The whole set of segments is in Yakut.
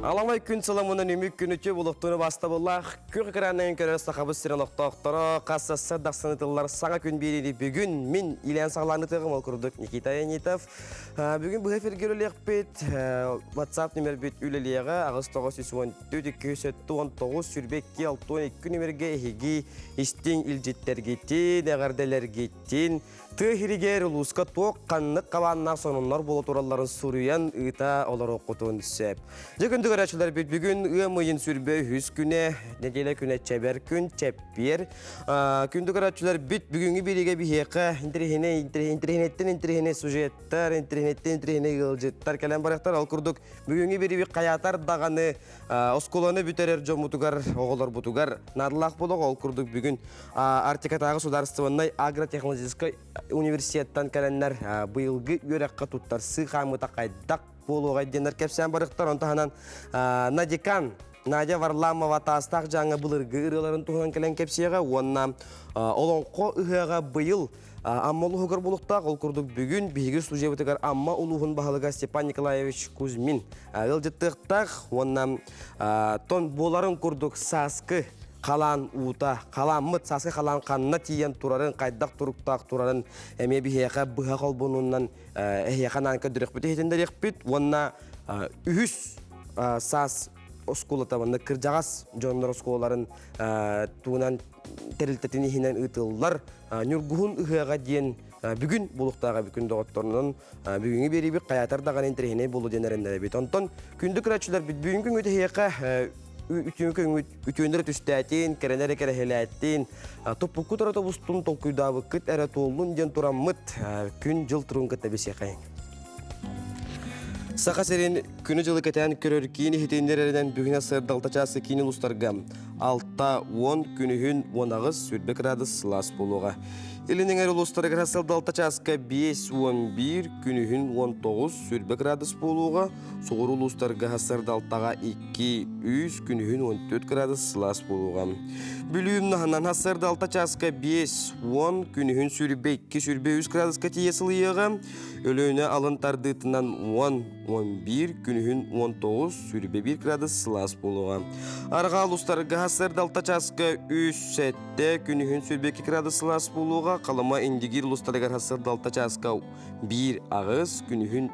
Аламай күн сыламынан үмүк күнүтү булуктууну бастабыллаах күөх экранынан көрөр сахабыт сирин олохтоохторо хас сассар тахсанытыллар саҥа күн биэриини бүгүн мин илээн саҕалаанытыаҕым ол курдук Никита Янитов. Бүгүн быһа эфиргэ үлэлиэхпит WhatsApp нүмербит үлэлиэҕэ 8 9 314 279 22 62 нүмергэ эһиги истиҥ илдьиттэргитин, эҕэрдэлэргитин Тыа иһиригэр улууска туох ханнык хабааннаах сонуннар буола туралларын суруйан ыыта олоруоххутун сөп. Дьэ күндү көрөөччүлэрбит бүгүн ыам ыйын сүрбэ үһүс күнэ, нэдиэлэ күнэ чэбэр күн, чэппиэр. Күндү көрөөччүлэрбит бүгүҥҥү биэриигэ биһиэхэ интэриэһинэй интэриэһинэйтэн интэриэһинэй сюжеттар, интэриэһинэйтэн интэриэһинэй ыалдьыттар кэлэн барыахтар. Ол курдук бүгүҥҥү биэриибит хайаатар даҕаны оскуоланы бүтэрэр дьоммутугар, оҕолорбутугар наадалаах буолуох. Ол курдук бүгүн Арктикатааҕы судаарыстыбаннай агротехнологическай университеттан кэлэннэр быйылгы үөрэххэ туттарсыы хаамыыта хайдах буолуоҕай диэннэр кэпсээн барыахтар. Онон таһынан Надикан Надя Варламова таастаах дьааҥҥа былыргы ырыаларын туһунан кэлэн кэпсиэҕэ уонна Олоҥхо ыһыаҕа быйыл Амма улууһугар буолуохтаах. Ол курдук бүгүн биһиги студиябытыгар Амма улууһун баһылыга Степан Николаевич Кузьмин ыалдьыттыахтаах уонна тон буоларын курдук сааскы халаан уута, халааммыт сааскы халаан ханна тиийэн турарын, хайдах туруктаах турарын эмиэ биһиэхэ быһа холбонуунан эһиэхэ анаан көрдөрүөхпүт, иһитиннэриэхпит уонна үһүс саас оскуолата уонна кырдьаҕас дьоннор оскуолаларын туунан тэрилтэтин иһинэн ыытыллар Ньургуһун ыһыаҕа диэн бүгүн буолуохтааҕа бүгүн доҕотторунан бүгүҥҥү биэриибит хайаатар даҕаны интэриэһинэй буолуо диэн эрэннэрэбит. Онтон күндү көрөөччүлэрбит бүгүҥҥү күҥҥүт эһиэхэ үтүөнү эрэ түстээтин, кэрэни эрэ кэрэһилээтин, туппуккут эрэ тобустун, толкуйдаабыккыт эрэ туоллун диэн тураммыт күн-дьыл туругун кытта билсиэхэйиҥ. Саха сирин күнү-дьылы кэтээн көрөр киин иһитиннэрэринэн бүгүн сырдалта чаасы киин улуустарга 6-10 күнүһүн 18 сүүрбэ градус сылаас буолуоҕа. Илин эҥэр улуустарыгар сылдалта чааска 5-11 күнүһүн 19 сүүрбэ градус буолуоҕа. Соҕуруу улуустарга сырдалтаҕа 2-3 күнүһүн 14 градус сылаас буолуоҕа. Бүлүү умнаһынан сырдалта чааска 5-10 күнүһүн сүүрбэ 2 сүүрбэ 3 градуска тиийэ сылыйыаҕа. Өлүөнэ алын тардыытынан 10-11, күнүһүн 19, сүүрбэ 1 градус сылаас буолуоҕа. Арҕаа улуустарга сырдалта чааска 3-7, күнүһүн сүүрбэ 2 градус сылаас буолуоҕа. Халыма Индигиир улуустарыгар сырдалта чааска 1-8, күнүһүн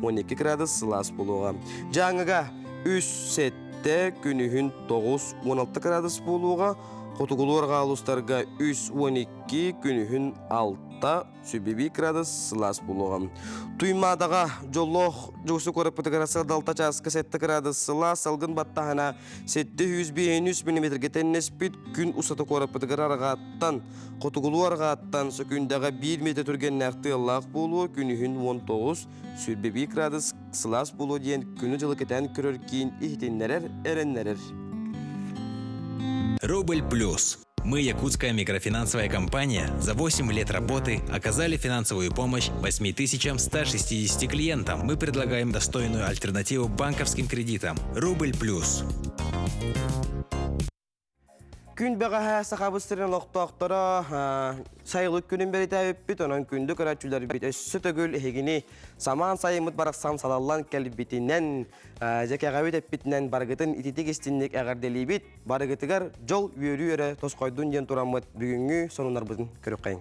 3-12 градус сылаас буолуоҕа. Дьааҥыга 3-7, күнүһүн 9-16 градус буолуоҕа. Хотугулуу арҕаа улуустарга 3-12, күнүһүн 6 сүбэбии градус сылаас буолуоҕа. Туймаадаҕа дьоллоох дьоҕусу куораппытыгар сырдалта чааска 7 градус сылаас салгын баттаһына 705 миллиметргэ тэннэспит күн устата куораппытыгар арҕааттан хотугулуу арҕааттан сөкүүндэҕэ 1 метр түргэннээх тыаллаах буолуо күнүһүн 19 сүрбэбии градус сылаас буолуо диэн күнү-дьылы кэтээн көрөр киин иһитиннэрэр эрэннэрэр. Рубль плюс. Мы, якутская микрофинансовая компания, за 8 лет работы оказали финансовую помощь 8160 клиентам. Мы предлагаем достойную альтернативу банковским кредитам. Рубль плюс. Күн бэҕэһээ Сахабыт сирин олохтоохторо сайылык күнүн бэлитээбиппит, онон күндү көрөөччүлэрбит өссө төгүл эһигини самаан сайыммыт барахсан салаллан кэлбитинэн, дьэ кэҕэбит эппитинэн барыгытын ититик истинник эҕэрдэлиибит. Барыгытыгар дьол, үөрүү эрэ тосхойдун диэн тураммыт бүгүҥҥү сонуннарбытын көрүөххэйиҥ.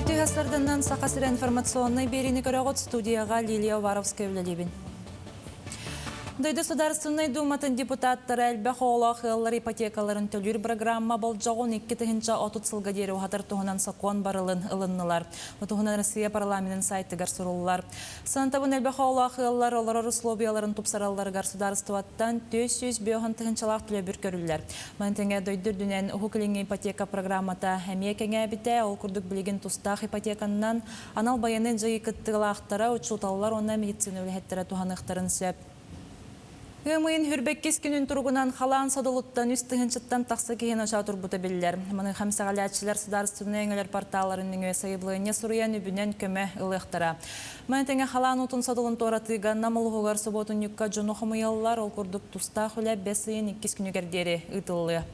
Үтүө сарданнан Саха сирэ информационнай биэриини көрөҕүт студияҕа Лилия Уваровская үлэлиибин. Дойду Судаарыстыбаннай Дууматын депутаттара элбэх оҕолоох ыаллар ипотекаларын төлүүр программа болдьоҕун 2030 сылга диэри уһатар туһунан сокуон барылын ылыннылар. Бу туһунан Россия парламенын сайтыгар суруллар. Сантабын элбэх оҕолоох ыаллар олорор условияларын тупсаралларыгар судаарыстыбаттан 405 тыһыынчалаах төлөбүр көрүллэр. Маны тэҥэ дойду үрдүнэн Уһук Илиҥҥи ипотека программата эмиэ кэҥээбитэ. Ол курдук билигин тустаах ипотеканнан Анал байыаннай дьайыы кыттыылаахтара, учууталлар уонна медицина үлэһиттэрэ туһаныахтарын сөп. Ыам ыйын хүрбэккис күнүн туругунан халаан содулуттан үс тыһыынчаттан тахса киһи ночоо турбута биллэр. Маныаха эмсэҕэлээччилэр судаарыстыбаннай өҥөлөр порталларын нөҥүө сайабылыанньа суруйан үбүнэн көмө ылыахтара. Маны тэҥэ халаан уутун содулун туоратыыга Нам улууһугар субуотунньукка дьону хомуйаллар, ол курдук тустаах үлэ бэс ыйын иккис күнүгэр диэри ыытыллыа.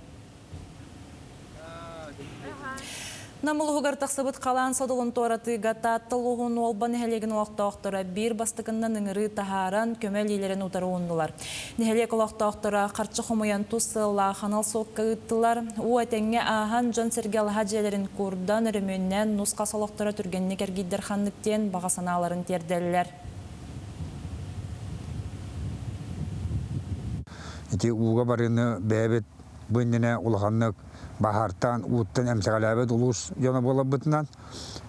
Нам улууһугар тахсыбыт халаан содулун туоратыыга Таатта улууһун Уолба нэһилиэгин олохтоохторо биир бастакыннан ыҥырыы таһааран, көмө илиилэрин утары ууннулар. Нэһилиэк олохтоохторо харчы хомуйан тус сыаллаах анал суокка ыыттылар. Уу этэҥҥэ ааһан, дьон-сэргэ алаһа дьиэлэрин куурдан, өрөмүөннээн, нус-хас олохторо түргэнник эргийдэр ханнык диэн баҕа санааларын тиэрдэллэр. Ити ууга барыыны бэйэбит Бу иннинэ улаханнык баһаартан, ууттан эмсэҕэлээбит улуус дьоно буоларбытынан,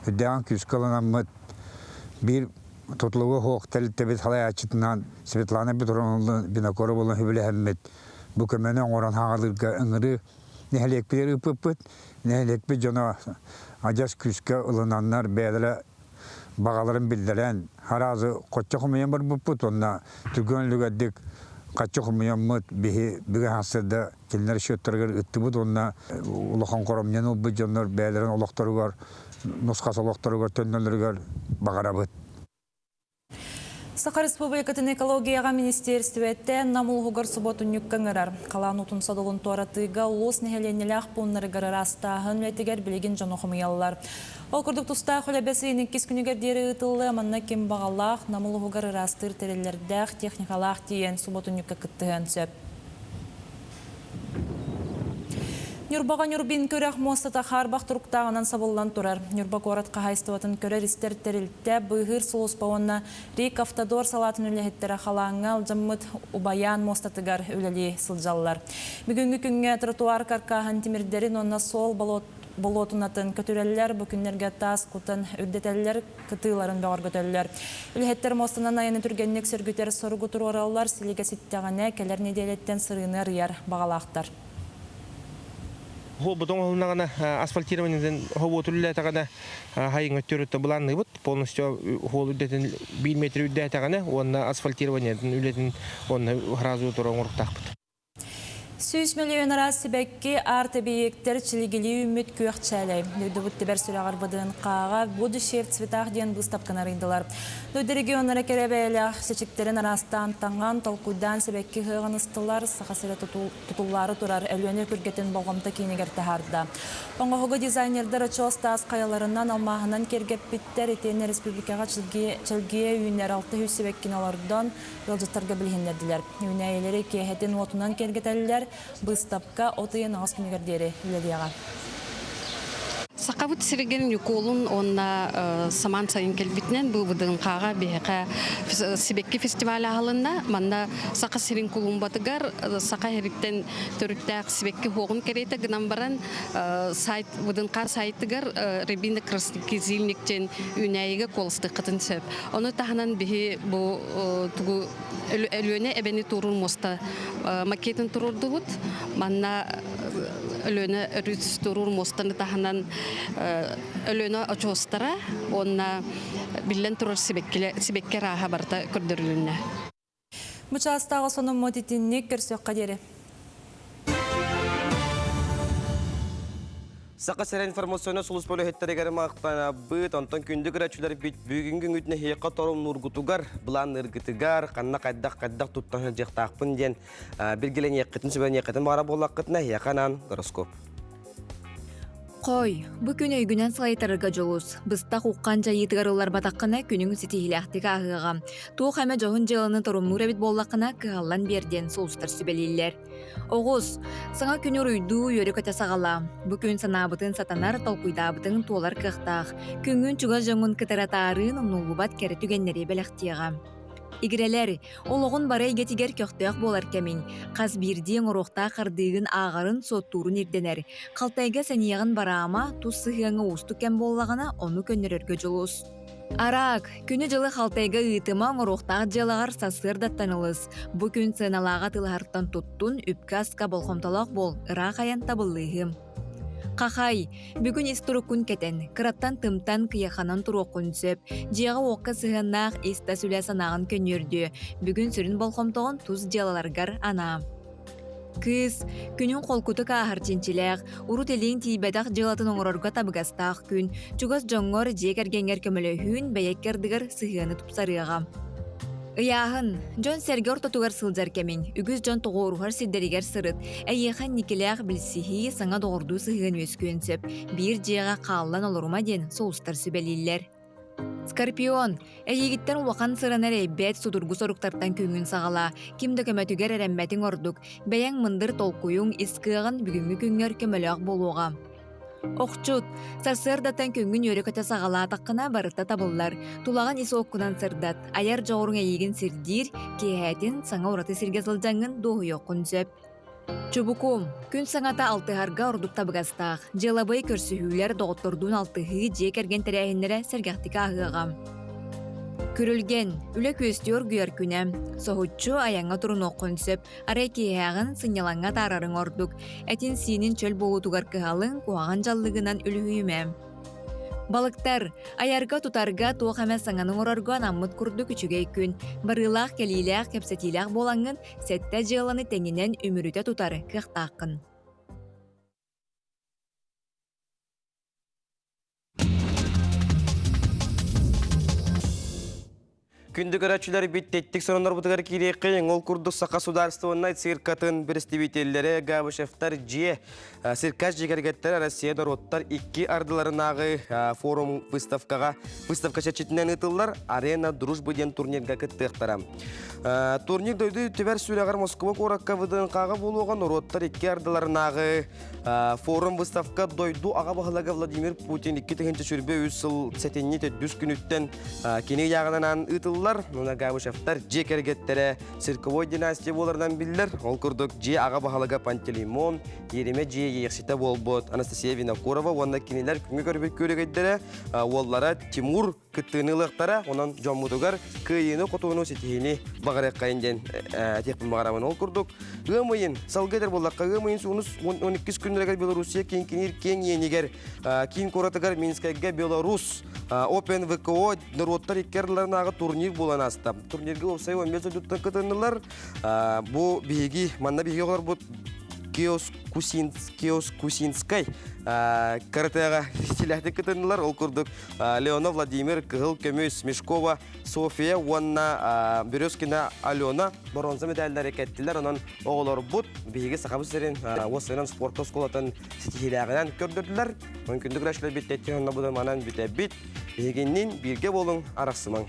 үрдээҕин күүскэ ылынаммыт биир тутулуга суох тэрилтэбит салайааччытынан Светлана Петровна Винокуровалыын сөбүлэһэммит бу көмөнү оҥорон хаалыырга ыҥырыы нэһилиэкпитигэр ыыппыппыт. Нэһилиэкпит дьоно адьас күүскэ ылынаннар бэйэлэрэ баҕаларын биллэрэн, аразы хоччо хомуйан барбыппыт уонна түргэн үлүгэрдик хаччы хомуйаммыт биһи бүгүн сарсыарда кинилэр счеттарыгар ыттыбыт уонна улахан хоромньуну ылбыт дьоннор бэйэлэрин олохторугар нусхас олохторугар төннөллөрүгэр баҕарабыт. Саха Республикатын экологияҕа министиэристибэтэ Нам улууһугар субуотунньукка ыҥырар. Халаан уутун содулун туоратыыга улуус нэһилиэнньэлээх пууннарыгар ыраастааһын үлэтигэр билигин дьону хомуйаллар. Ол курдук тустаах үлэ бэс ыйын иккис күнүгэр диэри ыытыллыа, манна ким баҕалаах Нам улууһугар ыраастыыр тэриллэрдээх, техникалаах тиийэн субуотунньукка кыттыһыан сөп. Ньурбаҕа Ньурбин күрэх муостата хаарбах туруктааҕынан сабыллан турар. Ньурба куорат хаһаайыстыбатын көрөр-истэр тэрилтэ, быыһыыр сулууспа уонна РИК Автодор салаатын үлэһиттэрэ халааҥҥа алдьаммыт Убайаан муостатыгар үлэлии сылдьаллар. Бүгүҥҥү күҥҥэ тротуар каркааһын тимирдэрин уонна суол болуотунатын көтүрэллэр, бу күннэргэ таас кутан үрдэтэллэр, кытыыларын бөҕөргөтөллөр. Үлэһиттэр муостанан айаны түргэнник сөргүтэр соругу туруораллар, силигэ ситтэҕинэ, кэлэр нэдиэлэттэн сырыыны арыйар баҕалаахтар. Буолбут оҥоһулуннаҕына асфальтированиетын хобуоту үлэлээтэҕинэ хайыҥ өттүрүттэ былаанныыбыт полностью хуол үрдэтин биир метр үрдээтэҕинэ уонна асфальтированиетын үлэтин уонна сразу тура оҥоруктаахпыт. 100 миллион араас сибэкки арт-эбийиэктэр чилигилии үүммүт күөх чээлэй. Дойдубут түбэр сүрэҕэр ВДНХ-ҕа «Будущее в цветах» диэн быыстапканы арыйдылар. Дойду регионнара кэрэ бэйэлээх чэчиктэрин араастаан таҥан, толкуйдаан сибэкки ыһыаҕын ыстылар, Саха сирэ тутуллаары турар Өлүөнэ күргэтин болҕомто киинигэр таһаарда. Оҥоһугу дизайнердар очуос таас хайаларынан, алмааһынан киэргэппиттэр, итиэннэ республикаҕа чэлгийэ үүнэр 600 сибэккини олордон, ыалдьыттарга билиһиннэрдилэр. Үүнээйилэри киэһэтин уотунан киэргэтэллэр, быыстапка от ыйын аҕыс күнүгэр диэри үлэлиэҕэ. Сахабыт сиригин Ньукуолун уонна самаан сайын кэлбитинэн бу ВДНХ-ҕа биһиэхэ сибэкки фестиваль аһылынна. Манна Саха сирин кулумбатыгар саха иһириттэн төрүттээх сибэкки хуоҕун кэриэтэ гынан баран сайт ВДНХ сайтыгар Рябина Краснокизильник диэн үүнээйигэ куоластыаххытын сөп. Ону таһынан биһи бу тугу Өлүөнэ эбэни туоруур муоста макетын туруордубут. Манна Өлүөнэ өрүс туоруур муостаны таһынан Өлүөнэ очуостара уонна биллэн турар сибэкки арааһа барыта көрдөрүлүннэ. Бу чаастааҕы сонуммут итинник көрсүөххэ диэри. Саха сирэ информационнай сулууспа үлэһиттэригэр махтанабыт. Онтон күндү көрөөччүлэрбит бүгүҥҥү күҥҥүт нэһиэхэ торумнуургутугар, былаанныыргытыгар, ханна хайдах-хайдах туттан сылдьыахтаахпын диэн билгилэниэххитин, сүбэлэниэххитин баҕара буоллаххытына, эһиэхэ анаан гороскоп. Хой, бу күн өйгүнэн салайтарарга дьулус. Быстах уххан дьайыытыгар ылларбатаххына күнүҥ ситиһиилээхтик ааһыаҕа. Туох эмэ дьоһун дьыаланы торумнуур эбит буоллаххына, кыһаллан биэр диэн сулустар сүбэлииллэр. Оҕус, саҥа күнү уруйдуу, үөрэ-көтө саҕалаа. Бу күн санаабытын сатанар, толкуйдаабытыҥ туолар кыахтаах. Күҥҥүн чугас дьоҥҥун кытары атаарыын умнуллубат кэрэ түгэннэри бэлэхтиэҕэ. Игирэлэр, олоҕун бары эйгэтигэр көхтөөх буолар кэмиҥ. Хас биирдии оҥоруохтаах хардыыгын ааҕарын, суоттуурун ирдэнэр. Халтайга сэниэҕин бараама, тус сыһыаҥҥа уустук кэм буоллаҕына, ону көннөрөргө дьулус. Араак, күнү-дьылы халтайга ыытыма оҥоруохтаах дьыалаҕар сарсыардаттан ылыс. Бу күн сыаналааҕа тылыһартан туттун, үпкэ-аска болҕомтолоох буол, ыраах айан табыллыыһы. Хахай, бүгүн ис туруккун кэтэн, кыраттан тымтан кыйаханан туруоххун сөп. Дьиэҕэ-уокка сыһыаннаах ис-тас үлэ санааҕын көнньүөрдүө. Бүгүн сүрүн болҕомтоҕун тус дьыалаларгар анаа. Кыыс, күнүҥ холкутук ааһар чинчилээх, урут илииҥ тиийбэтэх дьыалатын оҥорорго табыгастаах күн. Чугас дьоҥҥор, дьиэ кэргэҥҥэр көмөлөһүүн бэйэккэ ардыгар сыһыаны тупсарыаҕа. Ыйааһын. Дьон-сэргэ ортотугар сылдьар кэмиҥ. Үгүс дьон тоҕуоруһар сирдэригэр сырыт. Эйиэхэ инникилээх билсиһии, саҥа доҕордуу сыһыан үөскүөн сөп. Биир дьиэҕэ хааллан олорума диэн сулустар сүбэлииллэр. Скорпион. Эйигиттэн улахан сыраны эрэйбэт судургу соруктартан күҥҥүн саҕалаа. Ким да көмөтүгэр эрэммэтиҥ ордук. Бэйэҥ мындыр толкуйуҥ, ис кыаҕын бүгүҥҥү күҥҥэр көмөлөөх буолуоҕа. Охчут, сарсыардаттан күҥҥүн үөрэ-көтө саҕалаатаххына барыта табыллар. Тулаҕын ис уоккунан сырдат, айар дьоҕуруҥ эйиигин сирдиир, киэһээтин саҥа ураты сиргэ сылдьаҥҥын дуоһуйуоххун сөп. Чубукум, күн саҥата алтыһарга ордук табыгастаах. Дьыалабыай көрсүһүүлэр, доҕоттордуун алтыһыы, дьиэ кэргэн тэрээһиннэрэ сэргэхтик ааһыаҕа. Күрүлгэн, үлэ күөстүү оргуйар күнэ. Соһуччу айаҥҥа турунуоххун сөп. Арай киэһээҕин сынньалаҥҥа атаарарыҥ ордук. Этин-сиинин чөл буолуутугар кыһалыҥ, куһаҕан дьаллыгынан үлүһүйүмэ. Балыктар, айарга-тутарга туох эмэ саҥаны оҥорорго анаммыт курдук үчүгэй күн. Барыылаах-кэлиилээх, кэпсэтиилээх буолаҥҥын, сэттэ дьыаланы тэҥинэн үмүрүтэ тутар кыахтааххын. Күндү көрөөччүлэр бит тэттик сонуннарбытыгар киириэххэ ол курдук Саха судаарыстыбаннай циркатын представителлэрэ Габышевтар дьиэ циркач дьиэ Россия норуоттар икки ардыларынааҕы форум выставкаҕа выставка чэрчитинэн ыытыллар Арена Дружбы диэн турнирга кыттыахтара. Турнир дойду түбэр сүрэҕэр Москва куоракка ВДНХ-ҕа буолуоҕа норуоттар икки ардыларынааҕы Форум выставка дойду аҕа баһылыга Владимир Путин 2023 сыл сэтинньи төрдүс күнүттэн кини ыйааҕынан ыытыллар. Нуна Габышевтар дьиэ кэргэттэрэ цирковой династия буоларынан биллэр. Ол курдук дьиэ аҕа баһылыга Пантелеймон, иэримэ дьиэ иэйэхситэ буолбут Анастасия Винокурова уонна кинилэр күҥҥэ көрбүт күөрэгэйдэрэ уоллара Тимур кыттыыны ылыахтара. Онон дьоммутугар кыайыыны-хотууну ситиһиини баҕарыаххайын диэн этиэхпин баҕарабын. Ол курдук, ыам ыйын, салгыы этэр буоллахха, ыам ыйын суунус 12 күннэригэр Белоруссия киинкиниир киэҥ иэнигэр киин куоратыгар Минскайга Беларусь Open ВКО норуоттар икки ардыларынааҕы турнир буолан ааста. Турнирга уопсай 15 дойдуттан кытыннылар. Бу биһиги, манна биһиги оҕолорбут Киоскусинскай каратэҕэ силэхтик кытыннылар. Ол курдук Леонов Владимир, Кыһыл Көмүс, Мешкова София уонна Березкина Алена боруонса медаллары кэттилэр. Онон оҕолорбут биһиги Сахабыт сирин уопсайынан спорт оскуолатын ситиһиилээҕинэн көрдөрдүлэр. Онон күндү көрөөччүлэрбит тэттин онно будан манан бүтэбит. Биһигиннин бииргэ буолуҥ, арахсымаҥ.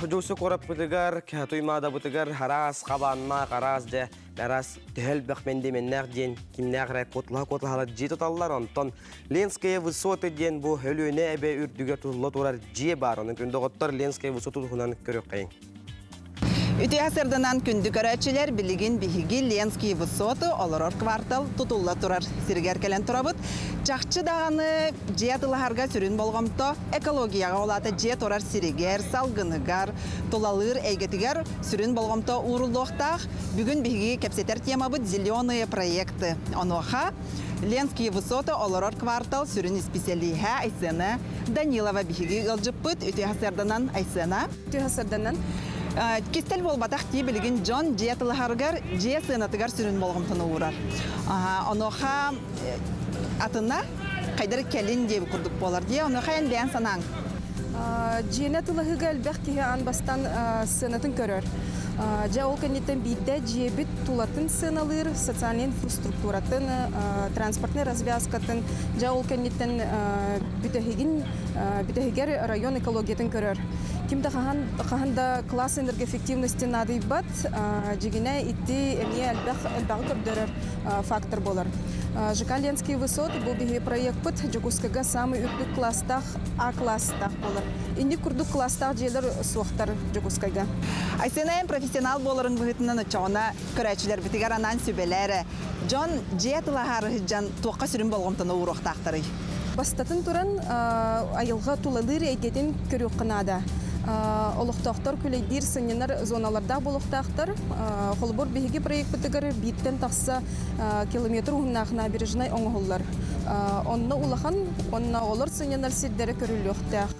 Дьуусу куораппытыгар, Туймаадабытыгар араас хабааннаах, араас дьэ, араас төһө элбэх мэндиэмэннээх диэн кимнээх эрэ куоталаһа-куоталаһалар дьиэ туталлар. Онтон Ленская высоты диэн бу Өлүөнэ эбэ үрдүгэр тутулла турар дьиэ баар. Онон күн доҕоттор Ленская высоты туһунан көрүөххэйиҥ. Үтүө сырдынан күндү көрөөччүлэр, билигин биһиги Ленские высоты олорор квартал тутулла турар сиригэр кэлэн турабыт. Чахчы даҕаны дьиэ атылаһарга сүрүн болҕомто экологияҕа, ол аата дьиэ турар сиригэр, салгыныгар, тулалыыр эйгэтигэр сүрүн болҕомто ууруллуохтаах. Бүгүн биһиги кэпсэтэр темабыт «Зеленые проекты». Онуоха Ленские высоты олорор квартал сүрүн исписэлииһэ Айсена Данилова биһиги ыалдьыппыт. Үтүө сарданан Айсена. Үтүө сарданан. Кистэл буолбатах дии билигин дьон дьиэ тылаһарыгар, дьиэ сыанатыгар сүрүн болҕомтону уурар. Онуоха атына хайдар кэлин диэби курдук буолар дии. Онуоха эн бэйэн санааҥ. Дьиэни атылаһыыга элбэх киһи аан бастаан сыанатын көрөр. Дьэ ол кэнниттэн биирдэ дьиэбит тулатын сыаналыыр, социальнай инфраструктуратын, транспортнай развязкатын, дьэ ол кэнниттэн бүтэһигин бүтэһигэр район экологиятын көрөр. Ким да хаһан, хаһан да класс энергоэффективности наадыйбат, дьигинэ ити эмиэ элбэх элбэҕи көрдөрөр фактор буолар. ЖК Ленские высоты бу биһи проекпыт Дьокуускайга самый үрдүк класстаах А класстаах буолар. Инник курдук класстаах дьиэлэр суохтар Дьокуускайга. Айсена эн профессионал буоларын быһыытынан оччоҕуна көрөөччүлэрбитигэр анаан сүбэлээ эрэ. Дьон дьиэ тылаһаары сылдьан туохха сүрүн болҕомтону ууруохтаахтарый? Бастатан туран, айылҕа тулалыыр эйгэтин көрүөххэ наада. Олохтоохтор күлэйдиир сынньанар зоналардаах буолуохтаахтар. Холобур, биһиги проекпытыгар бииртэн тахса километр уһуннаах набережнай оҥоһуллар. Онно улахан уонна оҕолор сынньанар сирдэрэ көрүллүөхтээх.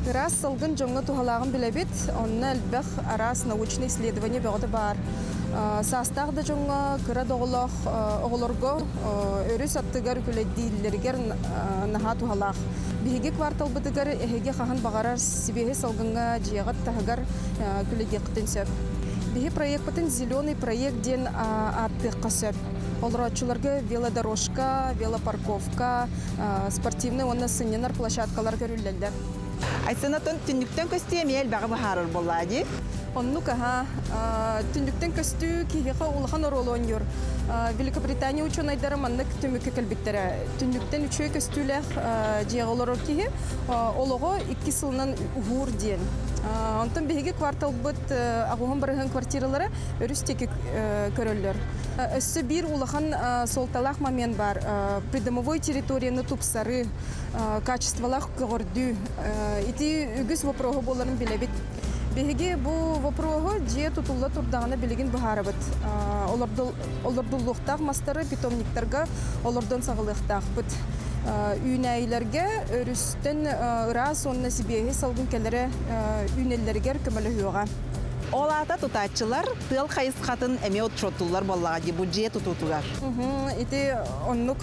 Ыраас салгын дьоҥҥо туһалааҕын билэбит, онно элбэх араас научнай исследование бөҕөтө баар. Саастаах да дьоҥҥо, кыра да оҕолоох оҕолорго өрүс аттыгар күлэйдииллэригэр наһаа туһалаах. Биһиги кварталбытыгар эһиги хаһан баҕарар сибиэһэй салгыҥҥа дьиэҕит таһыгар күлэйдиэххитин сөп. Биһи проекпытын «Зеленый проект» диэн ааттыахха сөп. Олорооччуларга велодорожка, велопарковка, спортивнай уонна сынньанар площадкалар көрүллэллэр. Айсенатон түннүктэн көстүү эмиэ элбэҕи быһаарар буоллаа дии. Оннук аһа. Түннүктэн көстүү киһиэхэ улахан оруолу оонньуур. Великобритания учуонайдара маннык түмүккэ кэлбиттэрэ. Түннүктэн үчүгэй көстүүлээх дьиэҕэ олорор киһи олоҕо икки сылынан уһуур диэн. Онтон биһиги кварталбыт аҕуһун барыһын квартиралара өрүс диэки көрөллөр. Өссө биир улахан суолталаах момент баар. Придомовой территорияны тупсарыы, качестволаах көҕөрдүү. Ити үгүс вопроһу буоларын билэбит. Биһиги бу вопроһу дьиэ тутулла турдаҕына билигин быһаарабыт. Олордуллуохтаах мастары питомниктарга олордон саҕалыахтаахпыт. Үүнээйилэргэ өрүстэн ыраас уонна сибиэһэй салгын кэлэрэ үүнэллэригэр көмөлөһүөҕэ. Ол аата тутааччылар тыал хайысхатын эмиэ отчуоттууллар буоллаҕа дии бу дьиэ тутуутугар. Ити оннук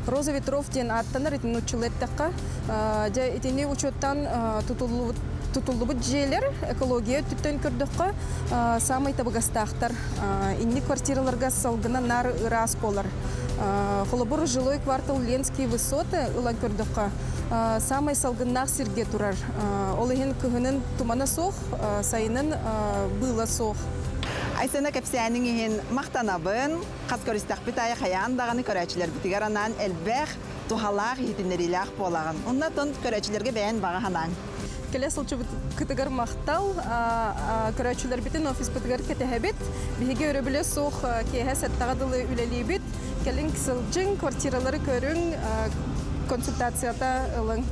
Роза ветров диэн ааттанар итини нууччалыы эттэххэ. Дьэ итини учуоттаан тутуллубут тутуллубут дьиэлэр экология өттүттэн көрдөххө саамай табыгастаахтар. Инник квартираларга салгына наар ыраас буолар. Холобур, жилой квартал Ленские высоты ылан көрдөххө саамай салгыннаах сиргэ турар. Ол иһин кыһынын тумана суох, сайынын быыла суох. Айсена кэпсээниҥ иһин махтанабын. Хас көрүстэхпит аайы хайаан даҕаны көрөөччүлэрбитигэр анаан элбэх, туһалаах иһитиннэриилээх буолаҕын. Онно тон көрөөччүлэргэ бэйэн баҕа санааҥ. Кэлэ сылдьыбыккытыгар махтал. Көрөөччүлэрбитин офиспытыгар кэтэһэбит. Биһиги өрөбүлэ суох киэһэ сэттэҕэ дылы үлэлиибит. Кэлиҥ сылдьыҥ, квартиралары көрүҥ, консультацията ылыҥ.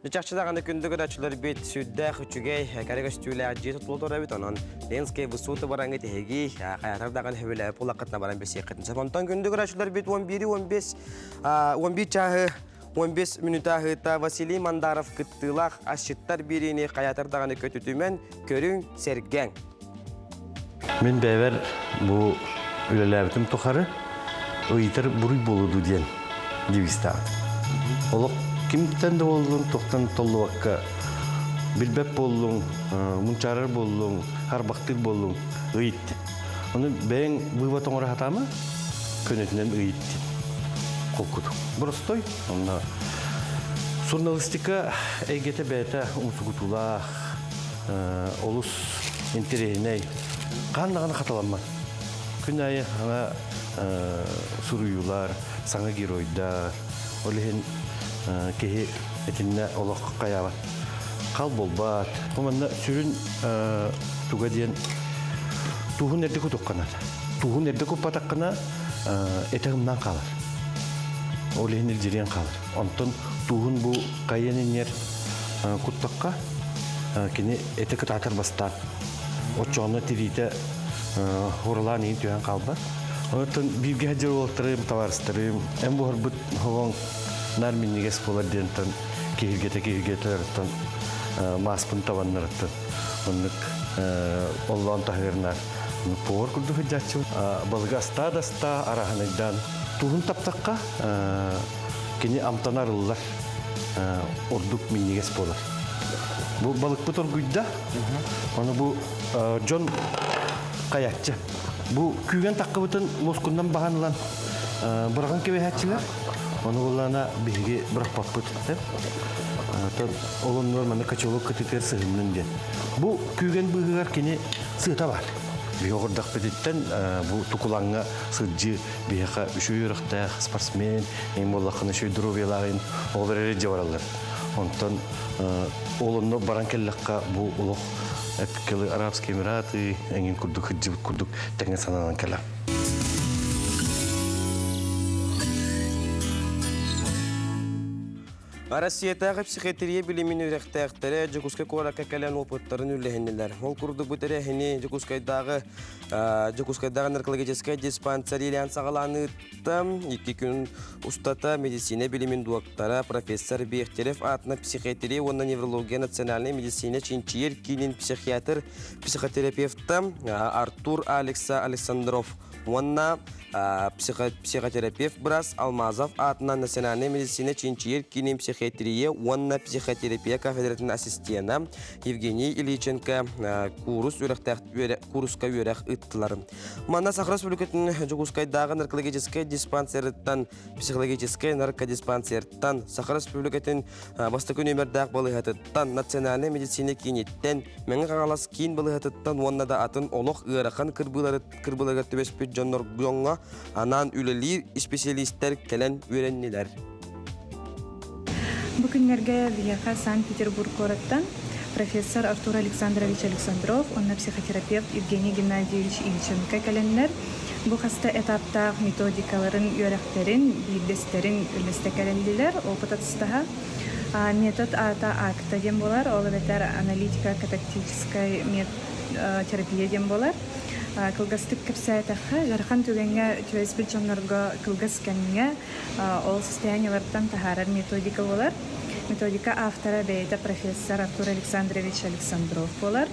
Чахчы даҕаны күндү көрөөччүлэрбит сүрдээх үчүгэй, кэрэ көстүүлээх дьиэ тутулла турар эбит. Онон Ленскэй высоты бараҥҥыт эһиги хайатар даҕаны сөбүлээбит буллаххытына баран билсиэххитин сөп. Онтон күндү көрөөччүлэрбит 11-15 11 чааһы 15 мүнүүтэ аһыыта Василий Мандаров кыттыылаах асчыттар биэриини хайатар даҕаны көтүтүмэн, көрүҥ, сэргээҥ. Мин бэйэбэр бу үлэлээбитим тухары ыйытар буруй буолуо дуу диэн девизтаабытым. Олох кимтэн да буоллун, туохтан толлубакка билбэт буоллуҥ, мунчаарар буоллуҥ, харбахтыыр буоллуҥ, ыйыт. Ону бэйэҥ вывод оҥоро сатаама, көнөтүнэн ыйыт диэн холкутук. Боростой. Онно журналистика эйгэтэ бэйэтэ умсугутуулаах, олус интэриэһинэй. Хаан даҕаны хатыламмат. Күн аайы саҥа суруйуулар, саҥа геройдар. Ол иһин киһи итиннэ олох хайаабат. Хал буолбат. Бу манна сүрүн туга диэн туһун эрдэ кутухханар. Туһун эрдэ куппатаххына этэ ымнан хаалар. Ол иһин илдьириэн хаалар. Онтон туһун бу хайан инньэр куттахха кини этэ кытаатар бастаан. Оччоҕуна тириитэ уралаан иһин түһэн хаалбат. Онтон бииргэ сылдьар уолаттарым, табаарыстарым, эн буһарбыт хобоҥ наар минньигэс буолар диэнтэн киһиргэтэ киһиргэтэлэриттэн мааспын табаннарыттан оннук оллоон таһыырнаар повар курдук сылдьааччыбын. Балыгы астаа да астаа араһынайдаан туһун таптахха кини амтана арыллар, ордук минньигэс буолар. Бу балыкпыт оргуйда. Ону бу дьон хайаччы. Бу күүгэн таххыбытын лоскундан баһан ылан быраҕан кэбиһээччилэр. Ону буллаана биһиги бырахпаппыт. Ол оннугар манна котелок кытытыгар сыһыннын диэн. Бу күүгэн быыһыгар кини сыата бар. Биһи оҕордохпутуттан бу тукулаҥҥа сылдьыы биһиэхэ үчүгэй үөрэхтээх спортсмен, эҥин буоллаххына үчүгэй доруобуйалаах оҕолор эрэ дьэ бараллар. Онтон ол онно баран кэллэххэ бу олох эпкилы Арабские Эмираты эҥин курдук сылдьыбыт курдук тэҥҥэ сананан кэлэр. Россиятааҕы психиатрия билимин үөрэхтээхтэрэ Дьокуускай куоракка кэлэн опыттарын үллэһиннилэр. Ол курдук бу тэрээһини Дьокуускайдааҕы Дьокуускайдааҕы наркологическай диспансер иилээн саҕаланыыта икки күн устата медицина билимин дуоктара профессор Бехтерев аатынан психиатрия уонна неврология национальнай медицина чинчийэр киинин психиатр психотерапевта Артур Алекса Александров уонна психотерапевт быраас Алмазов аатынан Национальнай медицина чинчийэр киинин психиатрия уонна психотерапия кафедратын ассистена Евгений Ильиченко курус кууруска үөрэх ыыттылар. Манна Саха Республикатын Дьокуускайдааҕы наркологическай диспансерыттан психологическай наркодиспансертан Саха Республикатын бастакы нүөмэрдээх балыыһатыттан, Национальнай медицина кииниттэн, Мэҥэ Хаҥалас киин балыыһатыттан уонна да атын олох ыарахан кырбыыларыгар түбэспит дьоннорго анаан үлэлиир исписэлиистэр кэлэн үөрэннилэр. Бу күннэргэ биһиэхэ Санкт-Петербург куораттан профессор Артур Александрович Александров уонна психотерапевт Евгений Геннадьевич Ильченко кэлэннэр бу хаста этаптаах методикаларын үөрэхтэрин биирдэстэрин үллэстэ кэлэллилэр, опыт атастаһа. Метод аата акта диэн буолар, ол эбэтэр аналитико-катактическай терапия диэн буолар. Кылгастык кэпсээтэххэ, ыарахан түгэҥҥэ түбэспит дьоннорго кылгас кэмҥэ ол состояниелартан таһаарар методика буолар. Методика автора бэйэтэ профессор Артур Александрович Александров буолар.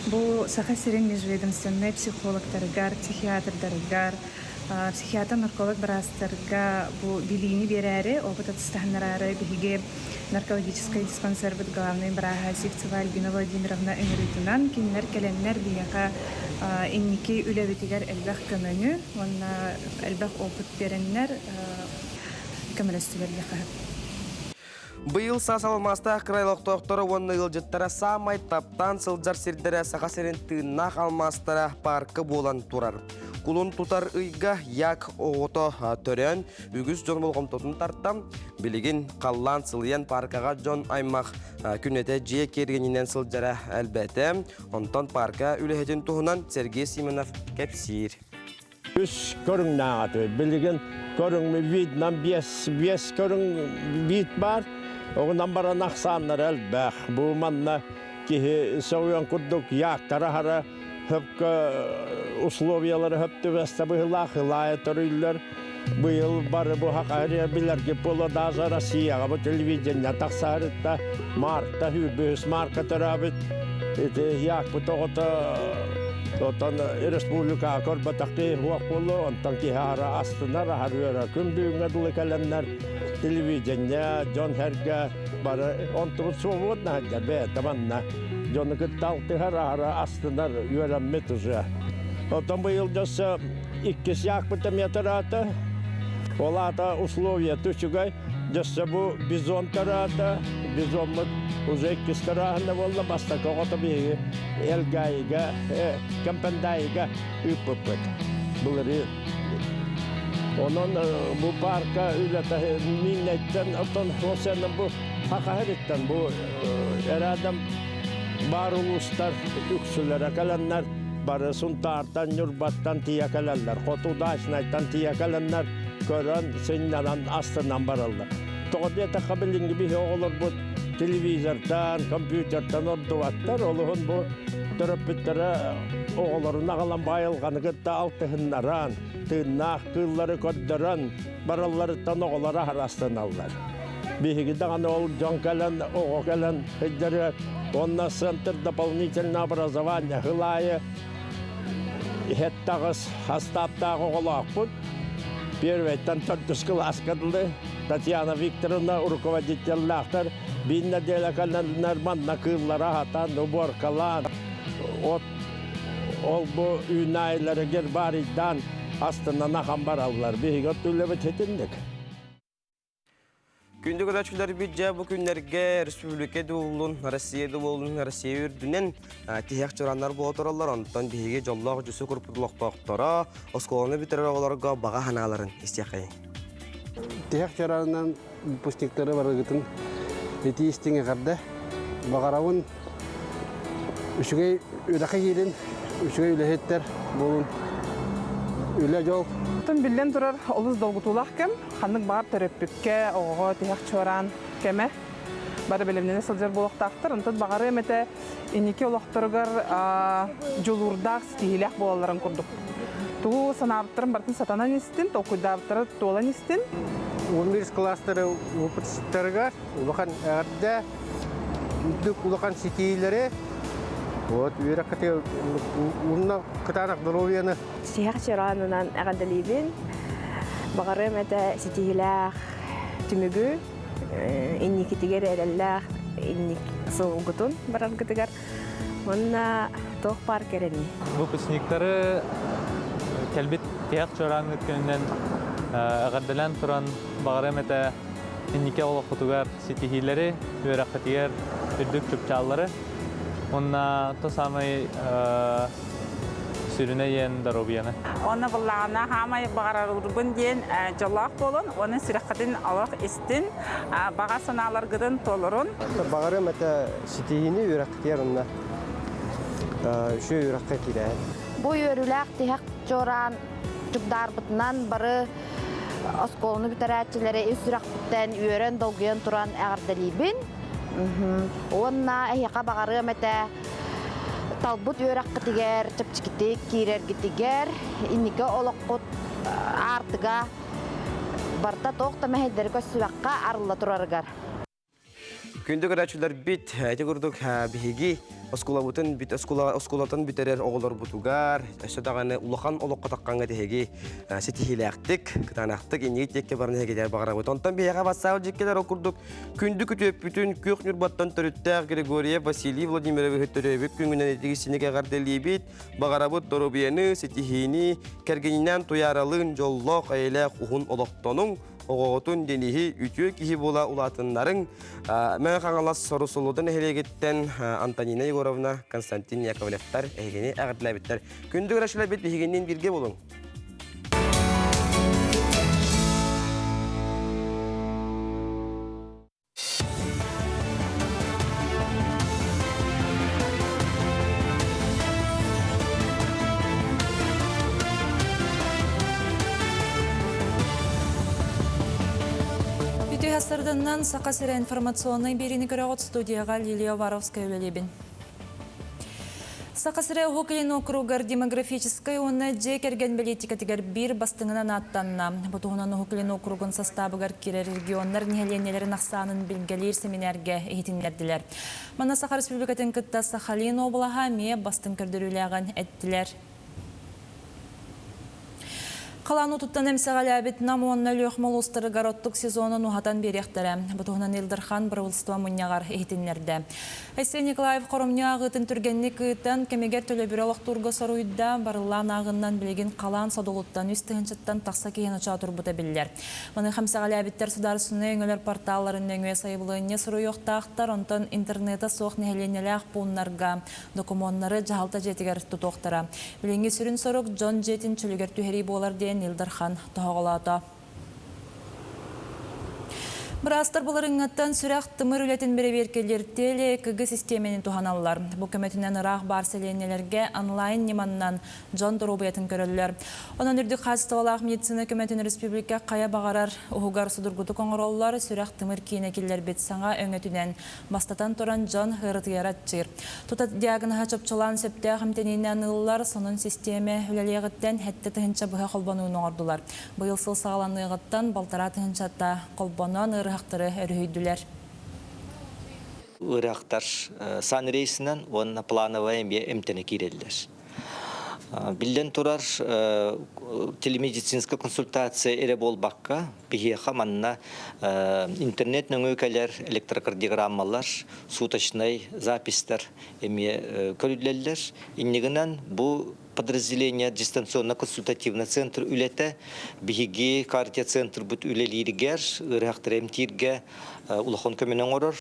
Бу Саха сирин межведомственнай психологтарыгар, психиатрдарыгар, психиатр-нарколог быраастарга бу билиини биэрээри, опыт атастаһыннараары биһиги наркологическай диспансербыт главнай бырааһа Сивцева Альбина Владимировна ыҥырыытынан кинилэр кэлэннэр биһиэхэ инники үлэбитигэр элбэх көмөнү уонна элбэх опыт биэрэннэр көмөлөстүлэр диэххэ сөп. Быйыл саас алмаастаах кыраай олохтоохторо уонна ыалдьыттара саамай таптаан сылдьар сирдэрэ Саха сирин тыыннаах алмаастара паарка буолан турар. Кулун тутар ыйга як оҕото төрөөн, үгүс дьон болҕомтотун тарта. Билигин халлаан сылыйан пааркаҕа дьон аймах күнэтэ дьиэ кэргэнинэн сылдьара элбээтэ. Онтон паарка үлэһитин туһунан Сергей Симонов кэпсиир. Үс көрүҥнээх этибит. Билигин көрүҥ видынан биэс, биэс көрүҥ вид баар. Оҕунан баран ахсааннара элбэх. Бу манна киһи сөҕүөн курдук яактара хара хөпкө условиялары хөп түбэстэ быһылаах ылаайа төрүллэр. Быйыл бары бу хахария билэрги буола даже Россияҕа бу телевидение тахсаарытта марта хүүрбүһүс марка төрөөбүт ити яакпыт оҕото Оттон республикаҕа көрбөтөх киһи суох буолуо, онтон киһи аһара астынар, аһара үөрэр. Күн бүгүҥҥэ дылы кэлэннэр телевидение, дьон-сэргэ бары онтубут суолбут наһыйда бэйэтэ манна. Дьону кытта алтыһар, аһара астынар, үөрэммит уже. Оттон быйыл дьөссө иккис яакпыт эмиэ төрөөтө. Ол аата условия үчүгэй. Дьөссө бу бизон төрөөтө. Бизоммут уже иккис төрөөһүнэ буолла. Бастакы оҕото биһиги Элгээйигэ, Кэмпэндээйигэ ыыппыппыт былырыын. Онон бу паарка үлэтэ Мииннэйтэн, оттон Хосена бу Хахаһыриттан бу эрээдэм баар улуустар үксүлэрэ кэлэннэр бары Сунтаартан, Ньурбаттан тиийэ кэлэллэр, Хоту Дачнайтан тиийэ кэлэннэр көрөн, сынньанан, астынан бараллар. Тоҕо диэтэххэ билиҥҥи биһи оҕолорбут телевизортан, компьютертан ордубаттар. Олуһун бу төрөппүттэрэ оҕолорун аҕалан баайылҕаны кытта алтыһыннаран, тыыннаах кыыллары көрдөрөн баралларыттан оҕолоро арастаналлар. Биһиги даҕаны ол дьон кэлэн, оҕо кэлэн сылдьарыгар уонна центр дополнительного образования сыл аайы иһэттаҕыс хастааптаах оҕолоохпут. Первэйтэн төрдүс кылааска дылы Татьяна Викторовна руководителлаахтар биир нэдиэлэ кэлэннэр манна кыыллара аһатан, уборкалаан, от ол бу үүнээйилэригэр баарыйдаан астынан ахан бараллар. Биһиги өттүлэбит хитинник. Күндү көрөөччүлэрбит дьэ бу күннэргэ республика да Россия да буоллун, Россия үрдүнэн тиһэх чураннар буола тураллар. Онтон биһиги дьоллоох дьүсү курпут олохтоохторо оскуоланы бүтэрэр оҕолорго баҕа санааларын истиэхэйиҥ. Тиһэх чуранынан выпускниктары барыгытын итии истиҥ эҕэрдэ. Баҕарабын үчүгэй үрэхэ киирин, үчүгэй үлэһиттэр буолун. Үлэ дьол. Оттон биллэн турар олус долгутуулаах кэм, ханнык баҕар төрөппүккэ, оҕоҕо тиһэх чуораан кэмэ бары бэлэмнэнэ сылдьар буолуохтаахтар. Онтон баҕарыам этэ инники олохторугар дьулуурдаах, ситиһиилээх буолалларын курдук. Тугу санаабыттарын барытын сатанан истин, толкуйдаабыттара туолан истин. 11 класстары выпускниктарыгар улахан эҕэрдэ, үрдүк улахан ситиилэри, вот үөрэххитигэр уонна кытаанах доруобуйаны. Сиһэх чороонунан эҕэрдэлиибин. Баҕарыам этэ ситиһиилээх түмүгү, инникитигэр эрэллээх инник сылгытын бараргытыгар уонна туох баар кэрэни. Выпускниктары кэлбит тиһэх чорооҥҥут күнүнэн эҕэрдэлээн туран баҕарыам этэ инники олоххутугар ситиһиилэри, үөрэххитигэр үрдүк чыпчааллары уонна то самый сүрүнэ диэн доруобуйаны. Онно буллаҕына хаамай баҕарарбын диэн дьоллоох буолун, уонна сүрэххитин олох истин, баҕа санааларгытын толорун. Баҕарыам этэ ситиһиини үөрэххитигэр онно үчүгэй үөрэххэ киирээһин. Бу үөрүүлээх тиһэх чуораан чугдаарбытынан бары оскуоланы бүтэрээччилэри ис сүрэхпиттэн үөрэн, долгуйан туран эҕэрдэлиибин. Уонна эһиэхэ баҕарыам этэ талбыт үөрэххитигэр чэпчэкитик киирэргитигэр, инники олоххут аартыга барыта туох да мэһэйдэри көрсүбэххэ арылла турарыгар. Күндү көрөөччүлэрбит, ити курдук биһиги оскуолабытын оскуолатын бүтэрэр оҕолорбутугар өссө даҕаны улахан олоххо таххаҥҥа тиһиги ситиһиилээхтик, кытаанахтык инники тиэккэ баран иһэгитэр баҕарабыт. Онтон биһиэхэ бассаал дьиккилэр ол курдук күндү күтүөппүтүн күөх Ньурбаттан төрүттээх Григорьев Василий Владимировиһы төрөөбүт күҥүнэн итигиссиник эҕэрдэлиибит. Баҕарабыт доруобуйаны, ситиһиини, кэргэнинээн туйааралыын дьоллоох, эйэлээх уһун олохтонуҥ. Оҕоҕутун Дениһи үтүө киһи буола улаатыннарыҥ. Мэҥэ Хаҥалас Сорусулута нэһилиэгиттэн Антонина Егоровна, Константин Яковлевтар эһигини эҕэрдэлээбиттэр. Күндү көрөөччүлэрбит биһигинниин бииргэ буолуҥ. Үтүө сарданнан Саха сирэ информационнай биэриини көрөҕүт студияға Лилия Уваровская үлэлиибин. Саха сирэ Уһук Илин округар демографическай уонна дьиэ кэргэн бэлиитикэтигэр биир бастыҥынан ааттанна. Бу туһунан Уһук Илин округун састаабыгар киирэр регионнар нэһилиэнньэлэрин ахсаанын билгэлиир сэминээргэ иһитиннэрдилэр. Манна Саха Республикатын кытта Сахалин облаһа эмиэ бастыҥ көрдөрүүлээҕин эттилэр. Халаан уутуттан эмсэҕэлээбит Нам уонна Өлүөхүмэ улуустарыгар оттук сезонун уһатан биэриэхтэрэ. Бу туһунан Ил Дархан бырабыыталыстыба мунньаҕар иһитиннэрдэ. Айсен Николаев хоромньу ааҕыытын түргэнник ыытан, кэмигэр төлөбүрү олохтуурга соруйда. Барыллаан ааҕыннан билигин халаан содулуттан үс тыһыынчаттан тахса киһи ночоотурбута турбута биллэр. Маныаха эмсэҕэлээбиттэр судаарыстыбаннай өҥөлөр порталларын нөҥүө сайабылыанньа суруйуохтаахтар, онтон интернета суох нэһилиэнньэлээх пууннарга докумуоннары дьаһалта дьиэтигэр тутуохтара. Билиҥҥи сүрүн сорук дьон дьиэтин чөлүгэр түһэрии буолар диэн Ил Дархан тоһоҕолоото. Быраастар былырыыҥҥыттан сүрэх-тымыр үлэтин бэрэбиэркэлиир теле-ЭКГ систиэмэни туһаналлар. Бу көмөтүнэн ыраах баар сэлиэнньэлэргэ онлайн ньыманнан дьон доруобуйатын көрөллөр. Онон үрдүк хаачыстыбалаах медицина көмөтүн республика хайа баҕарар уһугар судургутук оҥороллор, сүрэх-тымыр киинэ киллэрбит саҥа өҥөтүнэн Бастатан туран, дьон ыарытыйара аччыыр. Тута диагноһа чопчулаан сөптөөх эмтэниинэн ыллар, сонун систиэмэ үлэлиэҕиттэн 7000 быһа холбонууну оҥордулар. Быйыл сыл саҕаланыаҕыттан 1,5 тыһыынчата холбонон ыарыһахтары өрүһүйдүлэр. Ыарыһахтар санрейсынан уонна плановая эмиэ эмтэнэ киирэллэр. Биллэн турар, телемедицинскэй консультация эрэ буолбакка, биһиэхэ манна интернет нөҥүө кэлэр электрокардиограммалар, суточнай записьтар эмиэ көрүллэллэр. Иннигинэн бу подразделение дистанционно-консультативный центр үлэтэ биһиги кардиоцентрбыт үлэлииригэр, ыарыһахтары эмтииргэ улахан көмөнү оҥорор.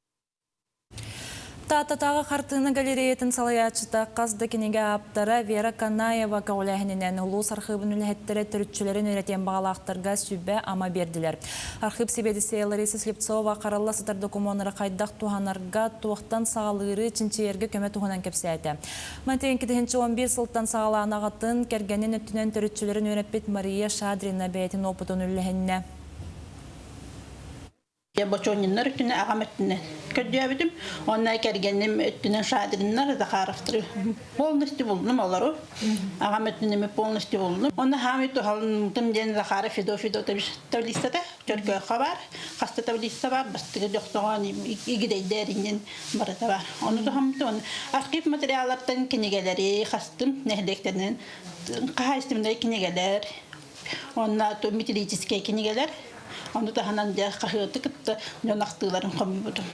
Тааттатааҕы хартыына галереятын салайааччыта хас да кинигэ ааптара Вера Канаева көҕүлээһининэн улуус архыыбын үлэһиттэрэ төрүччүлэрин үөрэтиэн баҕалаахтарга сүбэ-ама биэрдилэр. Архыып сэбиэдиссэйэ Лариса Слепцова харалла сытар докумуоннары хайдах туһанарга, туохтан саҕалыыры чинчийэргэ көмө туһунан кэпсээтэ. Мантан 2011 сылтан саҕалаан аҕатын, кэргэнин өттүнэн төрүччүлэрин үөрэппит Мария Шадрина бэйэтин уопутун үллэһиннэ. Бочониннар өттүнэн аҕам өттүнэн көрдөөбүтүм. Онно кэргэним өттүнэн Шадриннар, Захаровтары полностью булдум олору. Аҕам өттүнэн полностью булдум. Онно хаамый туһалыммытым диэн Захаров Федот Федотович таблицата Чөркөөххө баар. Хаста таблица бар, бастыгы дьохтоҕон игидэйдэр иннин барыта бар. Ону туһаммытым. Архив материаллартан кинигэлэри хастым нэһилиэктэринэн хаһаайыстыбаннай кинигэлэр, Онно методическай кинигэлэр, ону таһынан дьэ хаһыаты кытта дьон ахтыыларын хомуйбутум.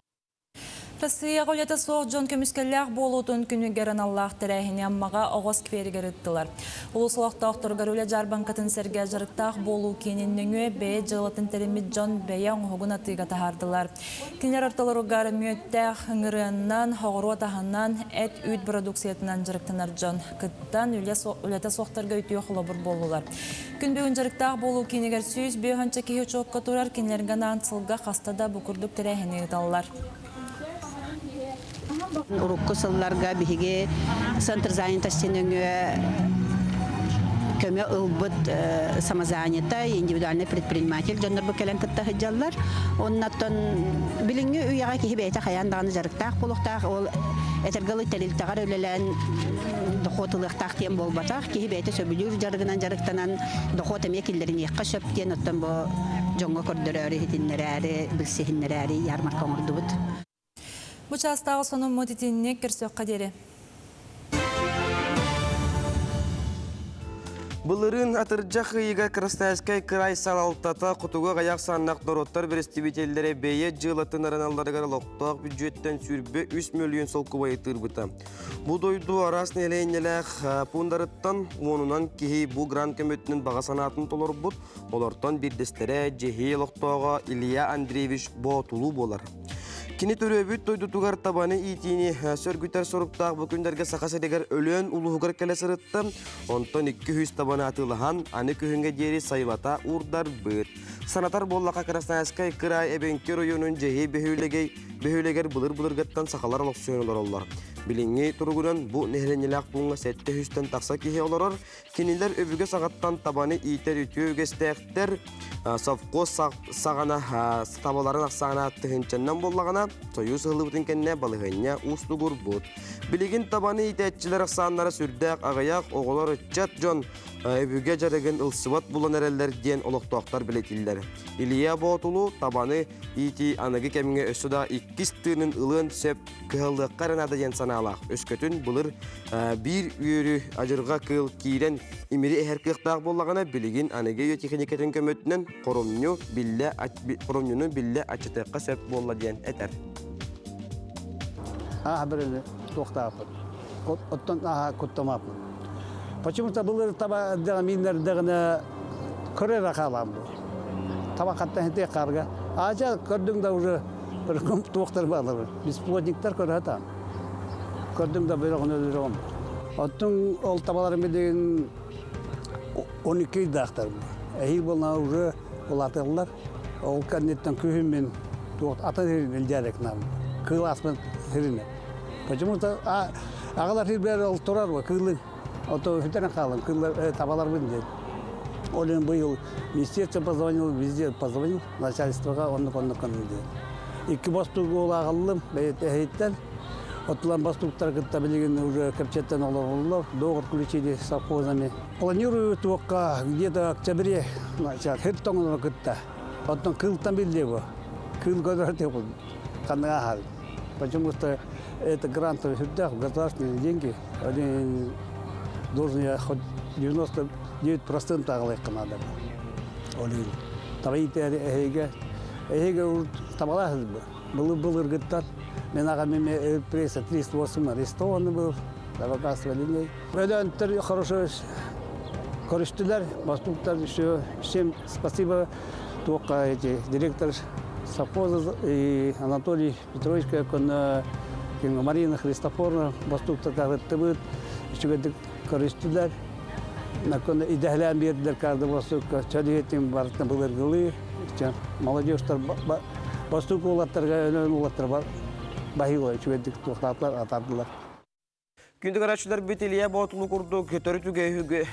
Россияҕа үлэтэ суох дьон көмүскэллээх буолуутун күнүгэр аналлаах тэрээһини Аммаҕа оҕо скверигэр ыыттылар. Улуус олохтоохторугар үлэ дьаарбаҥкатын сэргэ дьарыктаах буолуу киинин нөҥүө бэйэ дьыалатын тэриммит дьон бэйэ оҥоһугун атыыга таһаардылар. Кинилэр ортолоругар мүөттээх ыҥырыаннан, оҕуруот аһынан, эт-үүт бородууксуйатынан дьарыктанар дьон кыттан, үлэтэ суохтарга үтүө холобур буоллулар. Күн бүгүн дьарыктаах буолуу киинигэр 105 киһи учуокка турар, кинилэргэ анаан сылга хаста да бу курдук тэрээһини ыыталлар. Урукку сылларга биһиги Центр занятости нөҥүө көмө ылбыт самозанятай, индивидуальный предприниматель дьоннор бу кэлэн кытта сылдьаллар. Оннаттан билиҥҥи үйэҕэ киһи бэйэтэ хайаан даҕаны дьарыктаах буолуохтаах. Ол этэргэ дылы тэрилтэҕэр үлэлээн дохуот ылыахтаах диэн буолбатах. Киһи бэйэтэ сөбүлүүр дьарыгынан дьарыктанан дохуот эмиэ киллэриниэххэ сөп диэн оттон бу дьоҥҥо көрдөрөөрү, иһитиннэрээри, билсиһиннэрээри ярмарка оҥордубут. Бу чаастааҕы сонуммут итинник көрсүөххэ диэри. Былырыын атырдьах ыйыгар Красноярскай кыраай салалтата хотугу аҕыйах сааннаах норуоттар бэрэстэбиитэллэрэ бэйэ дьыалатын арыналларыгар олохтоох бүддьүөттэн 23 мөлүйүөн солкуобайы тыырбыта. Бу дойду араас нэһилиэнньэлээх пуундарыттан уонунан киһи бу грант көмөтүнэн баҕа санаатын толорбут. Олортон биирдэстэрэ Дьэһиэй олохтооҕо Илья Андреевич Боотулуу буолар. Кини төрөөбүт дойдутугар табаны иитиини сөргүтэр соруктаах бу күннэргэ Саха сиригэр Өлөөн улууһугар кэлэ сырытта. Онтон 200 табаны атыылаһан, аны күһүҥҥэ диэри сайылата уурдарбыт. Санатар буоллахха Красноярскай кыраай Эбэҥки оройуонун Дьэһиэй бөһүөлэгэй бөһүөлэгэр былыр-былыргыттан сахалар олохсуйан олороллор. Билиҥҥи туругунан бу нэһилиэнньэлээх пууҥҥа 700-тэн тахса киһи олорор. Кинилэр өбүгэ саҕаттан табаны иитэр үтүө үгэстээхтэр. Совхоз саҕана табаларын ахсаана тыһыынчаннан буоллаҕына, Союз ыһыллыбытын кэннэ балаһыанньа уустугурбут. Билигин табаны иитээччилэр ахсааннара сүрдээх аҕыйах, оҕолор ыччат дьон өбүгэ дьарыгын ылсыбат булан эрэллэр диэн олохтоохтор бэлиэтииллэр. Илья Боотулу табаны иитии аныгы кэмҥэ өссө да иккис тыынын ылыан сөп кыһаллыахха эрэ наада диэн санаалаах. Өскөтүн былыр биир үөрү адьырҕа кыыл киирэн имири эһэр кыахтаах буоллаҕына, билигин аныгы үйэ техникатын көмөтүнэн хоромньу биллэ хоромньуну биллэ аччатыахха сөп буолла диэн этэр. Ааһа бирини туохтаахпыт. Оттон ааһа куттамаппыт. Почему-то былыр таба дэҕэ мииннэрдэҕинэ көрө эрэ хаалаам бу. Таба хаттан хитиэх хаарга. Аача көрдүҥ да уже туохтар баалар. Бесплотниктар көрө сатаан. Көрдүҥ да бөлөҕүн өлөрөҕүн. Оттон ол табаларым билигин 12 ыйдаахтар. Эһиил буолна уже улааталлар. Ол кэнниттэн күһүн мин туох атын сирин илдьээрек нам. Кыыл аспын сиринэ. Почему-то аҕалар сирбэр ол турар кыылы. Ото сүтэрэн хаалан кыыллар табаларбын диэн. Ол иһин быйыл министерство позвонил, везде позвонил начальствоға оннук оннук диэн. Икки бостуук уол эһиттэн Оттулан бостууктар кытта билигин уже кэпсэттэн олороллор, договор включили с совхозами. Планирую туохха где-то октябре хир тоҥоно кытта. Оттон кыылтан биллиэ бу. Кыыл көрөр ханныга аһар. Почему что это грант сүрдээх государственные деньги. Они должен я хоть 99% аҕалыахха наада. Ол иһин таба иитээри эһигэ эһигэ табалаах Былыр-былыргыттан мен аҕам эмиэ пресса 308 арестован был за линией. Өлөөнтөр хорошо көрүстүлэр, бастуктар еще всем спасибо туохха эти директор совхоза и Анатолий Петрович көкөнө Марина Христофоровна бостууктарга ыттыбыт, үчүгэйдик көрүстүлэр. Након идэһэлээн биэрдилэр каждый бостуукка чөлүһүтүн барытын былыргылыы. Молодежтар бостуук уолаттарга өлөн уолаттар баһыйла үчүгэйдик туохтаатылар, атардылар. Күндү көрөөччүлэрбит Илья Боотулу курдук төрүт үгэһи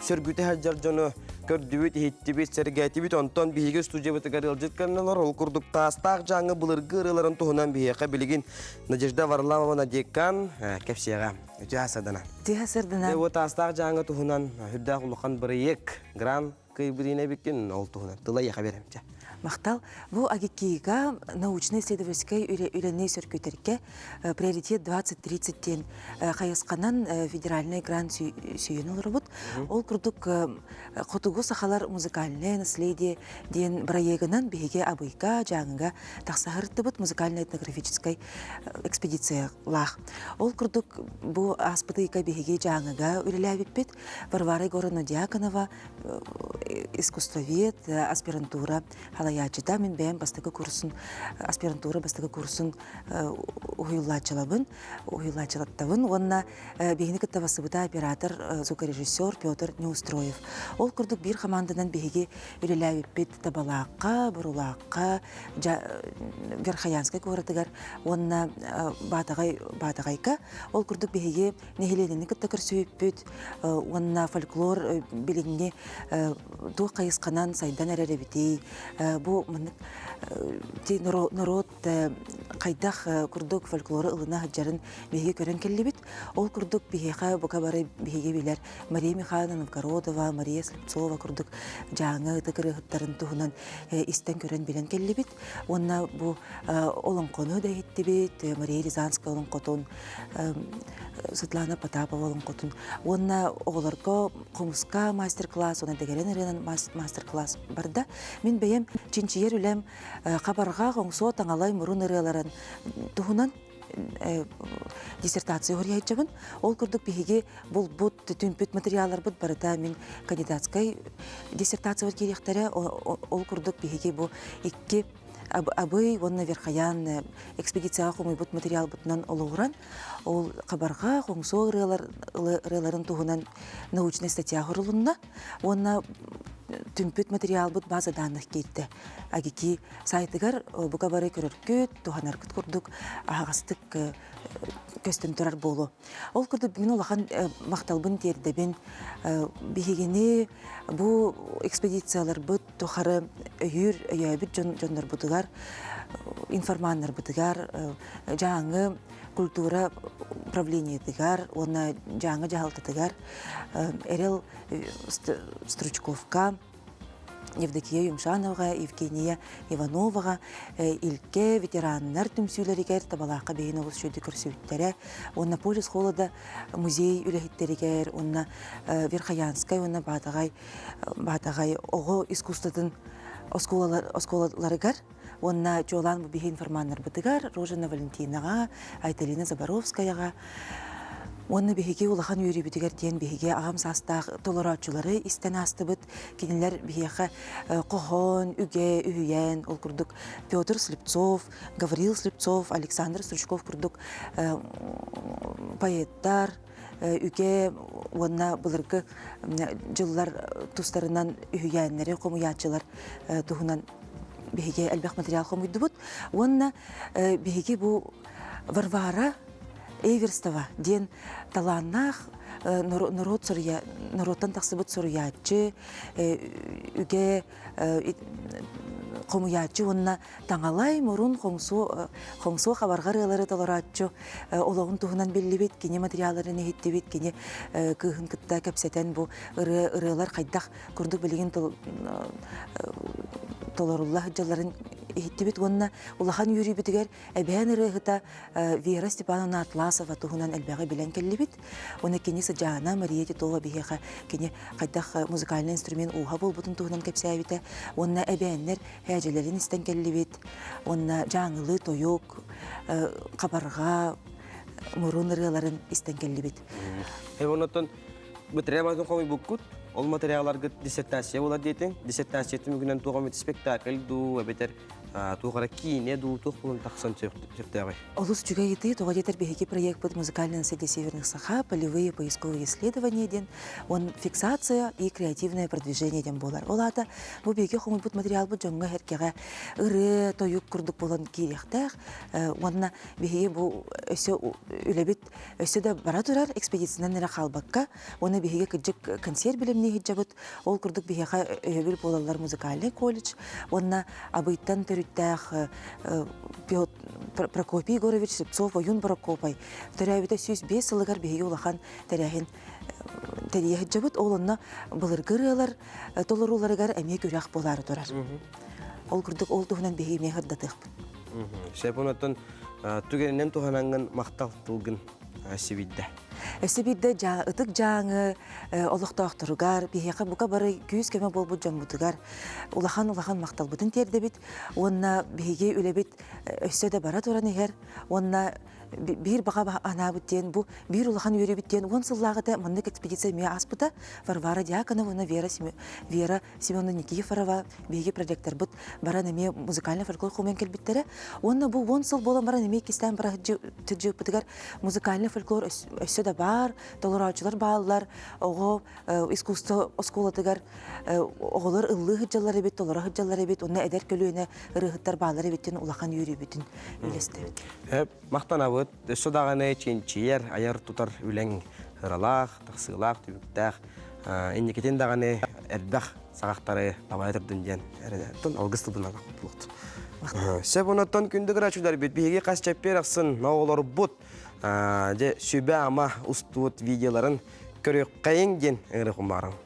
сөргүтэ сылдьар дьону көрдүбүт, иһиттибит, сэргээтибит. Онтон биһиги студиябытыгар ыалдьыт кэллилэр. Ол курдук таастаах дьааҥы былыргы ырыаларын туһунан биһиэхэ билигин Надежда Варламова декан кэпсиэҕэ. Үтүө сырдана. Үтүө сырдана. Бу таастаах дьааҥы туһунан үрдээх улахан бырайыак грант кыайбытын эбиккин ол туһунан тыла эйиэхэ биэрэм чэ. Махтал. Бу АГИКИга научно-исследовательскай үлэни сөргүтэргэ приоритет 2030 диэн хайысханан федеральный грант сүйэн олоробут. Ол курдук Хотугу сахалар музыкальное наследие диэн бырайыагынан биһиги Абыйга, Дьааҥыга тахсаһыртыбыт музыкально-этнографическай экспедициялаах. Ол курдук бу ааспыт ыйга биһиги Дьааҥыга үлэлээбиппит. Варвара Егоровна Дьяконова искусствовед, аспирантура халайааччыта. Мин бэйэм бастакы курсун, аспирантура бастакы курсун уһуйуллааччылабын, уһуйуллааччылаттабын уонна биһини кытта бассыбыта оператор, звукорежиссер Петр Неустроев. Ол курдук биир хамаанданан биһиги үлэлээбиппит Табалаахха, Бурулаахха, Верхоянскай куоратыгар уонна Баатаҕай Баатаҕайга. Ол курдук биһиги нэһилиэнньэни кытта көрсүбүппүт уонна фольклор билиҥҥи туох хайысханан сайдан эрэр эбитий бу маннык норуот хайдах курдук фольклору ылына сылдьарын биһиги көрөн кэллибит. Ол курдук биһиэхэ бука бары биһиги билэр Мария Михайловна Новгородова, Мария Слепцова курдук Дьааҥы ытык ырыаһыттарын туһунан истэн көрөн билэн кэллибит. Уонна бу олоҥхону да иһиттибит, Мария Рязанская олоҥхотун, Светлана Потапова олоҥхотун уонна оҕолорго хомуска мастер-класс уонна дэгэрэн ырыанан мастер-класс барда. Мин бэйэм чинчийэр үлэм хабарҕа, хоҥсуо, таҥалай, мурун ырыаларын туһунан диссертация суруйааччыбын. Ол курдук биһиги булбут, түмпүт материалларбыт барыта мин кандидатскай диссертациябар киириэхтэрэ. Ол курдук биһиги бу икки Абый уонна Верхоян экспедицияҕа хомуйбут материалбытынан олоҕуран, ол хабарҕа, хоҥсуо ырыалар, ырыаларын туһунан научнай статья сурулунна уонна түмпүт материалбыт база данных киирдэ. АГИКИ сайтыгар бука бары көрөргүт, туһанаргыт курдук аһаҕастык көстөн турар буолуо. Ол курдук мин улахан махталбын тиэрдэбин. Биһигини бу экспедицияларбыт тухары өйүүр, өйөөбүт дьон дьоннорбутугар, информаннарбытыгар, Дьааҥы культура управлениетыгар уонна Дьааҥы дьаһалтатыгар Эрэл Стручковка, Евдокия Юмшановаҕа, Евгения Ивановаҕа Илгэ ветераннар түмсүүлэригэр Табалаахха бэйин олус үчүгэйдик көрсүбүттэрэ уонна Полюс холода музей үлэһиттэригэр уонна Верхоянскай уонна Баатаҕай Баатаҕай оҕо искусствотын оскуолаларыгар уонна чуолаан бу биһи информаннарбытыгар Рожина Валентинаҕа, Айталина Заборовскаяҕа уонна биһиги улахан үөрүүбүтүгэр диэн биһиги аҕам саастаах толорооччулары истэн аастыбыт. Кинилэр биһиэхэ хоһоон, үгэ, үһүйээн, ол курдук Петр Слепцов, Гаврил Слепцов, Александр Стручков курдук поэттар, үгэ уонна былыргы дьыллар тустарынан үһүйээннэри хомуйааччылар туһунан биһиги элбэх материал хомуйдубут. Уонна биһиги бу Варвара Эверстова диэн талааннаах норуот суруйа норуоттан тахсыбыт суруйааччы, үгэ хомуйааччы уонна таҥалай мурун хоҥсуо хоҥсуо хабарҕа ырыалары толорооччу олоҕун туһунан биллибит, кини материалларын иһиттибит, кини кыыһын кытта кэпсэтэн бу ырыа ырыалар хайдах курдук билигин толорулла сылдьалларын иһиттибит уонна улахан үөрүүбүтүгэр эбээн ырыаһыта Вера Степановна Атласова туһунан элбэҕи билэн кэллибит. Уонна кини сыдьаана Мария Титова биһиэхэ кини хайдах музыкальнай инструмент ууһа буолбутун туһунан кэпсээбитэ. Уонна эбээннэр һээдьэлэрин истэн кэллибит. Уонна дьааҥылыы тойук, хабарҕа, мурун ырыаларын истэн кэллибит. Оннотон материал барытын хомуйбуккут, ол материалларгыт диссертация буолар диэтиҥ. Диссертация түмүгүнэн туох эмит спектакль дуу, эбэтэр Туох эрэ киинэ дуу, туох буолан тахсан сөптөөҕүй? Олус үчүгэй ыйытыы, тоҕо диэтэр биһиги проекпыт «Музыкальное наследие северных саха. Полевые поисковые исследования» диэн, он фиксация и креативное продвижение диэн буолар. Ол аата бу биһиги хомуйбут материалбыт дьоҥҥо эркэҕэ ырыа, тойук курдук буолан киириэхтээх. Уонна биһиги бу өссө үлэбит өссө да бара турар экспедициянан эрэ хаалбакка, уонна биһиги кырдьык консерв билимнии сылдьабыт. Ол курдук биһиэхэ өйөбүл буолаллар музыкальный колледж уонна Абыйтан төрүттээх Прокопий Егорович Слепцов Ойуун Борокуопай төрөөбүтэ 105 сылыгар биһиги улахан тэрээһин тэрийэ сылдьабыт. Ол онно былыргы ырыалар толорууларыгар эмиэ күрэх буолаары турар. Ол курдук ол туһунан биһиги эмиэ сырдатыахпыт. Сөп онтон түгэнинэн туһанаҥҥын махтал тылгын сибидде. Өссө биирдэ ытык дьааҥы олохтоохторугар, биһиэхэ бука бары күүс-көмө буолбут дьоммутугар улахан-улахан махталбытын тиэрдэбит уонна биһиги үлэбит өссө да бара туран иһэр уонна биир баҕа анаабыт диэн бу биир улахан үөрүүбүт диэн уон сыллааҕыта маннык экспедиция эмиэ ааспыта Варвара Дьяконова уонна Вера, Вера Семеновна Никифорова биһиги проректорбыт баран эмиэ музыкальный фольклор хомуйан кэлбиттэрэ уонна бу уон сыл буолан баран эмиэ иккистээн бара сылдьыппытыгар музыкальный фольклор өссө да баар толорооччулар бааллар оҕо искусство оскуолатыгар оҕолор ыллыы сылдьаллар эбит, толоро сылдьаллар эбит, уонна эдэр көлүөнэ ырыаһыттар бааллар эбит диэн улахан үөрүүбүтүн үллэстэбит. Махтанабыт. Өссө даҕаны чинчийэр, айар-тутар үлэҥ ыралаах, тахсыылаах, түбүктээх. Инникитин даҕаны элбэх саҕахтары табайа турдун диэн эрэнэттэн алгыс тылбын алахпыт. Сөп онуттан күндү көрөөччүлэрбит биһиги хас чэппиэр ахсын оҕолорбут дьэ сүбэ-ама устубут видеоларын көрүөххэйиҥ диэн ыҥырыахпын баҕарабын.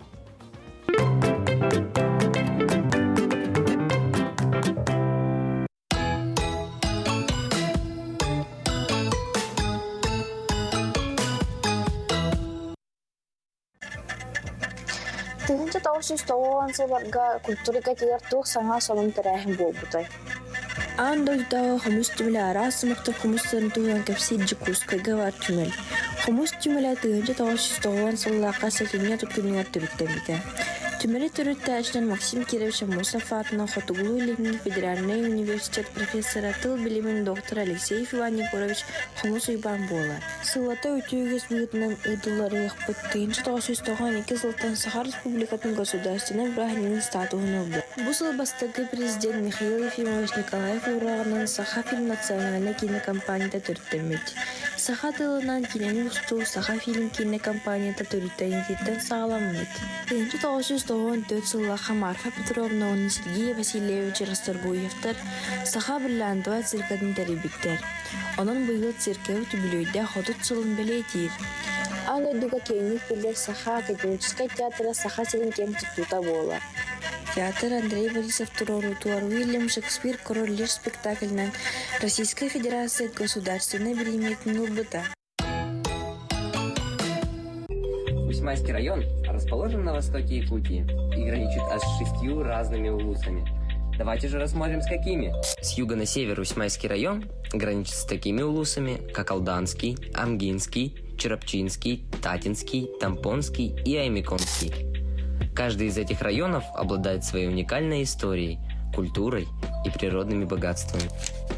1990 сылларга культура эйгэтигэр туох саҥа сонун тэрээһин буолбутай? Аан дойдутааҕы хомус түмэлэ араас омуктар хомустарын туһунан кэпсиир Дьокуускайга баар түмэл. Хомус түмэлэ 1990 сыллаахха сэтинньи күнүгэр төрүттэммитэ. Түмэли төрүттээччинэн Максим Кирович Аммосов аатынан Хотугулуу-Илиҥҥи федеральнай университет профессора, тыл билимин доктора Алексеев Иван Егорович Хомус Уйбаан буолар. Сыллата үтүө үгэс быһыытынан ыытылларыахпыт 1992 сылтан Саха Республикатын государственнай бырааһынньыгын статуһун ылбыт. Бу сыл бастакы президент Михаил Ефимович Николаев уурааҕынан Сахафильм национальнай киинэ компанията төрүттэммит. Саха тылынан киинэни устуу Сахафильм киинэ компанията төрүттэниититтэн саҕаламмыт. 1994 сыллаахха Марфа Петровна уонна Сергей Васильевич Расторгуевтар Саха бриллиантовай циркатын тэрийбиттэр. Онон быйыл циркэбит үбүлүөйдээх 30 сылын бэлиэтиир. Аан дойдуга киэҥник биллэр Саха академическай театра Саха сирин киэҥ туттуута буолар. Театр Андрей Борисов туруоруутугар Уильям Шекспир «Король Лир» спектаклынан Российскай Федерация государственнай бириэмийэтин ылбыта. Усьмайский район расположен на востоке Якутии и граничит аж с шестью разными улусами. Давайте же рассмотрим, с какими. С юга на север Усьмайский район граничит с такими улусами, как Алданский, Амгинский, Чарапчинский, Татинский, Тампонский и Аймиконский. Каждый из этих районов обладает своей уникальной историей, культурой и природными богатствами.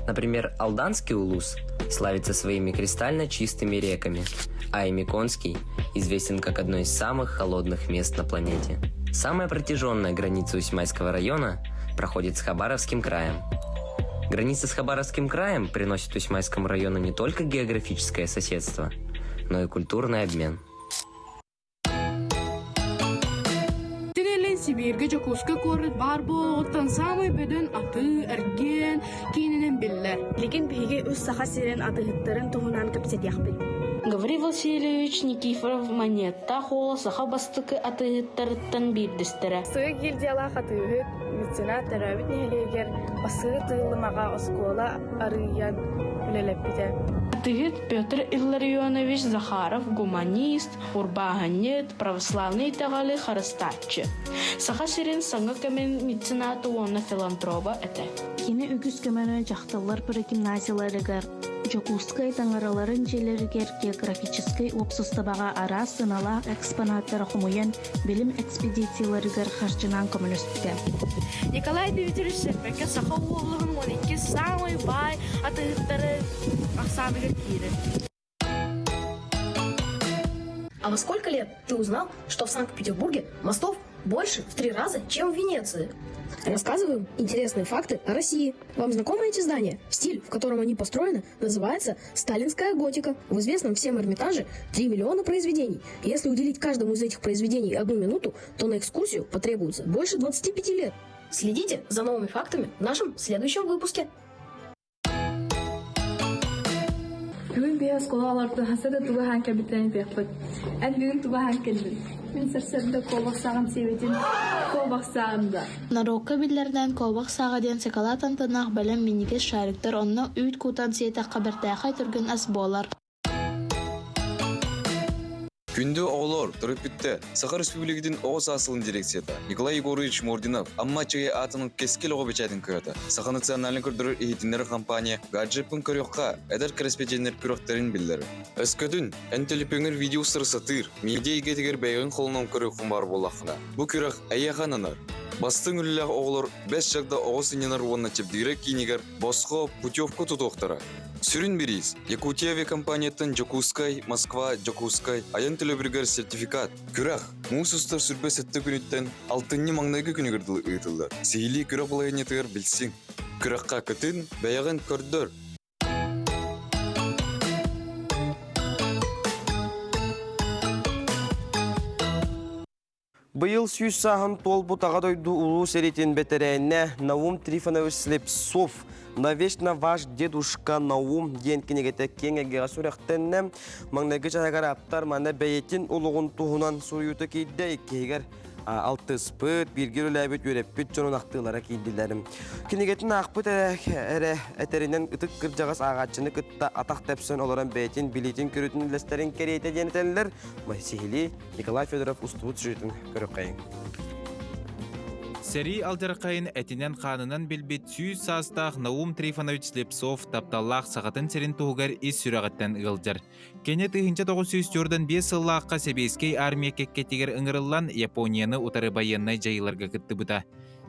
Например, Алданский улус славится своими кристально чистыми реками, а Аймиконский известен как одно из самых холодных мест на планете. Самая протяженная граница Усьмайского района проходит с Хабаровским краем. Граница с Хабаровским краем приносит Усьмайскому району не только географическое соседство, но и культурный обмен. Тинэлин Сибииргэ Дьокуускай куорат баар буолуоҕуттан саамай бөдөҥ атыы-эргиэн киининэн биллэр. Билигин биһиги үс Саха сирин атыыһыттарын туһунан кэпсэтиэхпит. Гаврил Васильевич Никифоров Маньяттаах уола саха бастакы атыыһыттарыттан биирдэстэрэ. Сыа гильдиялаах атыыһыт, меценат төрөөбүт нэһилиэгэр Басыы Тыыллымаҕа оскуола арыйан үлэлэппитэ. Атыыһыт Петр Илларионович Захаров гуманист, урбааһынньыт, православнай итэҕэли харыстааччы. Саха сирин саҥа кэмин мецената уонна филантроба этэ. Кини үгүс көмөнү дьахталлар прогимназияларыгар, Дьокуускай таҥараларын дьиэлэригэр географическай уопсастыбаҕа араас сыаналаах экспонаттары хомуйан билим экспедицияларыгар харчынан көмөлөспүтэ. Николай Дмитриевич Сэрбэкэ саха уолларын 12 саамай баай атыыһыттары ахсааныгар киирэр. А во сколько лет ты узнал, что в Санкт-Петербурге мостов больше в три раза, чем в Венеции? Рассказываем интересные факты о России. Вам знакомы эти здания? Стиль, в котором они построены, называется «Сталинская готика». В известном всем Эрмитаже 3 миллиона произведений. Если уделить каждому из этих произведений одну минуту, то на экскурсию потребуется больше 25 лет. Следите за новыми фактами в нашем следующем выпуске. Бүгүн биһи оскуола олордо хаста да тугу аһаан кэлбиттэрин этиэхпит. Эн бүгүн тугу аһаан кэллиҥ? Мин сарсыарда куобах сааҕын сиэбитим. Куобах сааҕын да. Норуокка биллэринэн куобах сааҕа диэн сакалаат амтаннаах бэлэм минньигэс шариктар онно үүт кутан сиэтэххэ бэртээхэй түргэн ас буолар. Күндү оҕолор, төрөппүттэр, Саха Республикатын оҕо саас сылын дирекцията Николай Егорович Мординов Амма Аччыгый аатынан Кэскил оҕо бэчээтин кыһата, Саха национальнай көрдөрөр иһитиннэрэр компания гаджеппын көрүөххэ, эдэр кэрэспэдьиэннэр күрэхтэрин биллэрэр. Өскөтүн, эн төлөпүөҥҥэр видео устары сатыыр, медиа эйгэтигэр бэйэҕин холонон көрүөххүн баар буоллаххына, бу күрэх эйиэхэ ананар. Бастыҥ үлэлээх оҕолор Бэс чагда оҕо сынньанар уонна чэбдигирэр киинигэр босхо путевка тутуохтара. Сүрүн бириис Якутия авиакомпанияттан Дьокуускай, Москва, Дьокуускай айан төлөбүрүгэр сертификат. Күрэх муус устар 27 күнүттэн алтынньы маҥнайгы күнүгэр дылы ыытыллар. Сиһилии күрэх балаһыанньатыгар билсиҥ. Күрэххэ кытын, бэйэҕин көрдөр! Быйыл сүүс сааһын туолбут Аҕа дойду улуу сэриитин бэтэрээнэ Наум Трифонович Слепцов «Навечно ваш дедушка Наум» диэн кинигэтэ киэҥ эйгэҕэ сүрэхтэннэ. Маҥнайгы чаһыгар ааптар манна бэйэтин олоҕун туһунан суруйуута киирдэ, иккиһигэр алтыспыт, бииргэ үлэлээбит, үөрэппит дьонун ахтыылара киирдилэр. Кинигэтин аахпыт эрэ, эрэ этэринэн ытык кырдьаҕас ааҕааччыны кытта атах тэпсэн олорон бэйэтин билиитин-көрүүтүн үллэстэрин кэриэтэ диэн этэллэр. Сиһилии Николай Федоров устубут сюжетын көрүөххэйиҥ. Сэрии алдьархайын этинэн-хаанынан билбит сүүс саастаах Наум Трифонович Слепцов тапталлаах Сахатын сирин туһугар ис сүрэҕиттэн ыалдьар. Кини 1945 сыллаахха Сэбиэскэй армия кэккэтигэр ыҥырыллан Японияны утары байыаннай дьайыыларга кыттыбыта.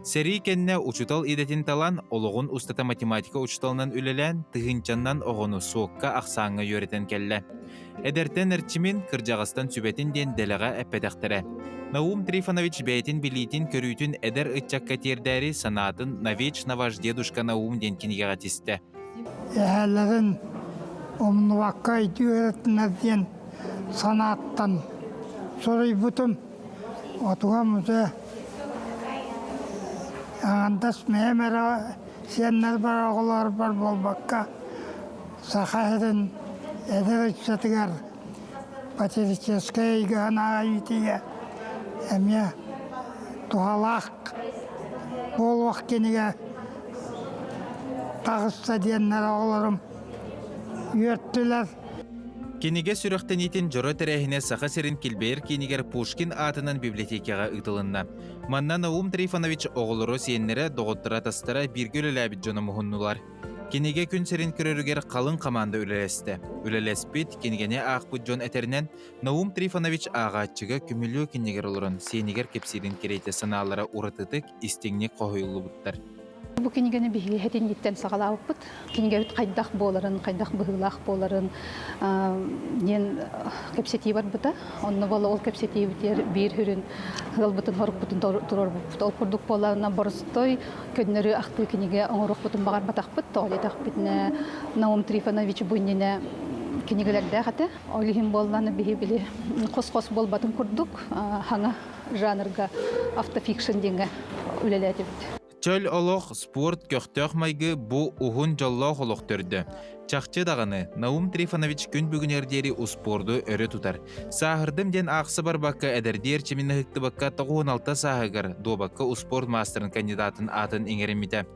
Сэрии кэннэ учуутал идэтин талан, олоҕун устата математика учууталынан үлэлээн, тыһыынчаннан оҕону суокка-ахсааҥҥа үөрэтэн кэллэ. Эдэртэн эрчимин, кырдьаҕастан сүбэтин диэн дэлэҕэ эппэтэхтэрэ. Наум Трифонович бэйэтин билиитин-көрүүтүн эдэр ыччакка тиэрдээри санаатын «Навечно ваш дедушка Наум» диэн кинигэҕэ тистэ. Эһээлэрин умнубакка үөрэтинэр диэн санааттан суруйбутум. Отугам уже аҥардас мэйэм эрэ сиэннэрбэр оҕолорбор буолбакка Саха сирин эдэр ыччатыгар патриотическай эйгэҕин иитиигэ эмиэ туһалаах буолуох кинигэ таҕыста диэннэр оҕолорум үөртүлэр. Кинигэ сүрэхтэниитин дьоро тэрээһинэ Саха сирин килбэйэр киинигэр Пушкин аатынан библиотекаҕа ыытылынна. Манна Наум Трифонович оҕолоро, сиэннэрэ, доҕотторо-атастара бииргэ үлэлээбит дьоно муһуннулар. Кинигэ күн сирин көрөрүгэр халыҥ хамаанда үлэлэстэ. Үлэлэспит, кинигэни аахпыт дьон этэринэн, Наум Трифонович ааҕааччыга көмүлүө кинигэр олорон сиэнигэр кэпсиирин кэриэтэ санаалара уратытык, истиҥник хоһуйуллубуттар. Бу кинигэни биһиги этинниттэн саҕалаабыппыт. Кинигэбит хайдах буоларын, хайдах быһыылаах буоларын диэн кэпсэтии барбыта. Онно буола ол кэпсэтиибитигэр биир сүрүн ыалбытын хорукпутун туруорбуппут. Ол курдук буоллаҕына боростой көннөрү ахтыы кинигэ оҥоруохпутун баҕарбатахпыт. Тоҕо диэтэхпитинэ Наум Трифонович бу иннинэ кинигэлэрдээх этэ. Ол иһин буоллаҕына биһи били хос-хос буолбатын курдук хаҥа жанрга автофикшн диэҥҥэ үлэлээтибит. Чөл олох, спорт, көхтөөх майгы бу уһун дьоллоох олох төрдө. Чахчы даҕаны, Наум Трифонович күн бүгүнүгэр диэри успуорду өрө тутар. Сааһырдым диэн аахса барбакка эдэрдии эрчимин ыһыктыбакка 96 сааһыгар дуобакка успуорт маастарын кандидатын аатын иҥэриммитэ.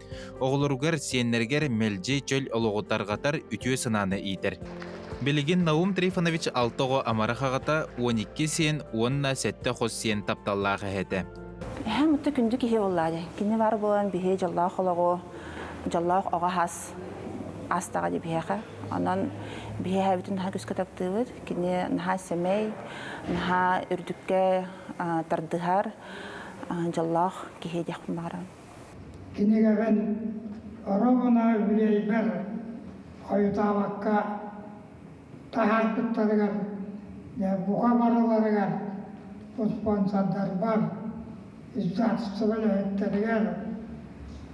Оҕолоругар, сиэннэригэр мэлдьи чөл олоҕу тарҕатар үтүө санааны иитэр. Билигин Наум Трифонович алта оҕо амарах аҕата, 12 сиэн уонна сэттэ хос сиэн тапталлаах эһэтэ. Эһэм ытта күндү киһи буоллаа дии. Кини бар буолан биһи дьоллоох олоҕу, дьоллоох оҕо хас. астаҕа дии биһиэхэ. Онон биһиэхэбитин наһаа күүскэ таптыыбыт. Кини наһаа сэмэй, наһаа үрдүккэ тардыһар дьоллоох киһи диэхпин баҕарабын. Кинигэбин оруобуна үбүлүөйбэр хойутаабакка таһаарбыттарыгар, бука барыларыгар спонсордарбар, издательство үлэһиттэригэр,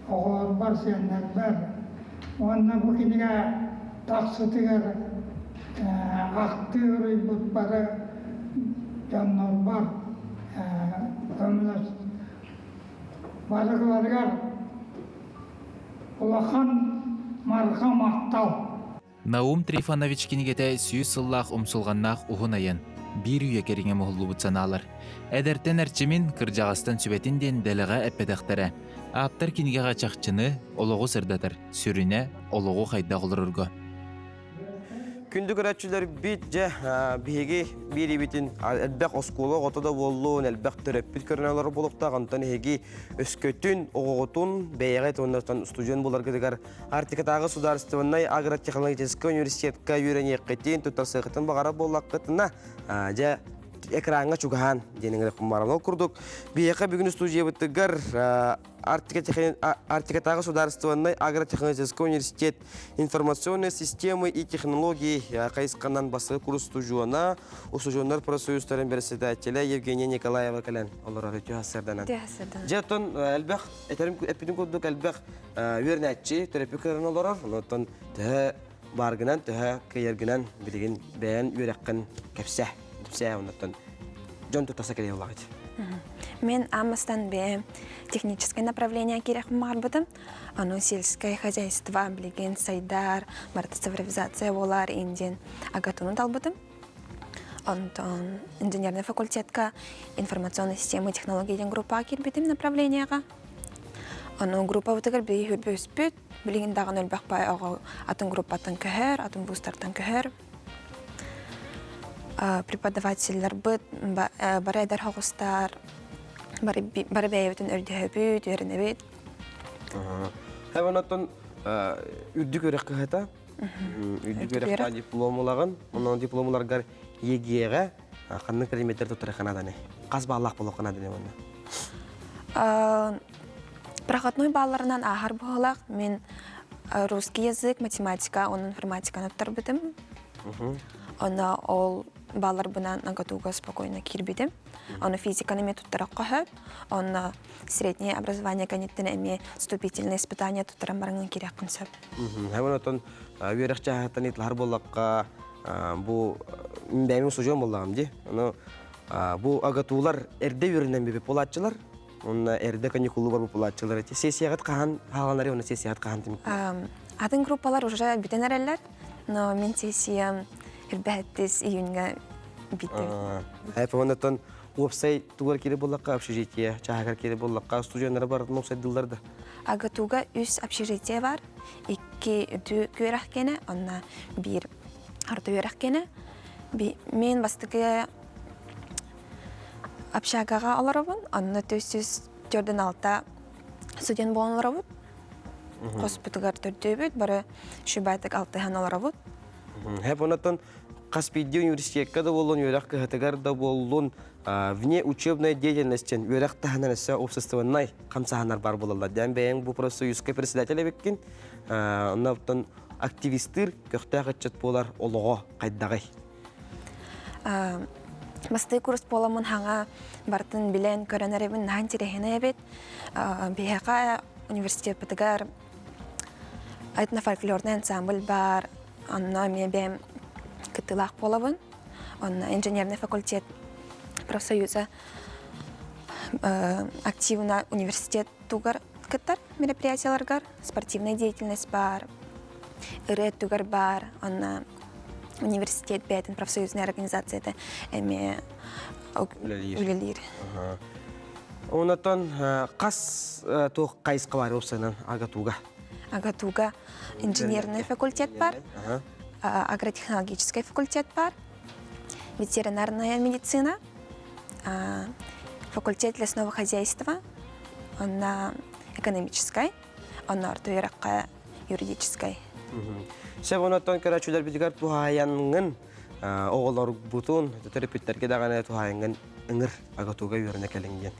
оҕолорбор, сиэннэрбэр уонна бу кинигэ тахсытыгар ахтыы уруйбут бары дьоннорбор көмөлөс барыларыгар улахан марха махтал. Наум Трифонович кинигэтэ сүүс сыллаах умсулҕаннаах уһун айан, биир үйэ кэриҥэ муһуллубут санаалар. Эдэртэн эрчимин, кырдьаҕастан сүбэтин диэн дэлэҕэ эппэтэхтэрэ. Ааптар кинигэҕэ чахчыны, олоҕу сырдатар, сүрүнэ, олоҕу хайдах олорорго. Күндү көрөөччүлэрбит, дьэ, биһиги биэриибитин элбэх оскуола оҕото да буоллун, элбэх төрөппүт көрөн олорор буолуохтаах. Онтон эһиги өскөтүн, оҕоҕутун бэйэҕит уонна студент буоларгытыгар Арктикатааҕы судаарыстыбаннай агротехнологическай университетка үөрэниэххитин, туттарсыаххытын баҕарар буоллаххытына, дьэ, экраҥҥа чугаһаан диэн ыҥырыахпын баҕарабын. Ол курдук, биһиэхэ бүгүн студиябытыгар Арктикатааҕы судаарыстыбаннай агротехнологическай университет информационные системы и технологии хайысханан бастакы курс устудьуона, устудьуоннар профсоюзтарын председателэ Евгения Николаева кэлэн олорор үтүө сарсыарданан. Дьэ, оттон элбэх, этэрим эппитим курдук элбэх үөрэнээччи төрөппүт кыыран олорор. Онтон төһө бааргынан, төһө кыайаргынан билигин бэйэн үөрэххин кэпсээ. Кэпсээ оннуттан дьон туттарса кэлиэ буолаҕыт. Мен аммастан бэйэм техническое направление киирэхпин баҕарбытым. Ону сельское хозяйство билигин сайдар, барыта цифровизация буолар индиэн АГАТУну талбытым. Онтон инженерный факультетка информационной системы технологии диэн группаҕа киирбитим направлениеҕа. Ону группабытыгар биһиги үрбүспүт, билигин даҕаны элбэх баай оҕо атын группаттан көһөр, атын вузтартан көһөр. Преподавателлэрбит бары эдэр оҕустар, бары бэйэбитин өрдөһөбүт, үөрэнэбит. Һэ, онтон үрдүк үөрэх кыһата, үрдүк үөрэххэ диплом ылаҕын, онон диплом ыларгар ЕГЭ-ҕэ ханнык предметтэр туттарыахха нааданы? Хас бааллаах буолуохха нааданы уонна? Проходной балларынан ааһар быһыылаах. Мин русский язык, математика, онон информатиканы туттарбытым. Онно ол балларбынан АГАТУга спокойно киирбитим. Ону физиканы эмиэ туттарахха сөп. Онно среднее образование кэнниттэн эмиэ вступительное испытание туттаран бараҥҥын киириэххин сөп. Һэмэн отон үөрэх чааһыттан ыйыталаһар буоллахха бу бэйэм устудьуон буоллаҕым дии. Ону бу АГАТУлар эрдэ үөрэнэн бүпүт буолааччылар. Онно эрдэ каникулу барбыт буолааччылар эти. Сессияҕыт хаһан хааланары, онно сессияҕыт хаһан түмүктэнэр? Атын группалар уже бүтэн эрэллэр, но мин сессиям үрбэһэттис июньга бүттэ. Хайп оннотон уопсай тугар кири буллакка общежитие, чааһыгар кири буллакка студенттары барытын уопсайдыллар да. АГАТУга үс общежитие бар. Икки үрдүк үөрэх киэнэ, онно биир орто үөрэх киэнэ. Мен бастакы общагаҕа олоробун, онно 446 студент буолан олоробут. Хоспутугар төрдүөбүт, бары шүбэтик алтыһан олоробут. Хэп онотон хас биирдии университекка да буоллун, үөрэх кыһатыгар да буоллун, вне учебной деятельности үөрэх таһынан өссө общественнай хамсааһыннар бар буолаллар. Дьэн бэйэҥ бу профсоюзка председатель эбиккин, онно оттон активистыыр көхтөөх ыччат буолар олоҕо хайдаҕый? Бастыы курс буоламмын хаҥа барытын билэн көрөн эрэбин наһаа интэриэһинэй эбит. Биһиэхэ университеппытыгар этнофольклорный ансамбль баар, онно эмиэ бэйэм кыттыылаах буолабын. Онно инженерный факультет профсоюза активно университет тугар кыттар мероприятияларгар, спортивная деятельность баар, ырыа өттүгэр баар, онно университет бэйэтин профсоюзная организацията эмиэ үлэлиир. Онотон хас туох хайысха бар уопсайынан АГАТУга? АГАТУга инженерный факультет бар, агротехнологический факультет бар, ветеринарная медицина, факультет лесного хозяйства, онно экономическай, онно орто үөрэххэ юридическай. Сөп онуттан көрөөччүлэрбитигэр туһаайаҥҥын оҕолорбутун, төрөппүттэргэ даҕаны туһаайаҥҥын ыҥыр АГАТУга үөрэнэ кэлиҥ диэн.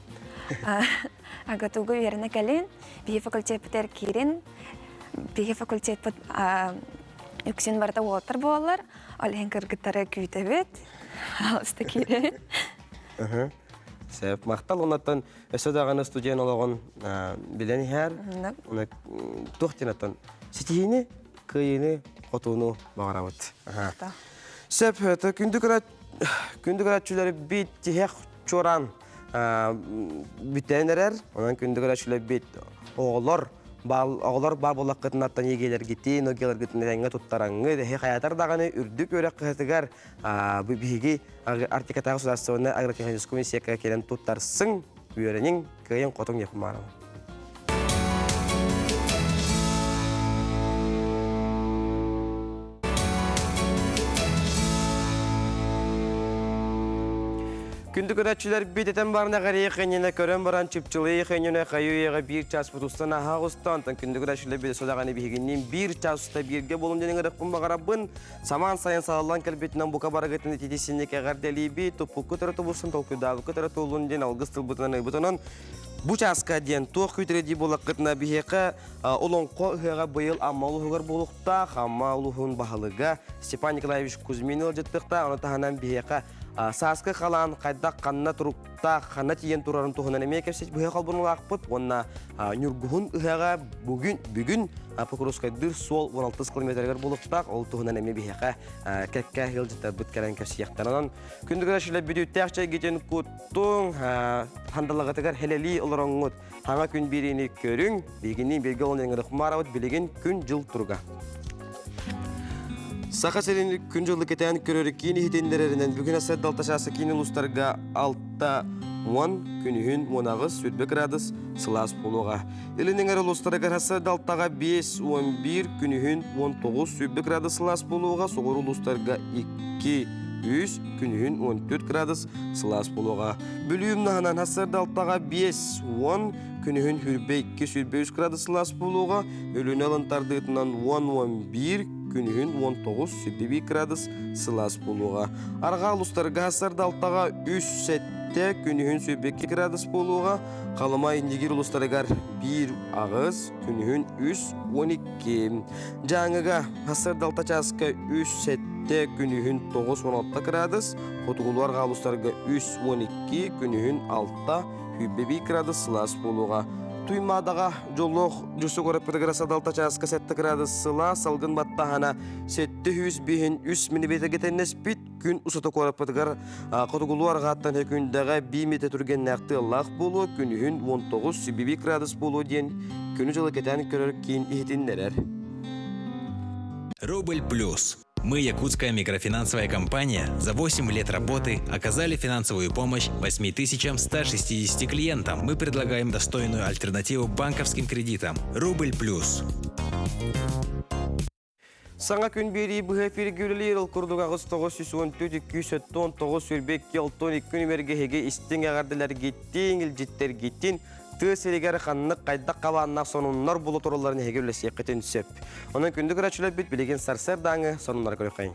АГАТУга үөрэнэ кэлин, биһи факультеппытыгар киирин, биһи факультеппыт үксүн барыта уолаттар буолаллар, ол иһин кыргыттары күүтэбит, алыста киирэбит. Сөп, махтал оннуттан өссө даҕаны студент олоҕун билэн иһэр. Туох диэн оттон ситиһиини, кыайыыны, хотууну баҕарабыт. Сөп, күндү күндү көрөөччүлэрбит тиһэх чуораан бүтэн эрэр. Онон күндү көрөөччүлэрбит оҕолор оҕолор баар буоллаххытынаттан егелергитин, огелергитин этэҥҥэ туттараҥҥыт, эһи хайатар даҕаны үрдүк үөрэх кыһатыгар биһиги Арктикатааҕы судаарыстыбаннай агротехническай университекка кэлэн туттарсыҥ, үөрэниҥ, кыайыҥ хотуҥ Якумарова. Күндү көрөөччүлэрбит этэн баран эҕэрийэ хэнньэнэ көрөн баран чыпчылыы хэнньэнэ хайы-үйэҕэ биир час бутустан аһаах уста онтон күндү көрөөччүлэрбит судаҕаны биһигинниин биир час уста бииргэ буолун диэн ыҥырыахпын баҕарабын. Самаан сайын салаллан кэлбитинэн бука барыгытын итити синник эҕэрдэлиибит, туппуккут эрэ тубусун, толкуйдаабыккыт эрэ туоллун диэн алгыс тылбытынан ыйбыт. Онон бу чааска диэн туох күүтэрэ дии буоллаххытына биһиэхэ Олоҥхо ыһыаҕа быйыл Амма улууһугар буолуохтаах. Амма улууһун баһылыга Степан Николаевич Кузьмин ыалдьыттыахтаах. Ону таһынан биһиэхэ сааскы халаан хайдах ханна туруктаах, ханна тиийэн турарын туһунан эмиэ кэпсэт быһа холбонулаахпыт уонна Ньургуһун ыһыаҕа бүгүн бүгүн Покровскайдыыр суол 16 километрыгар буолуохтаах. Ол туһунан эмиэ биһиэхэ кэккэ ыалдьыттарбыт кэлэн кэпсиэхтэр. Онон күндү көрөөччүлэр бүдүүттээх чэйгитин куттуҥ, хандалаҕытыгар хэлэлии олороҥҥут хаҥа күн биэриини көрүҥ, биһигинниин бииргэ олорон ыҥырык билигин күн-дьыл туруга. Саха сирин күн дьылы кэтээн көрөр киин иһитиннэрэринэн бүгүн асар далта чааса киин улуустарга 6 уон күнүһүн 18 сүрбэ градус сылаас буолуоҕа. Илин эҥэр улуустарыгар асар далтаҕа 5 11 күнүһүн 19 сүрбэ градус сылаас буолуоҕа, соҕуруу улуустарга 2 3 күнүһүн 14 градус сылаас буолуоҕа. Бүлүү умнаһынан асар далтаҕа 5 10 күнүһүн хүрбэ 2 сүрбэ 3 градус сылаас буолуоҕа, Өлүнэ ылын тардыытынан 10-11, күнүһүн 19-21 градус сылаас буолуоҕа. Арҕаа улуустарга сардалтаҕа 3-7, күнүһүн 22 градус буолуоҕа. Халыма Индигир улуустарыгар 1-8, күнүһүн 3-12. Дьааҥыга сардалта чааска 3-7, күнүһүн 9-16 градус. Хотугулуу арҕаа улуустарга 3-12, күнүһүн 6, 21 градус сылаас буолуоҕа. Туймаадаҕа дьоллоох дьусу көрөппүтүгэр садалта чааска 7 градус сылаас салгын баттаһана 705 3 миллиметрге тэннэспит күн усата куораппытыгар хотугулуу арҕааттан күндэҕэ 1 метр түргэннээх тыаллаах буолуо күнүһүн 19 1 градус буолуо диэн күнү-дьылы кэтээн көрөр киин иһитиннэрэр. Рубль плюс. Мы, якутская микрофинансовая компания, за 8 лет работы оказали финансовую помощь 8160 клиентам. Мы предлагаем достойную альтернативу банковским кредитам. Рубль плюс. Саҥа күн биэрии быһа эфиргэ үлэлиир ол курдук 8914 279 22 62 нүмергэ эһиги истиҥ эҕэрдэлэргитин, илдьиттэргитин тыа сиригэр ханнык хайдах хабааннаах сонуннар була туралларын эһиги үлэсиэххитин сөп. Онон күндү көрөөччүлэрбит билигин сарсыардааҥы сонуннары көрүөххэйиҥ.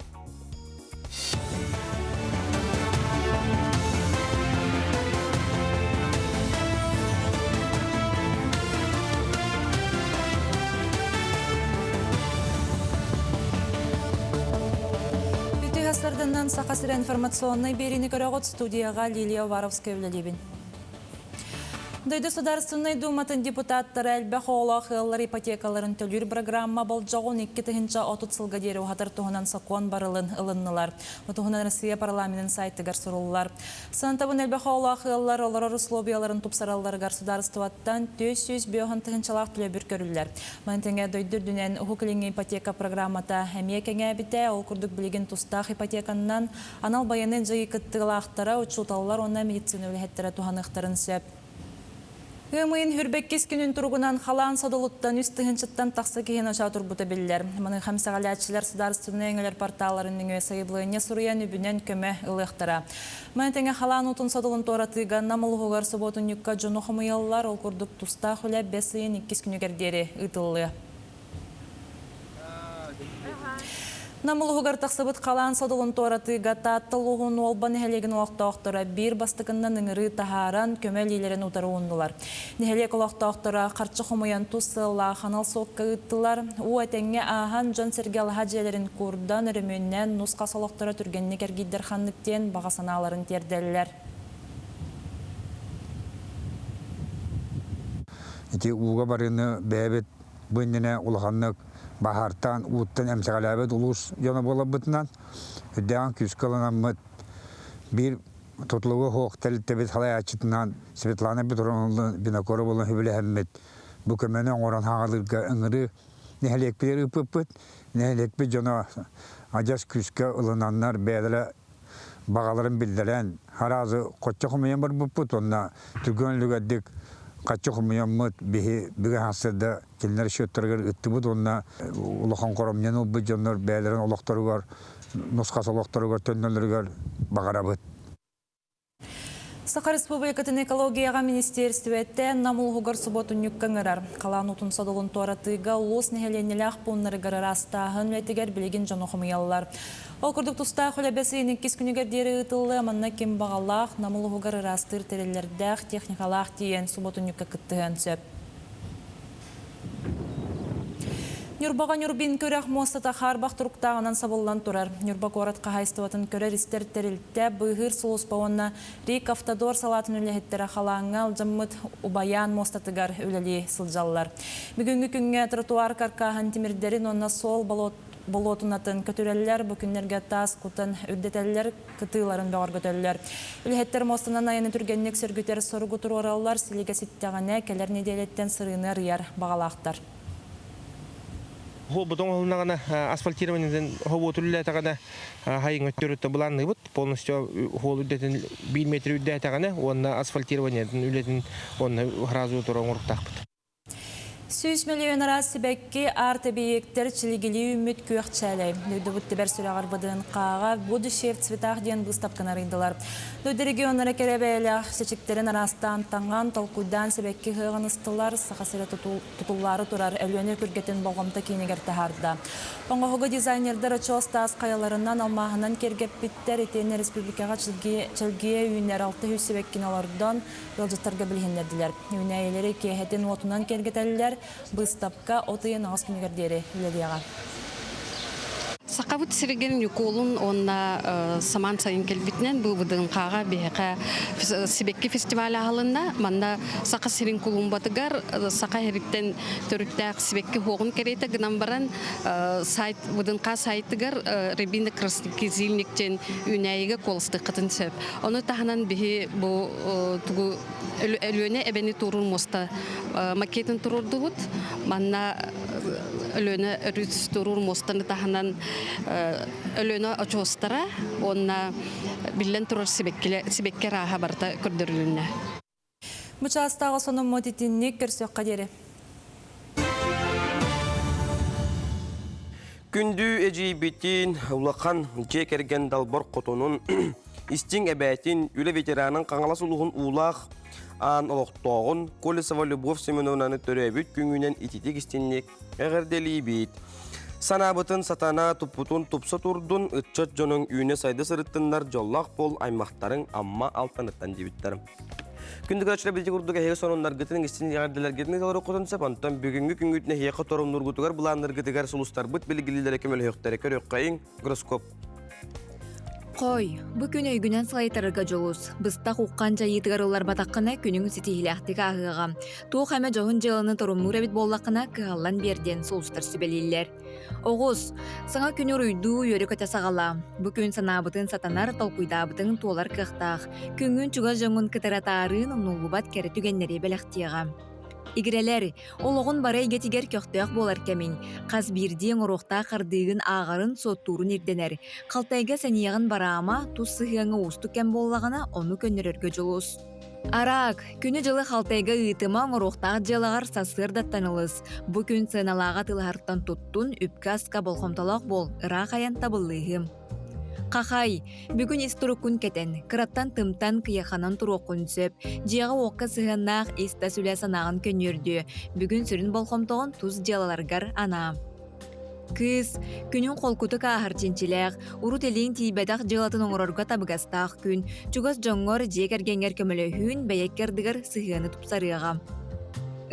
Үтүө сарданнан Саха сирэ информационнай биэриини көрөҕүт студияҕа Лилия Уваровская үлэлиибин. Дойду Судаарыстыбаннай Дууматын депутаттара элбэх оҕолоох ыаллар ипотекаларын төлүүр программа болдьоҕун 2030 сылга диэри уһатар туһунан сокуон барылын ылыннылар. Бу туһунан Россия парламенын сайтыгар суруллар. Сантабын элбэх оҕолоох ыаллар олорор условияларын тупсаралларыгар судаарыстыбаттан 405 тыһыынчалаах төлөбүр көрүллэр. Маны тэҥэ дойду үрдүнэн Уһук Илиҥҥи ипотека программата эмиэ кэҥээбитэ. Ол курдук билигин тустаах ипотеканнан Анал байыаннай дьайыы кыттыылаахтара, учууталлар уонна медицина үлэһиттэрэ туһаныахтарын сөп. Ыам ыйын хүрбэккис күнүн туругунан халаан содулуттан үс тыһыынчаттан тахса киһи ночоо турбута биллэр. Маныаха эмсэҕэлээччилэр судаарыстыбаннай өҥөлөр порталларын нөҥүө сайабылыанньа суруйан үбүнэн көмө ылыахтара. Маны тэҥэ халаан уутун содулун туоратыыга Нам улууһугар субуотунньукка дьону хомуйаллар, ол курдук тустаах үлэ бэс ыйын иккис күнүгэр диэри ыытыллыа. Нам улууһугар тахсыбыт халаан содулун туоратыыга Таатта улууһун Уолба нэһилиэгин олохтоохторо биир бастакыннан ыҥырыы таһааран, көмө илиилэрин утары ууннулар. Нэһилиэк олохтоохторо харчы хомуйан тус сыаллаах анал суокка ыыттылар. Уу этэҥҥэ ааһан, дьон-сэргэ алаһа дьиэлэрин куурдан, өрөмүөннээн, нус-хас олохторо түргэнник эргийдэр ханнык диэн баҕа санааларын тиэрдэллэр. Ити ууга барыыны бэйэбит бу иннинэ улаханнык баһаартаан ууттан эмсэҕэлээбит улуус дьоно буоларбытынан үрдээҕин күүскэ ылынаммыт биир тутулугу суох тэрилтэбит салайааччытынан Светлана Петровна Винокуровалыын сөбүлэһэммит бу көмөнү оҥорон хаалыырга ыҥырыы нэһилиэкпитигэр ыыппыппыт. Нэһилиэкпит дьоно адьас күүскэ ылынаннар бэйэлэрэ баҕаларын биллэрэн, аразы хоччо хомуйан барбыппыт уонна түргэн үлүгэрдик хаччы хомуйаммыт биһи бүгүн сарсыарда кинилэр счеттарыгар ыттыбыт уонна улахан хоромньуну ылбыт дьоннор бэйэлэрин олохторугар нусхас олохторугар төннөллөрүгэр баҕарабыт. Саха Республикатын экологияҕа министиэристибэтэ Нам улууһугар субуотунньукка ыҥырар. Халаан уутун содулун туоратыыга улуус нэһилиэнньэлээх пууннарыгар ыраастааһын үлэтигэр билигин дьону хомуйаллар. Ол курдук тустаах үлэ бэс ыйын иккис күнүгэр диэри ыытыллыа. Манна ким баҕалаах Нам улууһугар ыраастыыр тэриллэрдээх, техникалаах тиийэн субуотунньукка кыттыһыан сөп. Ньурбаҕа Ньурбин күрэх муостата хаарбах туруктааҕынан сабыллан турар. Ньурба куорат хаһаайыстыбатын көрөр-истэр тэрилтэ, быыһыыр сулууспа уонна РИК Автодор салаатын үлэһиттэрэ халааҥҥа алдьаммыт Убайаан муостатыгар үлэлии сылдьаллар. Бүгүҥҥү күҥҥэ тротуар каркааһын тимирдэрин уонна суол болуотунатын көтүрэллэр, бу күннэргэ таас кутан үрдэтэллэр, кытыыларын бөҕөргөтөллөр. Үлэһиттэр муостанан айаны түргэнник сөргүтэр соругу туруораллар, силигэ ситтэҕинэ, кэлэр нэдиэлэттэн сырыыны арыйар баҕалаахтар. Бутун оһолунаҕына асфальтированиетын хобуоту үлэлээтэҕинэ хайыҥ өттүрүттэ былаанныыбыт полностью хуол үрдэтин биир метр үрдээтэҕинэ уонна асфальтированиетын үлэтин уонна сразу тура оҥоруктаахпыт. 100 миллион араас сибэкки арт-эбийиэктэр чилигилии үүммүт күөх чээлэй. Дойдубут түбэр сүрэҕэр ВДНХ-ҕа «Будущее в цветах» диэн быыстапканы арыйдылар. Дойду регионнара кэрэ бэйэлээх чэчиктэрин араастаан таҥан, толкуйдаан сибэкки ыһыаҕын ыстылар, Саха сирэ тутуллаары турар Өлүөнэ күргэтин болҕомто киинигэр таһаарда. Оҥоһугу дизайнердар очуос таас хайаларынан, алмааһынан киэргэппиттэр, итиэннэ республикаҕа чэлгийэ үүнэр 600 сибэккини олордон, ыалдьыттарга билиһиннэрдилэр. Үүнээйилэри киэһэтин уотунан киэргэтэллэр, быыстапка от ыйын аҕыс күнүгэр диэри үлэлиэҕэ. Сахабыт сиригин Ньукуолун уонна самаан сайын кэлбитинэн бу ВДНХ-ҕа биһиэхэ сибэкки фестиваль аһылынна. Манна Саха сирин кулумбатыгар саха иһириттэн төрүттээх сибэкки хуоҕун кэриэтэ гынан баран сайт ВДНХ сайтыгар Рябина Краснокизильник диэн үүнээйигэ куоластыаххытын сөп. Ону таһынан биһи бу тугу Өлүөнэ эбэни туоруур муоста макетын туруордубут. Манна Өлүөнэ өрүс туоруур муостаны таһынан Өлүөнэ очуостара уонна биллэн турар сибэкки арааһа барыта көрдөрүлүннэ. Бу чаастааҕы сонуммут итинник көрсүөххэ диэри. Күндү эдьиийбитин, улахан дьиэ кэргэн далбар хотунун, истиҥ эбээтин, үлэ ветеранын Хаҥалас улууһун уулаах аан олохтооҕун Колесова Любовь Семеновнаны төрөөбүт күҥүнэн ититик истинник эҕэрдэлиибит. Санаабытын сатана туппутун тупса турдун, ыччат дьонуҥ үүнэ-сайда сырыттыннар, дьоллоох буол аймахтарыҥ Амма Алтаныттан диэбиттэр. Күндү көрөөччүлэр билдьи курдук эһиги сонуннаргытын, истин эҕэрдэлэргитин ыыталар сөп. Онтон бүгүҥҥү күҥҥүтүн эһиэхэ торумнуургутугар, былааннаргытыгар сулустарбыт билгилилэрэ көмөлөһүөхтэрэ. Көрүөххэйиҥ, гороскоп. Хой, бу күн өйгүнэн салайтарарга дьулус. Быстах уххан дьайыытыгар ылларбатаххына күнүҥ ситиһиилээхтик ааһыаҕа. Туох эмэ дьоһун дьыаланы торумнуур эбит буоллаххына, кыһаллан биэр диэн сулустар сүбэлииллэр. Оҕус, саҥа күнү уруйдуу үөрэ-көтө саҕалаа. Бу күн санаабытын сатанар, толкуйдаабытыҥ туолар кыахтаах. Күҥҥүн чугас дьоҥҥун кытары атаарыын умнуллубат кэрэ түгэннэри бэлэхтиэҕэ. Игирэлэр, олоҕун бары эйгэтигэр көхтөөх буолар кэмиҥ. Хас биирдии оҥоруохтаах хардыыгын ааҕарын, суоттуурун ирдэнэр. Халтайга сэниэҕин бараама, тус сыһыаҥҥа уустук кэм буоллаҕына, ону көннөрөргө дьулус. Араак, күнү-дьылы халтайга ыытыма оҥоруохтаах дьыалаҕар сарсыардаттан ылыс. Бу күн сыаналааҕа тылыһартан туттун, үпкэ-аска болҕомтолоох буол, ыраах айан табыллыыһы. Хахай, бүгүн ис туруккун кэтэн, кыраттан тымтан, кыйаханан туруоххун сөп. Дьиэҕэ-уокка сыһыаннаах ис-тас үлэ санааҕын көнньүөрдүө. Бүгүн сүрүн болҕомтоҕун тус дьыалаларгар анаа. Кыыс, күнүн холкутук ааһар чинчилээх, урут илииҥ тиийбэтэх дьыалатын оҥорорго табыгастаах күн, чугас дьоҥҥор, дьиэ кэргэҥҥэр көмөлөһүүн бэйэккэ ардыгар сыһыаны тупсарыаҕа.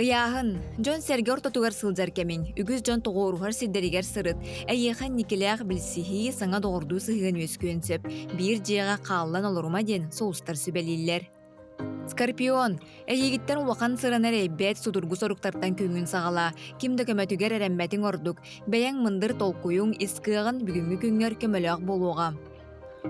Ыйааһын. Дьон-сэргэ ортотугар сылдьар кэмиҥ. Үгүс дьон тоҕуоруһар сирдэригэр сырыт. Эйиэхэ инникилээх билсиһии, саҥа доҕордуу сыһыан үөскүөн сөп. Биир дьиэҕэ хааллан олорума диэн сулустар сүбэлииллэр. Скорпион, эйигиттэн улахан сыраны эрэйбэт судургу соруктартан күҥҥүн саҕалаа. Ким да көмөтүгэр эрэммэтиҥ ордук. Бэйэҥ мындыр толкуйуҥ, ис кыаҕын бүгүҥҥү күҥҥэр көмөлөөх буолуоҕа.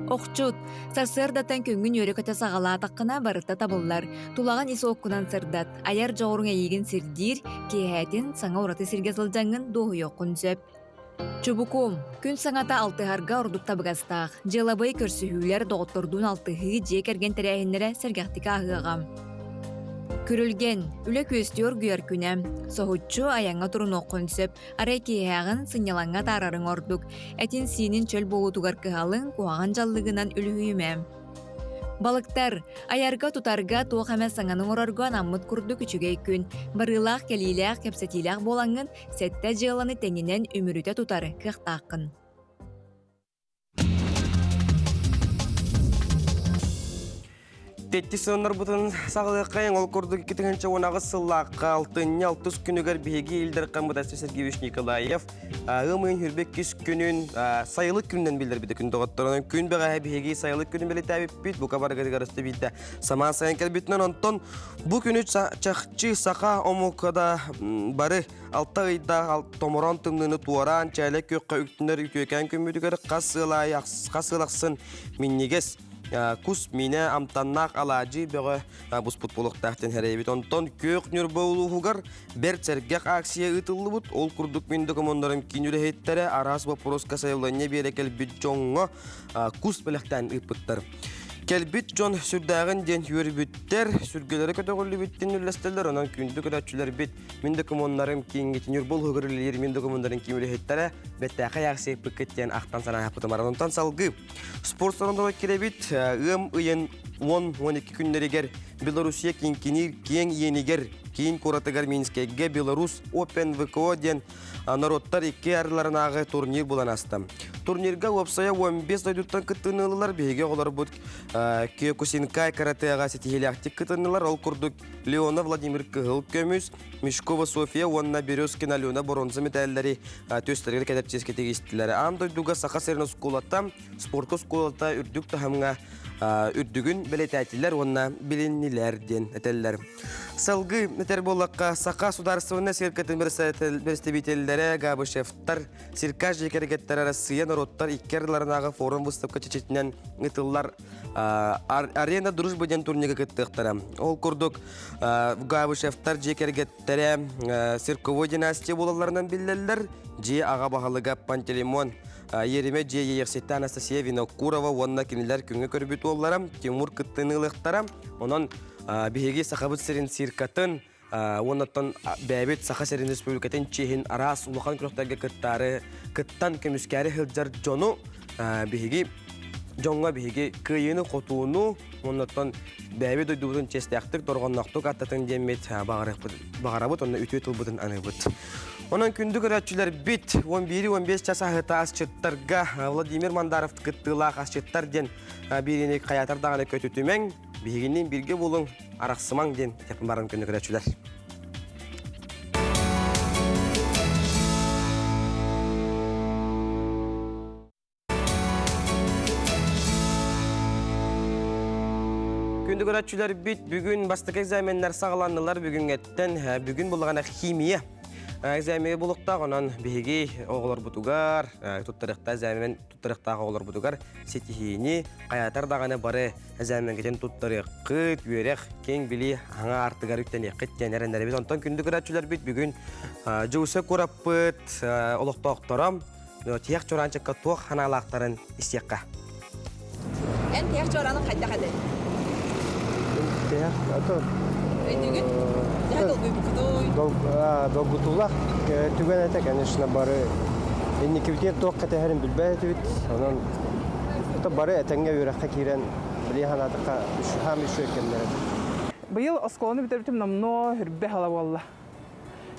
Охчут, сарсыардаттан күҥҥүн үөрэ-көтө саҕалаатаххына барыта табыллар. Тулаҕын ис уоккунан сырдат, айар дьоҕуруҥ эйигин сирдиир, киэһээтин саҥа ураты сиргэ сылдьаҥҥын дуоһуйуоххун сөп. Чубукум, күн саҥата алтыһарга ордук табыгастаах. Дьыалабыай көрсүһүүлэр, доҕоттордуун алтыһыы, дьиэ кэргэн тэрээһиннэрэ сэргэхтик ааһыаҕа. Күрүлгэн, үлэ күөстүү оргуйар күнэ. Соһуччу айаҥҥа турунуоххун сөп. Арай киэһээҕин сынньалаҥҥа атаарарыҥ ордук. Этин-сиинин чөл буолуутугар кыһалыҥ, куһаҕан дьаллыгынан үлүһүйүмэ. Балыктар, айарга-тутарга туох эмэ саҥаны оҥорорго анаммыт курдук үчүгэй күн. Барыылаах-кэлиилээх, кэпсэтиилээх буолаҥҥын сэттэ дьыаланы тэҥинэн үмүрүтэ тутар кыахтааххын. Тетти сыаннарбытын саҕалыаххайыҥ. Ол курдук 2018 сыллаахха алтынньы алтыс күнүгэр биһиги Ил Дархан Быдасты Сергеевич Николаев ыам ыйын хүрбэккис күнүн сайылык күнүнэн биллэрбитэ күн доҕотторунан күн бэҕэһээ биһиги сайылык күнүн бэлиэтээбиппит бука барыгытыгар өстө самаан сайын кэлбитинэн онтон бу күнү чахчы саха омука да бары алта ыйдаах томороон тымныыны туораан чээлэ күөххэ үктүнэр үтүөкээн күммүтүгэр хас сыл аайы хас сыл ахсын минньигэс кус миинэ амтаннаах алаадьы бөҕө буспут буолуохтаах диэн сэрэйэбит. Онтон Күөх Ньурба улууһугар бэрт сэргэх акция ыытыллыбыт. Ол курдук мин докумуоннарым киин үлэһиттэрэ араас боппуруоска сайылланньа биэрэ кэлбит дьоҥҥо кус бэлэхтээн ыыппыттар. Кэлбит дьон сүрдээҕин диэн үөрбүттэр, сүргэлэрэ көтөҕүллүбүттэн үллэстэллэр. Онон күндү көрөөччүлэрбит мин докумуоннарым кииҥҥит Ньурба улууһугар үлэлиир мин докумуоннарым киин үлэһиттэрэ бэртээхэй акция ыыппыккыт диэн ахтан санаһаппытым. Онтон салгыы Спорт салонугар кирэбит ыам ыйын 10-12 күннэригэр Белоруссия киҥкиниир киэҥ иэнигэр киин куоратыгар Минскэйгэ Беларусь Open ВКО диэн норуоттар икки арыларынааҕы турнир булан аста. Турнирга уопсайа 15 дойдуттан кыттыыны ыллылар. Биһиги оҕолорбут Киокусинкай каратэҕа ситиһиилээхтик кытыннылар. Ол курдук Леона Владимир кыһыл көмүс, Мешкова София уонна Березкина Алена боронза мэтээллэри түөстэригэр кэтэр чиэскэ тигистилэр. Аан дойдуга Саха сирин оскуолата, спорт оскуолата үрдүк таһымҥа үрдүгүн бэлиэтээтилэр уонна билиннилэр диэн этэллэр. Салгыы этэр буоллахха, Саха судаарыстыбаннай циркатын представителлэрэ Габышевтар циркач дьиэ кэргэттэрэ Россия норуоттар икки ардыларынааҕы форум выставка чечетинэн ыытыллар Арена дружбы диэн турнирга кыттыахтара. Ол курдук Габышевтар дьиэ кэргэттэрэ цирковой династия буолалларынан биллэллэр. Дьиэ аҕа баһылыга Пантелеймон Еремей дьиэ иэйэхситтэ Анастасия Винокурова уонна кинилэр күҥҥэ көрбүт уоллара Тимур кыттыыны ылыахтара. Онон биһиги Сахабыт сирин циркатын уоннаттан бэйэбит Саха сирин республикатын чиэһин араас улахан күрэхтэргэ кыттаары кыттан көмүскээри сылдьар дьону биһиги дьоҥҥо биһиги кыайыыны-хотууну уоннаттан бэйэбит дойдубутун чиэстээхтик, дорҕонноохтук аттатын диэммит баҕарабыт уонна үтүө тылбытын аныыбыт. Онон күндү көрөөччүлэрбит 11-15 час аһыта асчыттарга Владимир Мандаров кыттыылаах асчыттар диэн биириини хайаатар даҕаны көтүтүмэҥ, Биһигинниин бииргэ буолуҥ, арахсымаҥ диэн тэпин баран көнө көрөөччүлэр. Күндү көрөөччүлэрбит, бүгүн бастакы экзаменнар саҕаланнылар. Бүгүҥҥэттэн бүгүн буллаҕына химия экзамени булуктаах, онон биһиги оҕолорбутугар туттарыахта экзамен туттарыахтаах оҕолорбутугар ситиһиини, хайаатар даҕаны бары экзамеҥҥитин туттарыаххыт, үөрэх, киэҥ билии аҥа артыгар үктэниэххит диэн эрэннэрэбит. Онтон күндү көрөөччүлэрбит бүгүн Дьууса кураппыт олохтоохторо тиһэх чуораанчыкка туох санаалаахтарын истиэххэ. Эн тиһэх чуораанын хайдах этэй? Тиһэх, ото Өйдүүгүн? Төһө долгуйбуккутуй? Долгутуулаах түгэн этэ, конечно, бары инникибитигэр туох кэтэһэрин билбэт этибит. Онон бары этэҥҥэ үөрэххэ киирэн, билии санаатахха, хаам үчүгэй кэмнэр этэ. Быйыл оскуоланы бүтэрбитим номнуо үрбэ хала буолла.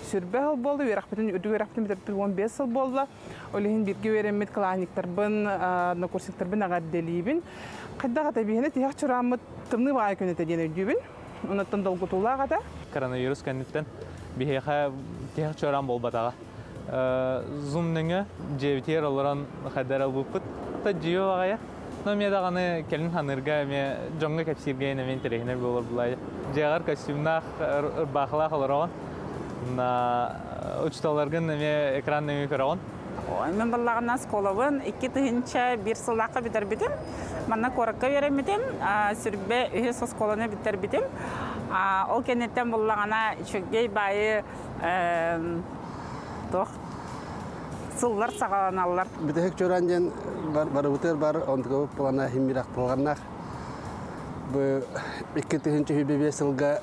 Сүрбэ сыл буолла, үөрэхпитин үрдүк үөрэхпитин бүтэрбит 15 сыл буолла. Ол иһин бииргэ үөрэммит классниктарбын, однокурсниктарбын эҕэрдэлиибин. Хайдах ата биһиэнэ тиһэх чурааммыт тымныы баҕайы күн этэ диэн өйдүүбүн. Онуттан долгутуулаах этэ. Коронавирус кэнниттэн биһиэхэ тиһэх чуораан буолбатаҕа. Zoom нөҥүө дьиэбитигэр олорон хайдар ылбыппыт. Та дьиэ баҕайа. Но эмиэ даҕаны кэлин ханыырга эмиэ дьоҥҥо кэпсииргэ эмиэ интэриэһинэй буолар булай. Дьиэҕэр костюмнаах, ырбаахылаах олороҕун. На учууталларгын эмиэ экран нөҥүө көрөҕүн. Мен баллаҕына оскуолабын 2001 сыллаахха бүтэрбитим. Манна куоракка үөрэммитим. Сүрбэ үһүс оскуоланы бүтэрбитим. Ол кэнниттэн буллаҕына үчүгэй баайы туох сыллар саҕаланаллар. Бүтэһик чуораан диэн барыбытыгар бар онтукабыт плана химмирахталганнах. Бу 2025 сылга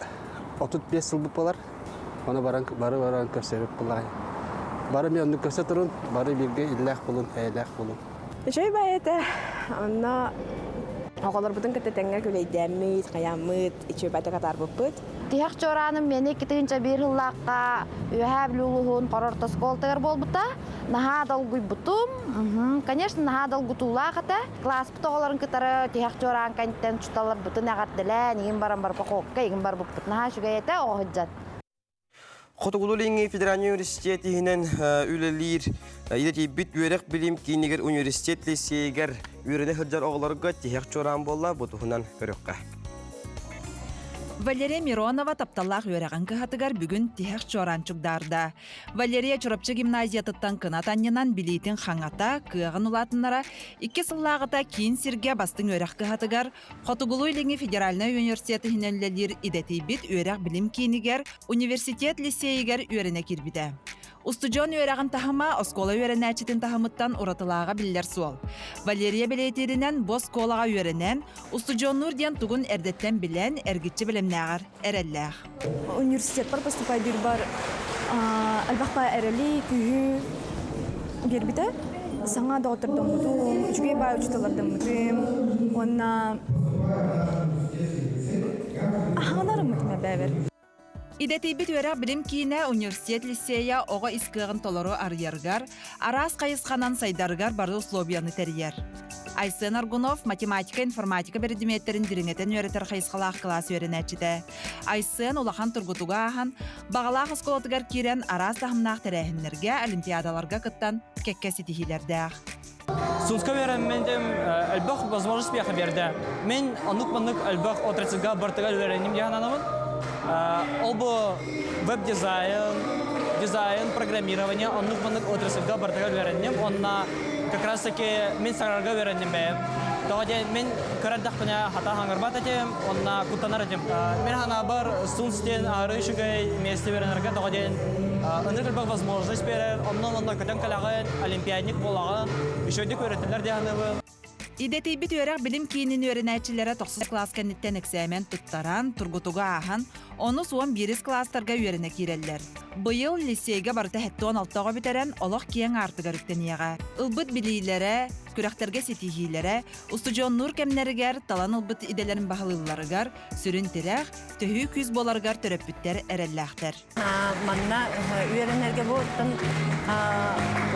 35 сылбыт болар. Оны баран бары баран көрсөбүт булай. Бары мен оннук көрсө турун, бары бирге иллээх булун, эйэлээх булун. Үчүгэй баайы Онно оҕолорбутун кытта тэҥҥэ күлэйдээммит, хайааммыт, үчүгэй баайта катаарбыппыт. Тиһэх чуорааным миэнэ 2001 сыллаахха Үөһээ Бүлүү улууһун Хоро орто оскуолатыгар буолбута. Наһаа долгуйбутум. Конечно, наһаа долгутуулаах этэ. Класспыт оҕолорун кытары тиһэх чуораан кэнниттэн учууталларбытын эҕэрдэлээн, игин баран барбакокка игин барбыппыт. Наһаа үчүгэй этэ оҕо сылдьан. Хотугулуу-Илиҥҥи федеральнай университет иһинэн үлэлиир идэтийбит үөрэх-билим киинигэр университет лиссиэйигэр үөрэнэ сылдьар оҕолорго тиһэх чуораан буолла бу туһунан көрүөххэ. Валерия Миронова тапталлаах үөрэҕин кыһатыгар бүгүн тиһэх чуораан чугдаарда. Валерия Чурапчы гимназиятыттан кынат анньынан билиитин хаҥата, кыаҕын улаатыннара икки сыллааҕыта киин сиргэ бастыҥ үөрэх кыһатыгар Хотугулуу-Илиҥҥи федеральнай университет иһинэн үлэлиир идэтийбит үөрэх-билим киинигэр университет лиссиэйигэр үөрэнэ киирбитэ. Устудьуон үөрэҕин таһыма оскуола үөрэнээччитин таһымыттан уратылааҕа биллэр суол. Валерия бэлиэтииринэн, бу оскуолаҕа үөрэнэн, устудьуоннуур диэн тугун эрдэттэн билэн, эргиччи бэлэмнээҕэр эрэллээх. Университеппар поступайдыырбар элбэх баа эрэли, күүһү биэрбитэ. Саҥа доҕоттордоммутум, үчүгэй баай учууталлардаммытым уонна аһаҕынарыммытым эбээбэр. Идэтийбит үөрэх-билим киинэ университет лиссиэйэ оҕо ис кыаҕын толору арыйарыгар, араас хайысханан сайдарыгар бары условияны тэрийэр. Айсен Аргунов математика, информатика биридимиэттэрин дириҥэтэн үөрэтэр хайысхалаах кылаас үөрэнээччитэ. Айсен улахан тургутуга ааһан, баҕалаах оскуолатыгар киирэн араас таһымнаах тэрээһиннэргэ, олимпиадаларга кыттан кэккэ ситиһиилэрдээх. Сунска үөрэммитим элбэх возможность миэхэ биэрдэ. Мин оннук-маннык элбэх отрасльга бартыгар үөрэнним диэн сананабын. Ол бу веб-дизайн, дизайн, программирование оннук-маннык отрасльга бартыгар үөрэнним. Онно как раз-таки мин саҥарарга үөрэнним бэйэм. Тоҕо диэн мин кыра эрдэхпинэ хата хаҥырбат этим, онно куттанар этим. Мин санаабар Сунс диэн аһары үчүгэй миэстэ үөрэнэргэ тоҕо диэн ынырык элбэх возможность биэрэр, онно-онно көтөн кэлэҕин, олимпиадник буолаҕын, үчүгэйдик үөрэтэллэр дии саныыбын. Идэтийбит үөрэх-билим киинин үөрэнээччилэрэ тохсус кылаас кэнниттэн эксээмэн туттаран, тургутугу ааһан, онус уон биирис кылаастарга үөрэнэ киирэллэр. Быйыл лиссиэйгэ барыта 76 оҕо бүтэрэн, олох киэҥ аартыгар үктэниэҕэ. Ылбыт билиилэрэ, күрэхтэргэ ситиһиилэрэ, устудьуоннуур кэмнэригэр талан ылбыт идэлэрин баһылыылларыгар сүрүн тирэх, төһүү күүс буоларыгар төрөппүттэр эрэллээхтэр. Манна үөрэнэргэ бу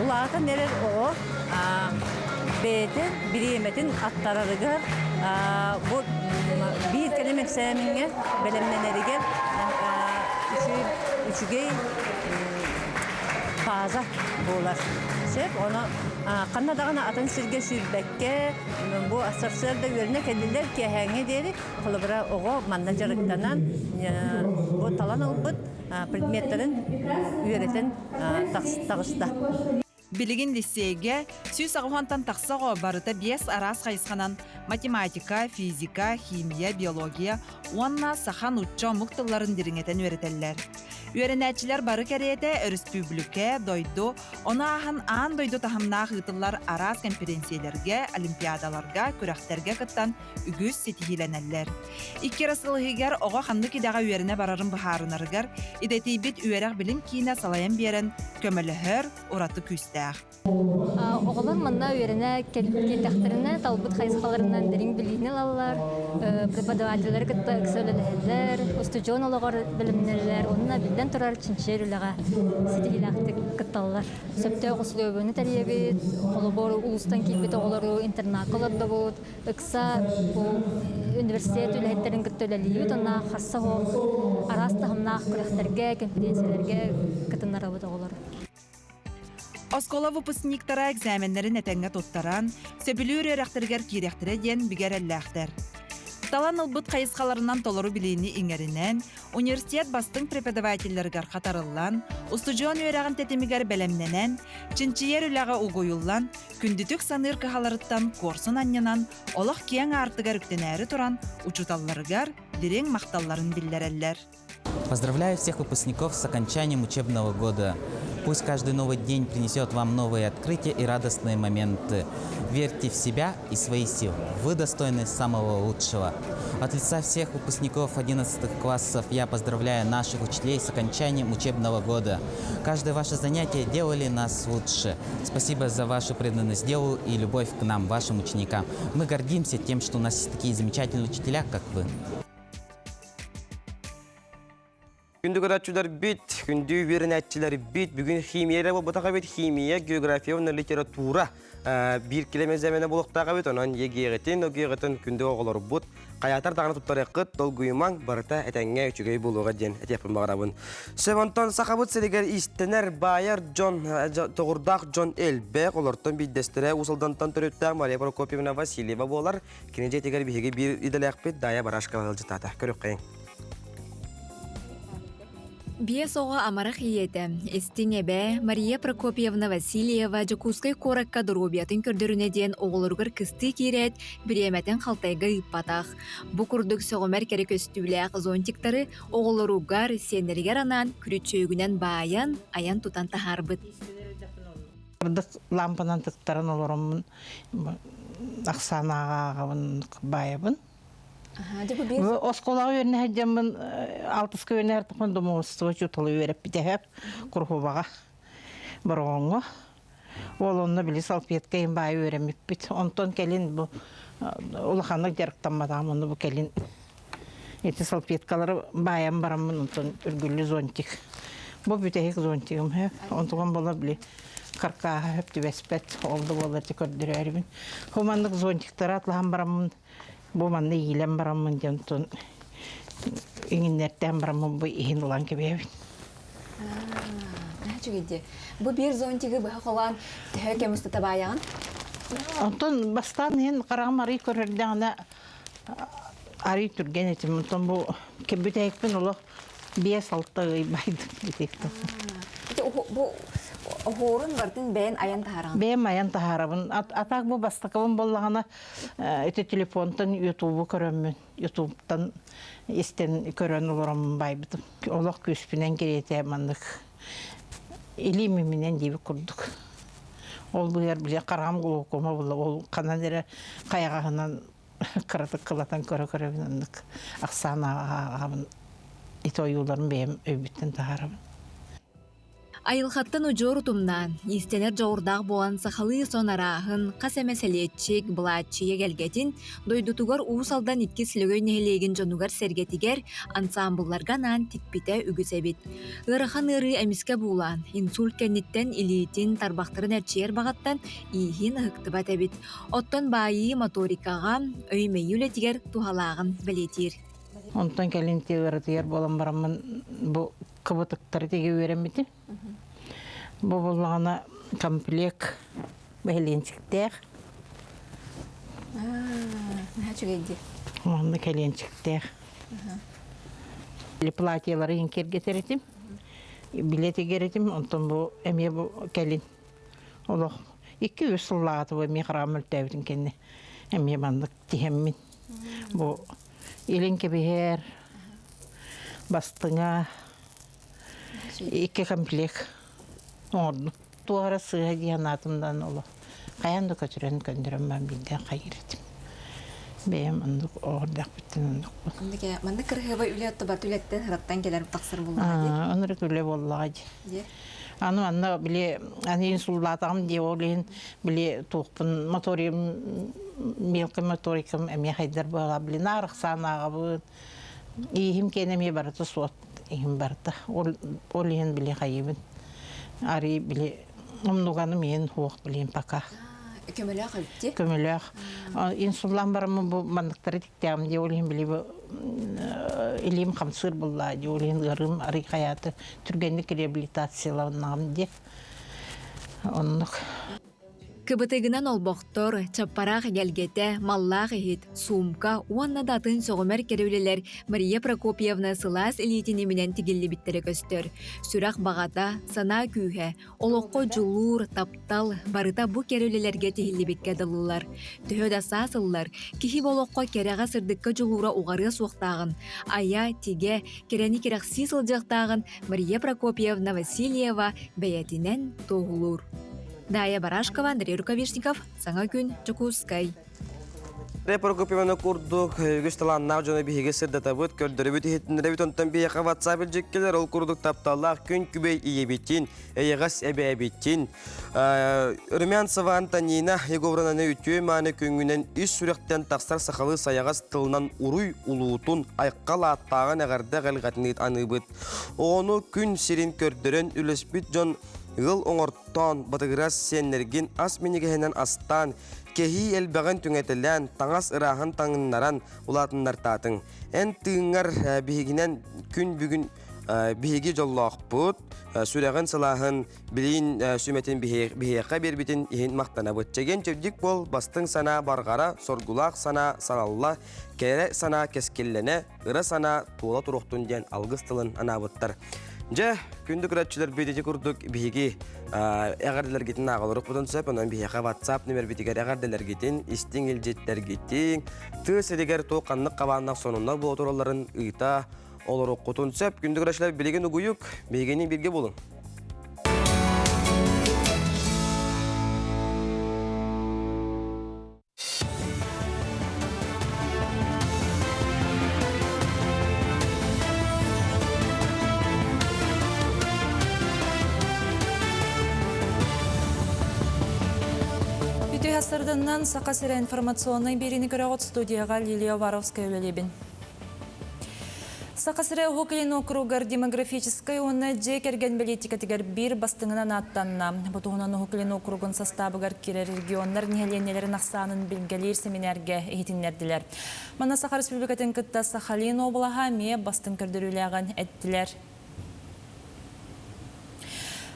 улаатан эрэр оҕо бэйэтин бириэмэтин аттарарыгар бу биир кэлим эксээмэҥҥэ бэлэмнэнэригэр үчүгэй база буолар. Сөп, ону ханна даҕаны атын сиргэ сүүрбэккэ, бу сарсыарда үөрэнэ кэллилэр киэһээҥҥэ диэри Холобура, оҕо манна дьарыктанан, бу талан ылбыт предметтэрин үөрэтэн таҕыста. Билигин лиссиэйгэ 180-тан тахса оҕо барыта биэс араас хайысханан математика, физика, химия, биология уонна саха нуучча омук тылларын дириҥэтэн үөрэтэллэр. Үөрэнээччилэр бары кэриэтэ өрөспүүбүлүкэ, дойду, Ону ааһан аан дойду таһымнаах ыытыллар араас кэмпириэнсийэлэргэ, олимпиадаларга, күрэхтэргэ кыттан үгүс ситиһиилэнэллэр. Икки эрэ сыл иһигэр оҕо ханнык идэҕэ үөрэнэ барарын быһаарынарыгар идэтийбит үөрэх-билим киинэ салайан биэрэн көмөлөһөр ураты күүстээх. үөрүүлээх. Оҕолор манна үөрэнэ кэлбитэхтэринэ талбыт хайысхаларынан дириҥ билиини ылаллар, преподавателлэри кытта ыкса үлэлэһэллэр, устудьуон олоҕор бэлэмнэнэллэр уонна биллэн турар чинчийэр үлэҕэ ситиһиилээхтик кытталлар. Сөптөөх усулуобуйаны тэрийэбит, холобур, улуустан киирбит оҕолору интернакка олордобут, ыкса бу университет үлэһиттэрин кытта үлэлиибит уонна харса суох араас таһымнаах күрэхтэргэ, конференциялэргэ кытыннарабыт оҕолору. Оскуола выпускниктара экзаменнэрин этэҥҥэ туттаран, сөбүлүүр үөрэхтэригэр киириэхтэрэ диэн бигэ эрэллээхтэр. Талан ылбыт хайысхаларынан толору билиини иҥэринэн, университет бастыҥ преподавателлэригэр хатарыллан, устудьуон үөрэҕин тэтимигэр бэлэмнэнэн, чинчийэр үлэҕэ угуйуллан, күндүтүк саныыр кыһаларыттан куорсун анньынан, олох киэҥ аартыгар үктэнээри туран, учууталларыгар дириҥ махталларын биллэрэллэр. Поздравляю всех выпускников с окончанием учебного года. Пусть каждый новый день принесет вам новые открытия и радостные моменты. Верьте в себя и свои силы. Вы достойны самого лучшего. От лица всех выпускников 11 классов я поздравляю наших учителей с окончанием учебного года. Каждое ваше занятие делали нас лучше. Спасибо за вашу преданность делу и любовь к нам, вашим ученикам. Мы гордимся тем, что у нас есть такие замечательные учителя, как вы. Күндү көрөөччүлэр бит, күндү үөрэнээччилэр бит, бүгүн химия эрэ буолбатах эбит, химия, география уонна литература биир килэмэзэмэнэ буолуохтаах эбит, онон ЕГЭ-ҕитин, ОГЭ-ҕитин күндү оҕолорбут хайаатар даҕаны туттарыаххыт, долгуйумаҥ, барыта этэҥҥэ үчүгэй буолуоҕа диэн этиэхпин баҕарабын. Сөп, онтон Сахабыт сиригэр иистэнэр, баайар дьон, тоҕурдаах дьон элбэх, олортон биирдэстэрэ Уус Алдантан төрүттээх Мария Прокопьевна Васильева буолар. Кини дьиэтигэр биһиги биир идэлээхпит Дая Барашкова ыалдьытаата. Көрүөххэйиҥ. Биэс оҕо амарах ийэтэ, истиҥ эбээ Мария Прокопьевна Васильева Дьокуускай куоракка доруобуйатын көрдөрүнэ диэн оҕолоругар кыстыы киирээт, бириэмэтин халтайга ыыппатах. Бу курдук сөҕүмэр кэрэ көстүүлээх зонтиктары оҕолоругар, сиэннэригэр анаан күрүчүөгүнэн баайан, айан тутан таһаарбыт. Ырдык лампанан тыктаран олороммун ахсаан ааҕабын баайабын. Оскуолаҕа үөрэнэ сылдьаммын алтыска үөрэнэ сыртахпын домоводство учуутала үөрэппитэ Курхубаҕа Бороҕоҥҥо. Ол онно били салфетка иһин баайы үөрэммиппит. Онтон кэлин бу улаханнык дьарыктамматаҕым, онно бу кэлин ити салфеткалары баайан бараммын онтон үргүллү зонтик. Бу бүтэһик зонтигым хөп. Онтугам буола били каркааһа хөп түбэспэт. Ол да буоллар ити көрдөрөөрүбүн. Бу маннык зонтиктары атлаһан бараммын бу манна иилэн бараммын диэн онтон иҥиннэртээн бараммын бу иһин ылан кэбиһэбин. Үчүгэй Бу биир зонтигы быһа холоон төһө кэм устата баайаҕын? Онтон бастаан иһин хараҕым арый көрөрдөҕүнэ арый түргэн этим. Онтон бу кэбүтэйикпин олох 5-6 ый байдым битиктэн. Бу оһуорун бартын бэйэн айан таһараҕын? Бэйэм айан таһаарабын. Атак бу бастакыбын буоллаҕына ити телефонтан ютубу көрөммүн, ютубтан истэн көрөн олороммун байбытым. Олох күүспүнэн кириэтэ маннык илиим иминэн диэбит курдук. Ол быһыар били хараҕым глаукома буолла, ол ханан эрэ хайаҕаһынан кыратык кылатан көрө-көрөбүн оннук ахсаан ааҕабын ити ойууларын бэйэм өйбүттэн таһаарабын. Айылҕаттан удьуор утумнаан, иистэнэр дьоҕурдаах буолан сахалыы сон арааһын, хас эмэ сэлиэччик, былааччыйа эгэлгэтин, дойдутугар Уус Алдан иккис Лөгөй нэһилиэгин дьонугар-сэргэтигэр ансаамбылларга анаан тикпитэ үгүс эбит. Ыарахан ыарыы эмискэ буулаан, инсульт кэнниттэн илиитин, тарбахтарын эрчийэр баҕаттан ииһин ыһыктыбат эбит. Оттон баайыы моторикаҕа, өй-мэйии үлэтигэр туһалааҕын бэлиэтиир. Онтон кэлин ыаратыйар буолан бараммын бу кыбытыктары тигэ үөрэммитим. Бу буллаҕына комплект бэһилиэнчиктээх. Наһаа үчүгэй дии. Онно кэлиэнчиктээх. Платьелары киэргэтэр этим, билет игэр этим, онтон бу эмиэ бу кэлин олох 2-3 сыллааҕыта бу эмиэ хараҕым мөлтөөбүтүн кэннэ эмиэ маннык тиһэммин бу илин кэбиһэр бастыҥа икки комплект оҥордум. Туох эрэ сыыһа дии санаатым олох хайаан да көтүрэн көндөрөн баран биирдэ хайыыр этим. Бэйэм оннук оҕордохпуттан оннукпун. Маннык кырыһыабай үлэ оттубат үлэттэн ыраттан кэлэр тахсар буоллаҕа дии. Оннук үлэ буоллаҕа дии. Аны манна били аны инсуллаатаҕым дии ол иһин били туохпун моториум мелкий моторикам эмиэ хайдар буолаа били наар ахсаан ааҕабын. Ииһим киэнэ эмиэ барыта суот иһим барыта. Ол ол иһин били хайыбын. Арый били умнуганым иһин суох билим пока. Көмөлөөх эбитти. Көмөлөөх. Инсуллаан бараммын бу манныктары тиктээҕим дии ол иһин били бу илиим хамсыыр буллаа дии ол иһин ыарыым арый хайааты түргэнник реабилитацияланнаҕым дии. Оннук. Кыбытыгынан олбохтор, чаппараах эгэлгэтэ, маллаах иһит, суумка уонна да атын сөҕүмэр кэрэ үлэлэр Мария Прокопьевна сылаас илиитин иминэн тигиллибиттэрэ көстөр. Сүрэх баҕата, санаа күүһэ, олоххо дьулуур, таптал барыта бу кэрэ үлэлэргэ тиһиллибиккэ дылылар. Төһө да саас ыллар, киһи бу олоххо кэрэҕэ-сырдыкка дьулуура уҕарыа суохтааҕын, айа, тигэ, кэрэни кэрэхсии сылдьыахтааҕын Мария Прокопьевна Васильева бэйэтинэн туоһулуур. Дая Барашкова, Андрей Рукавишников, Саҥа күн, Дьокуускай. Андрей Прокопьевна курдук үгүс талааннаах дьону биһиги сырдатабыт, көрдөрөбүт, иһитиннэрэбит, онтон биһиэхэ WhatsApp илдьиккилэр ол курдук тапталлаах күн күбэй ийэбитин, эйэҕэс эбээбитин, Румянцева Антонина Егоровнаны үтүө мааны күҥҥүнэн ис сүрэхтэн тахсар сахалыы сайаҕас тылынан уруй улуутун айхал ааттааҕын эҕэрдэ эҕэлҕэтин аныыбыт. Оҕону күн сирин көрдөрөн үлэспит дьон ыал оҥортоон, батыгырас сиэннэргин ас минньигэһинэн астаан, кэһии элбэҕин түҥэтэлээн, таҥас ырааһын таҥыннаран улаатыннартаатыҥ. Эн тыыҥҥар биһигинэн күн бүгүн биһиги дьоллоохпут, сүрэҕин сылааһын билиин сүмэтин биһиэхэ биэрбитин иһин махтанабыт. Чэгиэн чэбдик буол, бастыҥ санаа барҕара, соргулаах санаа салалла, кэрэ санаа кэскиллэнэ, ыра санаа туола туруохтун диэн алгыс тылын анаабыттар. Дьэ, күндү көрөөччүлэрбит ити курдук биһиги эҕэрдэлэргитин ааҕаларыкпытын сөп, онон биһиэхэ WhatsApp нүмербитигэр эҕэрдэлэргитин, истиҥ илдьиттэргитин, тыа сиригэр туох ханнык хабааннаах сонуннар буола туралларын ыыта олоруккутун сөп. Күндү көрөөччүлэр, билигин угуйук, биһигини бииргэ булуҥ. Үтүө сарданнан Саха сирэ информационнай биэриини көрөҕүт студияҕа Лилия Уваровская үлэлиибин. Саха сирэ Уһук Илин округар демографическай уонна дьиэ кэргэн бэлиитикэтигэр биир бастыҥынан ааттанна. Бу туһунан Уһук Илин округун састаабыгар киирэр регионнар нэһилиэнньэлэрин ахсаанын билгэлиир сэминээргэ иһитиннэрдилэр. Манна Саха Республикатын кытта Сахалин уобалаһа эмиэ бастыҥ көрдөрүүлээҕин эттилэр.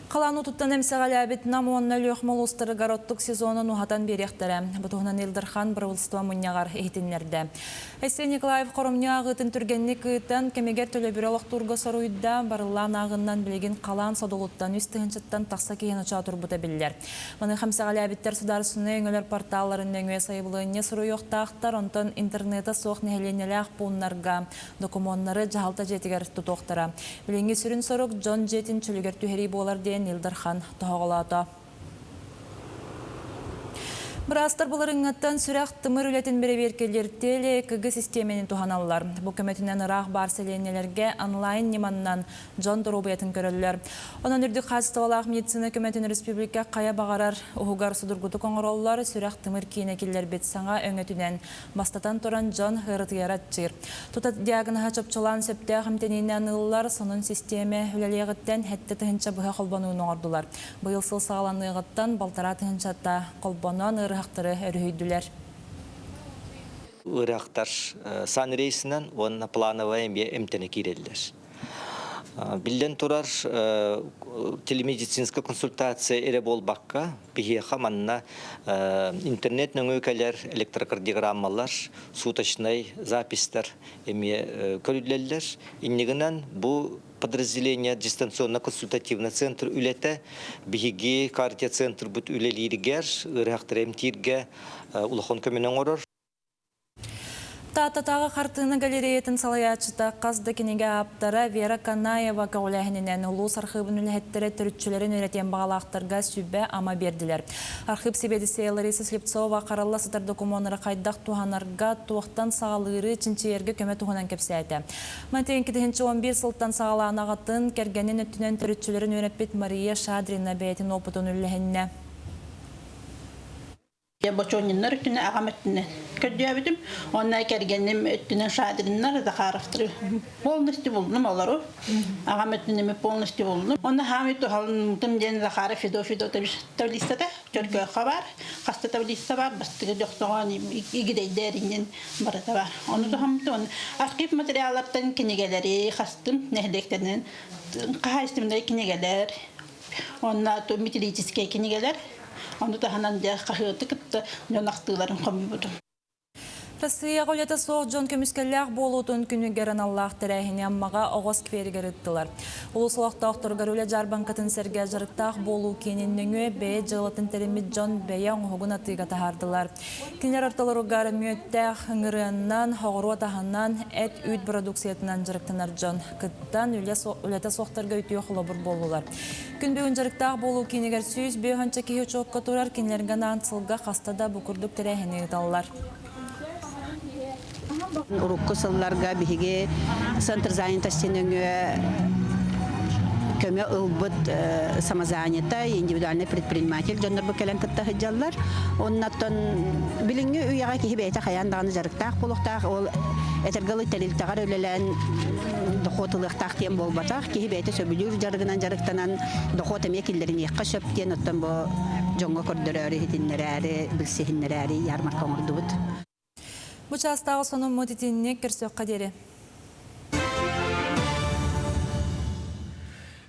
Халаан уутуттан эмсэҕэлээбит Нам уонна Өлүөхүмэ улуустарыгар оттук сезонун уһатан биэриэхтэрэ. Бу туһунан Ил Дархан бырабыыталыстыба мунньаҕар иһитиннэрдэ. Айсен Николаев хоромньу ааҕыытын түргэнник ыытан, кэмигэр төлөбүрү олохтуурга соруйда. Барыллаан ааҕыннан билигин халаан содулуттан үс тыһыынчаттан тахса киһи ночоотурбута биллэр. Маныаха эмсэҕэлээбиттэр судаарыстыбаннай өҥөлөр порталларын нөҥүө сайабылыанньа суруйуохтаахтар, онтон интернета суох нэһилиэнньэлээх пууннарга Докумуоннары дьаһалта дьиэтигэр тутуохтара. Билиҥҥи сүрүн сорук дьон дьиэтин чөлүгэр түһэрии буолар диэн Ил Дархан тоһоҕолоото. Быраастар былырыыҥҥыттан сүрэх-тымыр үлэтин бэрэбиэркэлиир теле-ЭКГ систиэмэни туһаналлар. Бу көмөтүнэн ыраах баар сэлиэнньэлэргэ онлайн ньыманнан дьон доруобуйатын көрөллөр. Онон үрдүк хаачыстыбалаах медицина көмөтүн республика хайа баҕарар уһугар судургутук оҥороллор, сүрэх-тымыр киинэ киллэрбит саҥа өҥөтүнэн Бастатан туран, дьон ыарытыйара аччыыр. Тута диагноһа чопчулаан сөптөөх эмтэниини аныыллар, сонун систиэмэ үлэлиэҕиттэн 7000 быһа холбонууну оҥордулар. Быйыл сыл саҕаланыаҕыттан балтараа тыһыынчата холбонон ыарыһахтары өрүһүйдүлэр. Ыарыһахтар санрейсынан уонна плановая эмиэ эмтэнэ киирэллэр. Биллэн турар, телемедицинскэй консультация эрэ буолбакка, биһиэхэ манна интернет нөҥүө кэлэр электрокардиограммалар, суточнай записьтар эмиэ көрүллэллэр. Иннигинэн бу подразделение дистанционно-консультативный центр үлэтэ биһиги кардиоцентрбыт үлэлииригэр, ыарыһахтары эмтииргэ улахан көмөнү оҥорор. Тааттатааҕы хартыына галереятын салайааччыта хас да кинигэ ааптара Вера Канаева көҕүлээһининэн улуус архыыбын үлэһиттэрэ төрүччүлэрин үөрэтиэн баҕалаахтарга сүбэ-ама биэрдилэр. Архыып сэбиэдиссэйэ Лариса Слепцова харалла сытар докумуоннары хайдах туһанарга, туохтан саҕалыыры чинчийэргэ көмө туһунан кэпсээтэ. Мантан 2011 сылтан саҕалаан аҕатын, кэргэнин өттүнэн төрүччүлэрин үөрэппит Мария Шадрина бэйэтин уопутун үллэһиннэ. Бочониннар өттүнэн аҕам өттүнэн көрдөөбүтүм. Онно кэргэним өттүнэн Шадриннар, Захаровтары полностью булдум олору. Аҕам өттүнэн полностью булдум. Онно хаамый туһалыммытым диэн Захаров Федот Федотович таблицата Чөркөөххө баар. Хаста таблица бар, бастакы дьохсоҕон игидэйдэринэн барыта бар. Ону туһаммытым. Архив материаллартан кинигэлэри хастым, нэһилиэктэринэн хаһаайыстыбаннай кинигэлэр, Онно методическай кинигэлэр, ону таһынан дьэ хаһыаты кытта дьон ахтыыларын хомуйбутум. Россияҕа үлэтэ суох дьон көмүскэллээх буолуутун күнүгэр аналлаах тэрээһини Аммаҕа оҕо скверигэр ыыттылар. Улуус олохтоохторугар үлэ дьаарбаҥкатын сэргэ дьарыктаах буолуу киинин нөҥүө бэйэ дьыалатын тэриммит дьон бэйэ оҥоһугун атыыга таһаардылар. Кинилэр ортолоругар мүөттээх ыҥырыаннан, оҕуруот аһынан, эт-үүт бородууксуйатынан дьарыктанар дьон кыттан үлэтэ суохтарга үтүө холобур буоллулар. Күн бүгүн дьарыктаах буолуу киинигэр 105 киһи учуокка турар, кинилэргэ анаан сылга хаста да бу курдук тэрээһини ыыталлар. Урукку сылларга биһиги Центр занятости нөҥүө көмө ылбыт самозанятай, индивидуальный предприниматель дьоннор бу кэлэн кытта сылдьаллар. Оннаттан билиҥҥи үйэҕэ киһи бэйэтэ хайаан даҕаны дьарыктаах буолуохтаах. Ол этэргэ дылы тэрилтэҕэр үлэлээн дохуот ылыахтаах диэн буолбатах. Киһи бэйэтэ сөбүлүүр дьарыгынан дьарыктанан дохуот эмиэ киллэриниэххэ сөп диэн оттон бу дьоҥҥо көрдөрөөрү, иһитиннэрээри, билсиһиннэрээри ярмарка оҥордубут. Бу чаастааҕы сонуммут итинник көрсүөххэ диэри.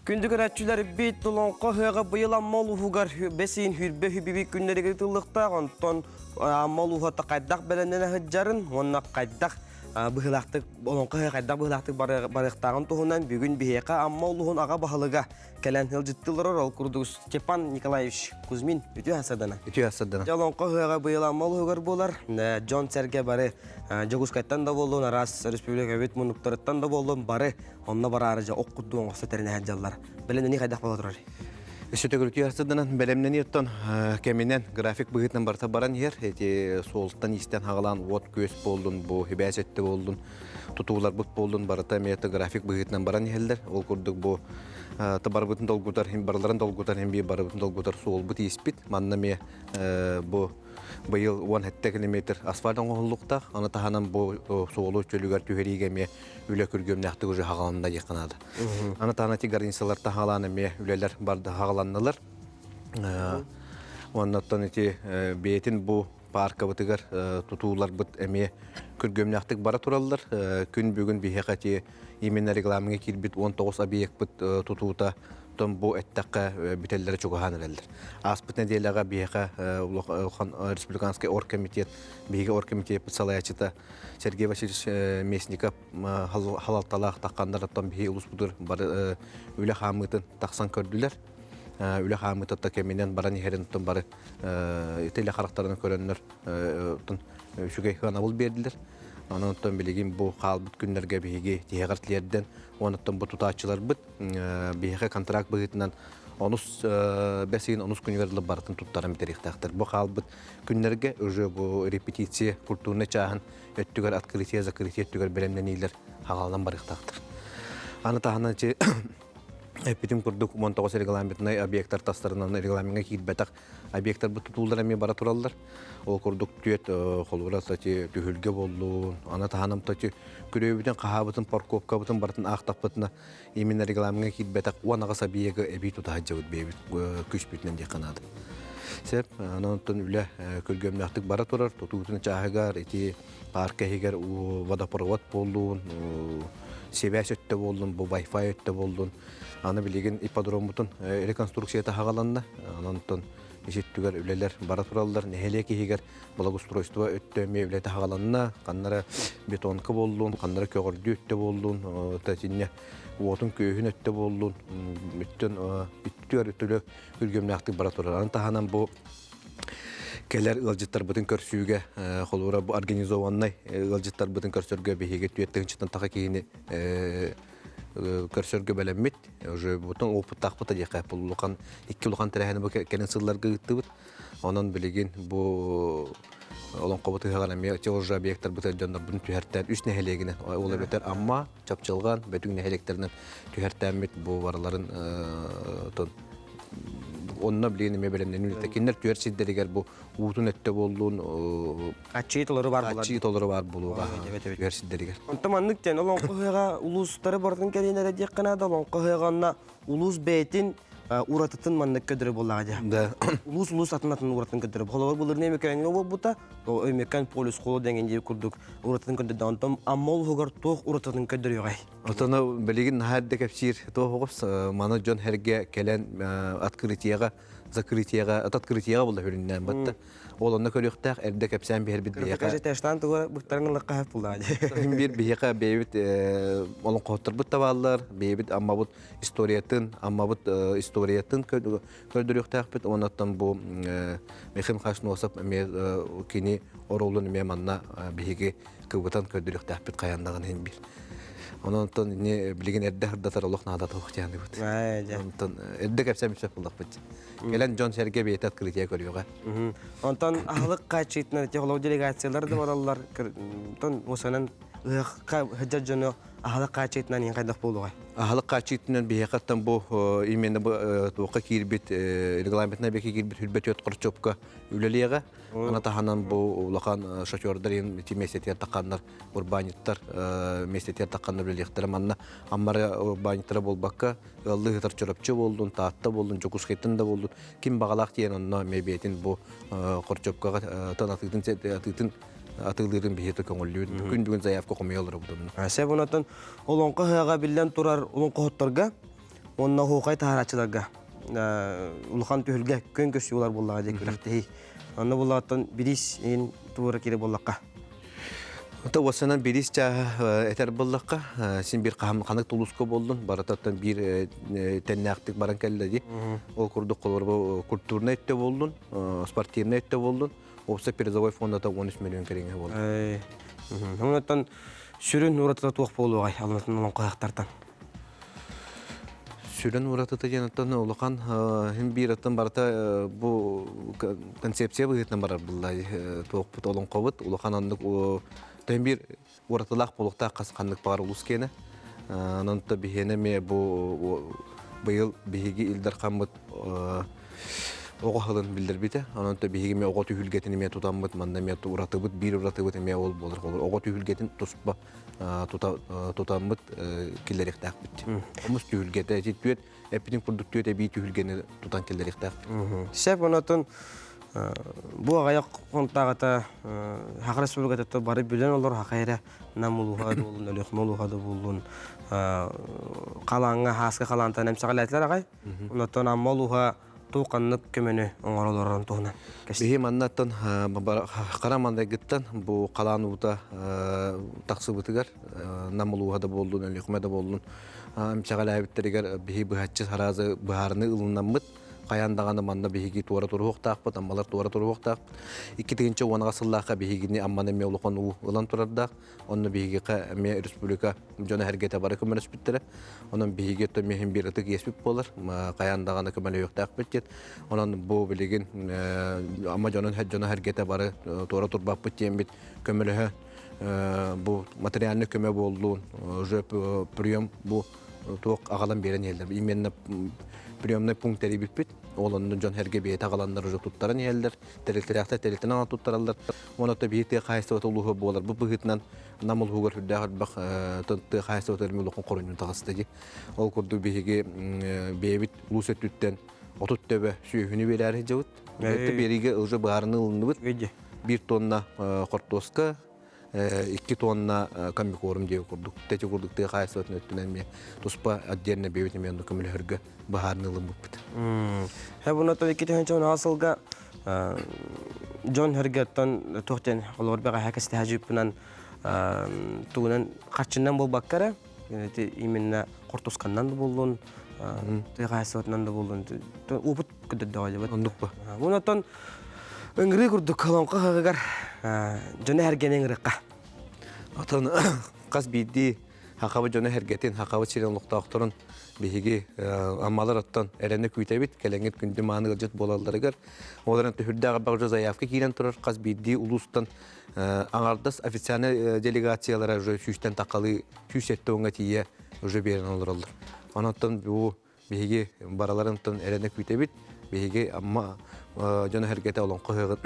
Күндү көрөөччүлэрбит Олоҥхо ыһыаҕа быйыл Амма улууһугар бэсиин хүрбэ хүбүбү күннэригэр ыытыллыахтаах. Онтон Амма улууһа хайдах бэлэмнэнэ сылдьарын уонна хайдах быһыылаахтык Олоҥхо ыһыаҕа хайдах быһыылаахтык барыахтааҕын туһунан бүгүн биһиэхэ Амма улууһун аҕа баһылыга кэлэн ыалдьыттыыллар ол курдук Степан Николаевич Кузьмин үтүө сардана. Үтүө сардана. Олоҥхо ыһыаҕа быйыл Амма улууһугар буолар. Дьон-сэргэ бары Дьокуускайтан да буоллун, араас республикабыт муннуктарыттан да буоллун, бары онно бараары дьэ ох курдук оҥосто тэринэ сылдьаллар. Бэлэмнэнии хайдах буола турар? Өссө төгүл үтүө сарданан бэлэмнэнии оттон кэминэн график быһыытынан барыта баран иһэр. Эти суолтан истэн хагалаан уот-күөс буоллун, бу хибээс өттө буоллун, тутууларбыт буоллун барыта эмиэ график быһыытынан баран иһэллэр. Ол курдук бу барыбытын долгутар, барыларын долгутар, хим биир барыбытын долгутар суолбут ииспит. Манна эмиэ бу быйыл 17 километр асфальт оҥоһуллуохтаах. Аны таһынан бу суолу чөлүгэр түһэриигэ эмиэ үлэ күргүөмнээхтик уже хаҕаланна диэххэ наада. Аны таһынан ити границалар таһаалаан эмиэ үлэлэр барды хаҕаланнылар. Оннуттан ити бэйэтин бу пааркабытыгар тутууларбыт эмиэ күргүөмнээхтик бара тураллар. Күн бүгүн биһиэхэ ити именно регламеҥҥа киирбит 19 объекпыт тутуута тон бу эттэххэ бүтэллэрэ чугаһаан эрэллэр. Ааспыт нэдиэлэҕэ биһиэхэ улахан республиканский оргкомитет, биһиги оргкомитеппит салайааччыта Сергей Васильевич Местников халалталаах тахханнар оттон биһи улууспутугар бары үлэ хаамыытын тахсан көрдүлэр. Үлэ хаамыыта кэминэн баран иһэрин оттон бары итилэ харахтарынан көрөннөр оттон үчүгэй сыанабыл биэрдилэр. Онон оттон билигин бу хаалбыт күннэргэ биһиги тиһэҕэр тиэрдэн, оттон бу тутааччыларбыт биһиэхэ контракт быһыытынан онус бэс ыйын онус күнүгэр дылы барытын туттаран бүтэриэхтээхтэр. Бу хаалбыт күннэргэ уже бу репетиция культурнай чааһын өттүгэр открытие, закрытие өттүгэр бэлэмнэниилэр хаҕаланан барыахтаахтар. Аны таһынан эппитим курдук 19 регламентнай объектар тастарынан регламеҥҥа киирбэтэх объектарбыт тутуулар эмиэ бара тураллар. Ол курдук түөт холобура кстати түһүлгэ буоллун, аны таһынан тати күрүөбүтүн, хаһаабытын, парковкабытын барытын аахтахпытына именно регламеҥҥа киирбэтэх 18 объегы эбии тута сылдьабыт бэйэбит күүспүтүнэн диэххэ наада. Сеп, онон үлэ күргүөмнээхтик бара турар, тутуутун чааһыгар ити парка иһигэр водопровод буоллун, сибээс өттө буоллун, бу Wi-Fi өттө буоллун. Аны билигин ипподроммутун реконструкцията хагаланна. Онон иситтүгэр үлэлэр бара тураллар. Нэһилиэк иһигэр благоустройство өттө эмиэ үлэтэ хагаланна. Ханнара бетонка буоллун, ханнара көҕөрдүү өттө буоллун, татинне уотун күөһүн өттө буоллун, өттөн үттүөр өттүлө күргүөмнээхтик бара турар. Аны таһынан бу. Кэлэр ыалдьыттарбытын көрсүүгэ, холобура бу организованнай ыалдьыттарбытын көрсөргө биһиги түөрт тыһыынчаттан таха киһини көрсөргө бэлэммит. Уже бутун опыттаахпыт диэххэ улахан икки улахан тэрээһини бу кэлин сылларга ыыттыбыт. Онон билигин бу олоҥхобут ыһыаҕар эмиэ уже объекттарбытын дьоннорбутун түһэртээн үс нэһилиэгинэн ол эбэтэр Амма, Чапчылҕан, Бөтүҥ нэһилиэктэринэн түһэртээммит бу барыларын онно билигин эмиэ бэлэмнэнии үлэтэ. Кинилэр түөр сирдэригэр бу уутун өттө буоллун Аччыы толору бар буолар. Аччыы толору бар буолуоҕа түөр сирдэригэр. Онтон маннык диэн олоҥхо ыһыаҕа улуустары барытын кэриэн эрэ диэххэ наада. Олоҥхо ыһыаҕа онно улуус бэйэтин уратытын маннык көрдөрөр буоллаҕа дии. Да. Улуус улуус атын атын уратытын көрдөрөр. Холобур былырыын Өймөкөөҥҥө буолбута, Өймөкөөн полюс холо деген диир курдук уратытын көрдөрдө. Онтон Амма улууһугар туох уратытын көрдөрүөҕэй? Отоно билигин наһаа эрдэ кэпсиир туох оҕус маны дьон эргэ кэлэн открытиеҕа закрытиеҕа от открытиеҕа буолла хүрүннээн батта. Ол онно көрүөхтээх эрдэ кэпсээн биэрбит биһиэхэ. Кажется, тештан тугу быктарын ыллахха хөп буллаҕа дии. Биир биһиэхэ бэйэбит олоҥхоһуттарбыт табааллар, бэйэбит Аммабыт историятын, Аммабыт историятын көрдөрүөхтээхпит. Оннуттан бу Михаил Михайлович Носов эмиэ кини оруолун эмиэ манна биһиги кыбытан көрдөрүөхтээхпит хайаннаҕын иһин биир. Онон ини билигин эрдэ сырдатар олох наада туох дианыбыт. Онтон эрдэ кэпсээн сөп буллахпыт. Кэлэн дьон сэргэ бэйэтэ открытие көрүөҕэ. Онтон аһылык хааччыйтынан технолог делегациялар да бараллар. Онтон осанан ыһыахха сылдьар дьону аһылык хааччыйтынан иһин хайдах буолуоҕай? Аһылык хааччыйтынан биһиэхэттэн бу именно бу туохха киирбит регламентына бэки киирбит хүрбэ түөрт хорчопка үлэлиэҕэ. Аны таһынан бу улахан шофердар ити миэстэтигэр тахханнар урбаанньыттар миэстэтигэр тахханнар үлэлиэхтэрэ. Манна Аммара урбаанньыттара буолбакка ыаллыы сытар Чурапчы буоллун, Таатта буоллун, Дьокуускайтан да буоллун ким баҕалаах тиийэн онно эмиэ бэйэтин бу хорчопкаҕа тан атыытын атыытын атыылыырын биһиэхэ көҥүллүүр. Күн бүгүн заявка хомуйа олоробут онно. Сөп онотон олоҥхо ыһыаҕа биллэн турар олоҥхоһуттарга уонна оһуохай таһаарааччыларга улахан түһүлгэ күөн көрсүү буолар буоллаҕа дии күрэхтэһии. Онно буоллаҕыттан бириис иһин туора киирэ буоллахха. Ото уоссанан бириис чааһа этэр буоллахха, син биир ханык тулуска буоллун, барытаттан биир тэннээхтик баран кэллэ дии. Ол курдук холобур культурнай өттө буоллун, спортивнай өттө буоллун, уопсай призовой фондата 13 миллион кэриҥэ буолла. Онтон сүрүн уратыта туох буолуоҕай алынатын олоҥхоһохтартан? Сүрүн уратыта диэн оттон улахан хин биир оттон барыта бу концепция быһыытынан барар булла туохпут олоҥхобут улахан оннук тэн биир уратылаах буолуохтаах хас ханнык баҕар улус киэнэ онон то биһиэнэ эмиэ бу быйыл биһиги Ил Дархаммыт оҕо сылын биллэрбитэ. Онон то биһиги эмиэ оҕо түһүлгэтин эмиэ тутаммыт, манна эмиэ уратыбыт, биир уратыбыт эмиэ ол буолар. Оҕо түһүлгэтин туспа тутаммыт киллэриэхтээхпит. Омус түһүлгэтэ, ити түөт, эппитин курдук түөт эбии түһүлгэни тутан киллэриэхтээхпит. Сөп, онотун бу аҕыйах хонтааҕыта Саха Республиката бары билэн олор хаха эрэ Нам улууһа да буоллун, Өлүөхүмэ улууһа да буоллун халааҥҥа, хааска халаантан эмсэҕэлээтилэр аҕай. Онотон Амма улууһа туох ханнык көмөнү оҥоролорун туһунан Биһи маннаттан хара мандайгыттан бу халаан уута тахсыбытыгар Нам улууһа да буоллун, Өлүөхүмэ да буоллун эмсэҕэлээбиттэригэр биһи быһаччы сараазы быһаарыныы ылынаммыт хайаан даҕаны манна биһиги туора туруохтаахпыт, аммалар туора туруохтаахпыт. 2010 сыллаахха биһигини Амманы эмиэ улахан уу ылан турардаах. Онно биһигиэхэ эмиэ республика дьоно эргэтэ бары көмөлөспүттэрэ. Онон биһиги өттө эмиэ биир ытык иэспит буолар. Хайаан даҕаны көмөлөһүөхтээхпит диэн. Онон бу билигин Амма дьонун дьоно эргэтэ бары туора турбаппыт диэммит көмөлөһө бу материальный көмө буоллун, уже прием бу туох аҕалан биэрэн иһэллэр. Именно приемный пункт тэрийбиппит. Ол онно дьон эргэ бэйэтэ аҕаланнар уже туттаран иһэллэр. Тэрилтэлээхтэр тэрилтэнэн аҕалан туттараллар. Уонна биһи тыа хаһаайыстыбата улууһа буолар. Бу быһыытынан Нам улууһугар сүрдээх элбэх тыа хаһаайыстыбата улахан хоронньун таҕыста дии. Ол курдук биһиги бэйэбит улуус өттүттэн 30 төбө сүөһүнү биэрээри сылдьабыт. Биэриигэ уже быһаарыныы ылынныбыт. Биир тонна хортуоска, 2 тонна комбикорм диэ курдук. Тэти курдук тыа хаһаайыстыбатын өттүнэн эмиэ туспа отдельно бэйэбит эмиэ онно көмөлөһөргө быһаарыныы ылыммыппыт. Һэ буна 2016 сылга дьон хөргөттөн туох диэн олор бэҕэһээ кэстэһэ дьыыппынан тугунан харчынан буолбакка эрэ именно хортусканнан да буоллун тыа хаһаайыстыбатынан да буоллун опыт көдөрдөҕө дебет оннук ба онтон. Ыҥырыы курдук олоҥхо ыһыаҕыгар дьону эргэни ыҥырыахха. Отон хас биирдии хахабыт дьону эргэтин, хахабыт сирин олохтоохторун биһиги аммалар оттон эрэнэ күүтэбит, кэлэҥҥит күндү мааны ыалдьыт буолалларыгар. Ол эрэн түһүрдээх элбэх заявка киирэн турар хас биирдии улуустан аҥардас официальнай делегациялара уже сүүстэн тахалыы 170-га тиийэ уже биэрэн олороллор. Онон бу биһиги бараларынтан эрэнэ күүтэбит. Биһиги Амма дьоно-сэргэтэ олоҥхо ыһыаҕын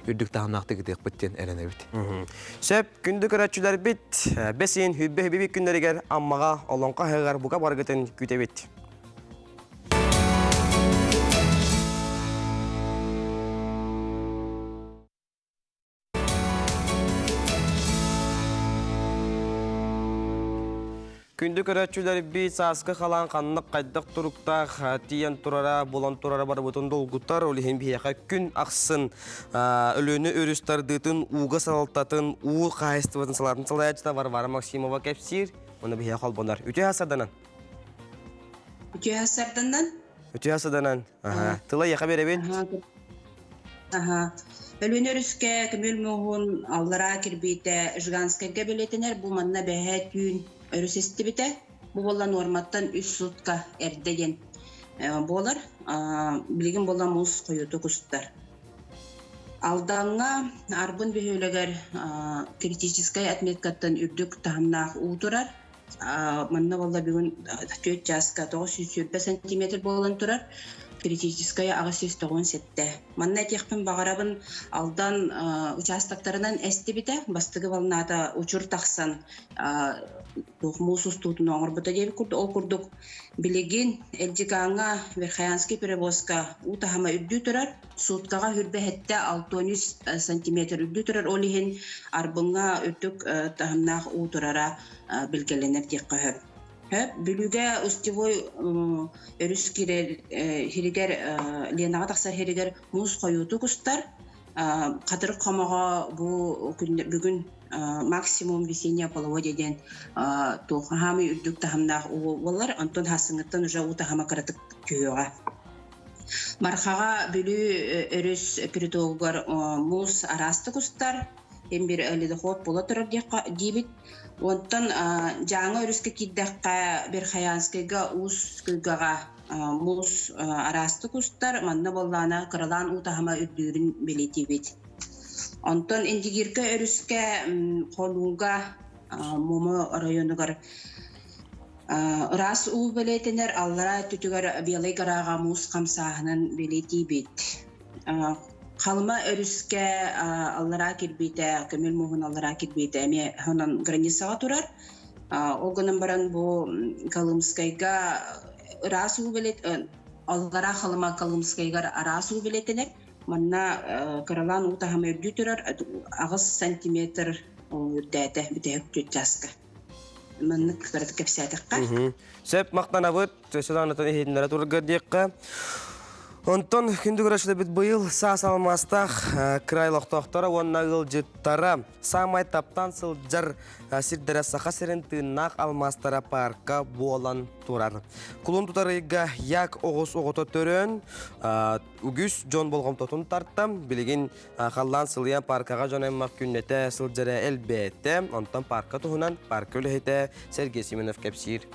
үрдүк таһымнаахтык ытыахпыт диэн эрэнэбит. Сөп, күндү көрөөччүлэрбит, бэс ыйын хүббэ хүбүбүт күннэригэр Аммаҕа олоҥхо ыһыаҕар бука баргытын күүтэбит. Күндү көрөөччүлэрбит сааскы халаан ханнык хайдах туруктаах тиийэн турара, булан турара барыбытын долгутар. Ол иһин биһиэхэ күн ахсын Өлүөнэ өрүс тардыытын ууга салалтатын уу хаһаайыстыбатын салаатын салайааччыта Варвара Максимова кэпсиир. Уонна биһиэхэ холбонор. Үтүө сарданан. Үтүө сарданан. Үтүө сарданан. Тыла эйиэхэ биэрэбин. Аһа. Өлүөнэ өрүскэ көмүөл муоһун аллараа кирбиитэ Жиганскайга бэлиэтэнэр. Бу манна бэһээ түүн өрүс эстибитэ. Бу буолла нуорматтан үс сутка эрдэ диэн буолар. Билигин буолла муус хойутук устар. Алдаҥҥа Арбын бөһүөлэгэр критическай отметкаттан үрдүк таһымнаах уу турар. Манна буолла бүгүн түөрт чааска 920 сантиметр буолан турар, критическая 897. Манна этиэхпин баҕарабын, Алдан участоктарынан эстибитэ, бастакы волната учур тахсан туох муус устуутун оҥорбута диэбит курдук, ол курдук билигин Элдьикааҥҥа Верхоянский перевозка уу таһыма үрдүү турар, Суткаҕа хүрбэһэттэ 63 сантиметр үрдүү турар, ол иһин Арбыҥҥа үрдүк таһымнаах уу турара билгэлэнэр диэххэ сөп. Сөп. Бүлүүгэ устевой өрүс киирэр сиригэр Ленаҕа тахсар сиригэр муус хойуутук устар. Хатырык хомоҕо бу бүгүн максимум весеннее половодье диэн туох хаамый үрдүк таһымнаах уу буолар. Онтон хассыҥҥыттан уже уу таһыма кыратык түһүөҕэ. Мархаҕа Бүлүү өрүс притогугар муус араастык устар, ким бир ледоход буола турар диэххэ диибит. Онтон Дьааҥы өрүскэ киирдэххэ Верхоянскайга Уус Кыйгаҕа муус араастык устар, манна буоллаҕына кыралаан уу таһыма үрдүүрүн бэлиэтиибит. Онтон Индигирка өрүскэ Хонууга Муома оройуонугар Ыраас уу бэлиэтэнэр аллараа өттүтүгэр Белай Гораҕа муус хамсааһынын бэлиэтиибит. Халыма өрүскэ аллараа кирбиитэ, көмүл мууһун аллараа кирбиитэ эмиэ онон границаҕа турар. Ол гынан баран бу Колымскайга ыраас уу бэлиэт аллараа Халыма Колымскайгар араас уу бэлиэтэнэр. Манна кыралаан уу таһыма үрдүү турар 8 сантиметр үрдээтэ бүтэһик түөрт чааска. Маннык кыратык кэпсээтэххэ. Сөп махтанабыт. Төсө иһитиннэрэ турарга диэххэ. Онтон күндү көрөөччүлэрбит быйыл саас алмаастаах край олохтоохторо уонна ыалдьыттара саамай таптаан сылдьар сирдэрэ Саха сирин тыыннаах алмаастара парка буолан турар. Кулун тутар ыйга як оҕус оҕото төрөөн үгүс дьон болҕомтотун тарта. Билигин Халлаан сылыйан паркаҕа дьон аймах күннэтэ сылдьара элбээтэ. Онтон парка туһунан парка үлэһитэ Сергей Семенов кэпсиир.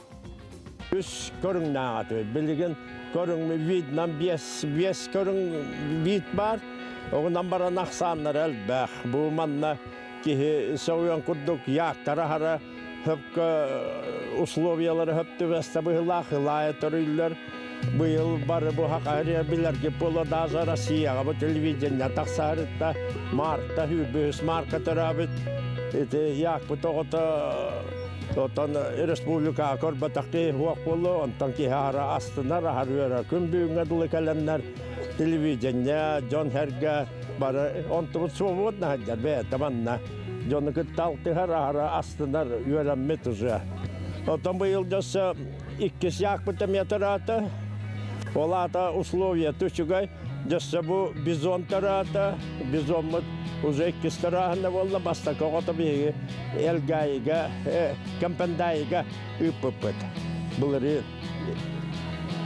Үс көрүҥнээҕэ билигин көрүҥ виднам биэс биэс көрүҥ вид баар. Оҕунан баран ахсааннара элбэх. Бу манна киһи сөҕүөн курдук яактара хара хөпкө условиялары хөп түбэстэ быһылаах ылаайа төрүүллэр. Быйыл бары бу хахария билэрги буола даже Россияҕа бу телевидение тахсаарытта марта хүүрбүһүс марка төрөөбүт ити яакпыт оҕото отон республикаҕа көрбөтөх киһи суох буолуо онтон киһи аһара астынар аһар үөрэр күн бүгүҥҥэ дылы кэлэннэр телевидение дьон сэргэ бары онтубут суобут наһадьар бэйэтэ манна дьону кытта алтыһар аһара астынар үөрэммит уже оттон быйыл дьөссө иккис яакпыт эмиэ төрөөтө ол аата условия үчүгэй дьөссө бу бизон төрөөтө бизоммут уже иккис төрөөһүнэ буолла бастакы оҕото биһиги Элгээйигэ Кэмпэндээйигэ ыыппыппыт былырыын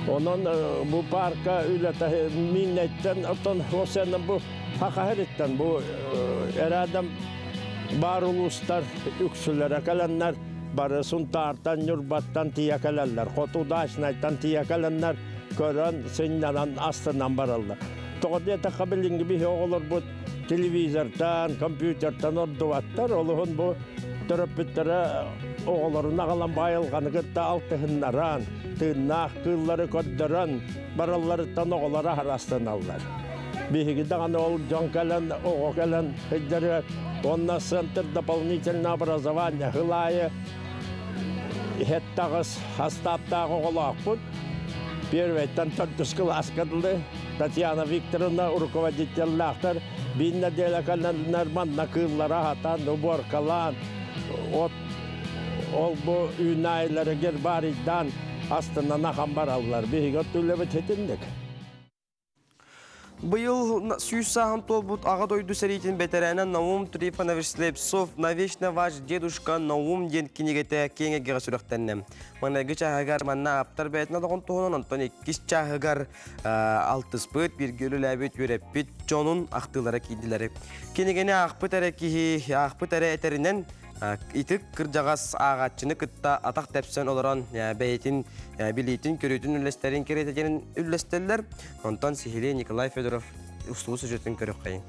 Онон бу парка үлэтэ Миннэттэн оттон осенна бу Саха сириттэн бу эрээдэм баар улуустар үксүлэрэ кэлэннэр бары Сунтаартан, Ньурбаттан тиийэ кэлэллэр, Хоту Удачнайтан тиийэ кэлэннэр көрөн, сынньанан, астынан бараллар. Тоҕо диэтэххэ билиҥҥи биһи оҕолорбут телевизортан, компьютертан ордубаттар. Олуһун бу төрөппүттэрэ оҕолорун аҕалан баайылҕаны кытта алтыһыннаран, тыыннаах кыыллары көрдөрөн баралларыттан оҕолоро арастаналлар. Биһиги даҕаны ол дьон кэлэн, оҕо кэлэн сылдьарыгар уонна центр дополнительного образования сыл аайы иһэттаҕыс хастааптаах оҕолоохпут. Первэйтэн төрдүс кылааска дылы Татьяна Викторовна руководителлаахтар биир нэдиэлэ кэлэннэр манна кыыллара аһатан, уборкалаан, от ол бу үүнээйилэри гербарийдаан астынан ахан бараллар. Биһиги өттүлэбит итинник. Быйыл 100 сааһын туолбут Аҕа дойду сэриитин бэтэрээнэ Наум Трифонович Слепцов «Навечно ваш дедушка Наум» диэн кинигэтэ киэҥ эйгэҕэ сүрэхтэннэ. Маҥнайгы чааһыгар манна ааптар бэйэтин олоҕун туһунан, онтон иккис чааһыгар алтыспыт, бииргэ үлэлээбит, үөрэппит дьонун ахтыылара киирдилэр. Кинигэни аахпыт эрэ киһи, аахпыт эрэ этэринэн, итик кырдьаҕас ааҕааччыны кытта атах тэпсэн олорон бэйэтин билиитин-көрүүтүн үллэстэрин кэриэтэ үллэстэллэр. Онтон сиһилии Николай Федоров устуу сюжетын көрүөххэйин.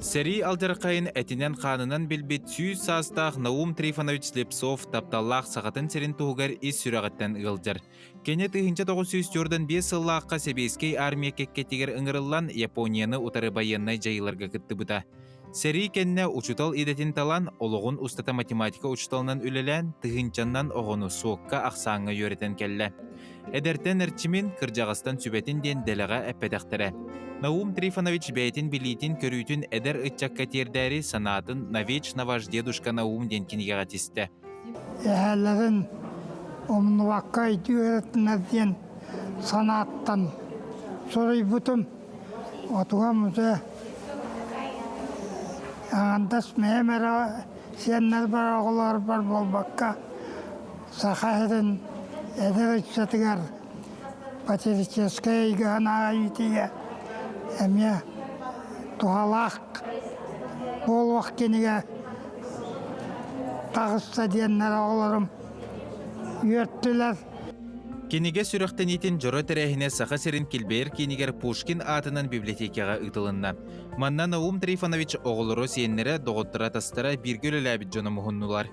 Сэрии алдьархайын этинэн-хаанынан билбит 100 саастаах Наум Трифонович Слепцов тапталлаах Сахатын сирин туһугар ис сүрэҕиттэн ыалдьар. Кини 1945 сыллаахха Сэбиэскэй армия кэккэтигэр ыҥырыллан Японияны утары байыаннай дьайыыларга кыттыбыта. Сэрии кэннэ учуутал идэтин талан, олоҕун устата математика учууталынан үлэлээн, тыһыынчаннан оҕону суокка-ахсааҥҥа үөрэтэн кэллэ. Эдэртэн эрчимин, кырдьаҕастан сүбэтин диэн дэлэҕэ эппэтэхтэрэ. Наум Трифонович бэйэтин билиитин-көрүүтүн эдэр ыччакка тиэрдээри санаатын «Навечно ваш дедушка Наум» диэн кинигэҕэ тистэ. Эһээлэрин умнубакка өйдүү диэн санааттан суруйбутум. Отугам уже аҥардас мэйэм эрэ сиэннэрбэр оҕолорбор буолбакка Саха сирин эдэр ыччатыгар патриотическай эйгэҕин иитиигэ эмиэ туһалаах буолуох кинигэ таҕыста диэннэр оҕолорум үөртүлэр. Кинигэ сүрэхтэниитин дьоро тэрээһинэ Саха сирин килбэйэр киинигэр Пушкин аатынан библиотекаҕа ыытылынна. Манна Наум Трифонович оҕолоро, сиэннэрэ, доҕотторо-атастара бииргэ үлэлээбит дьоно муһуннулар.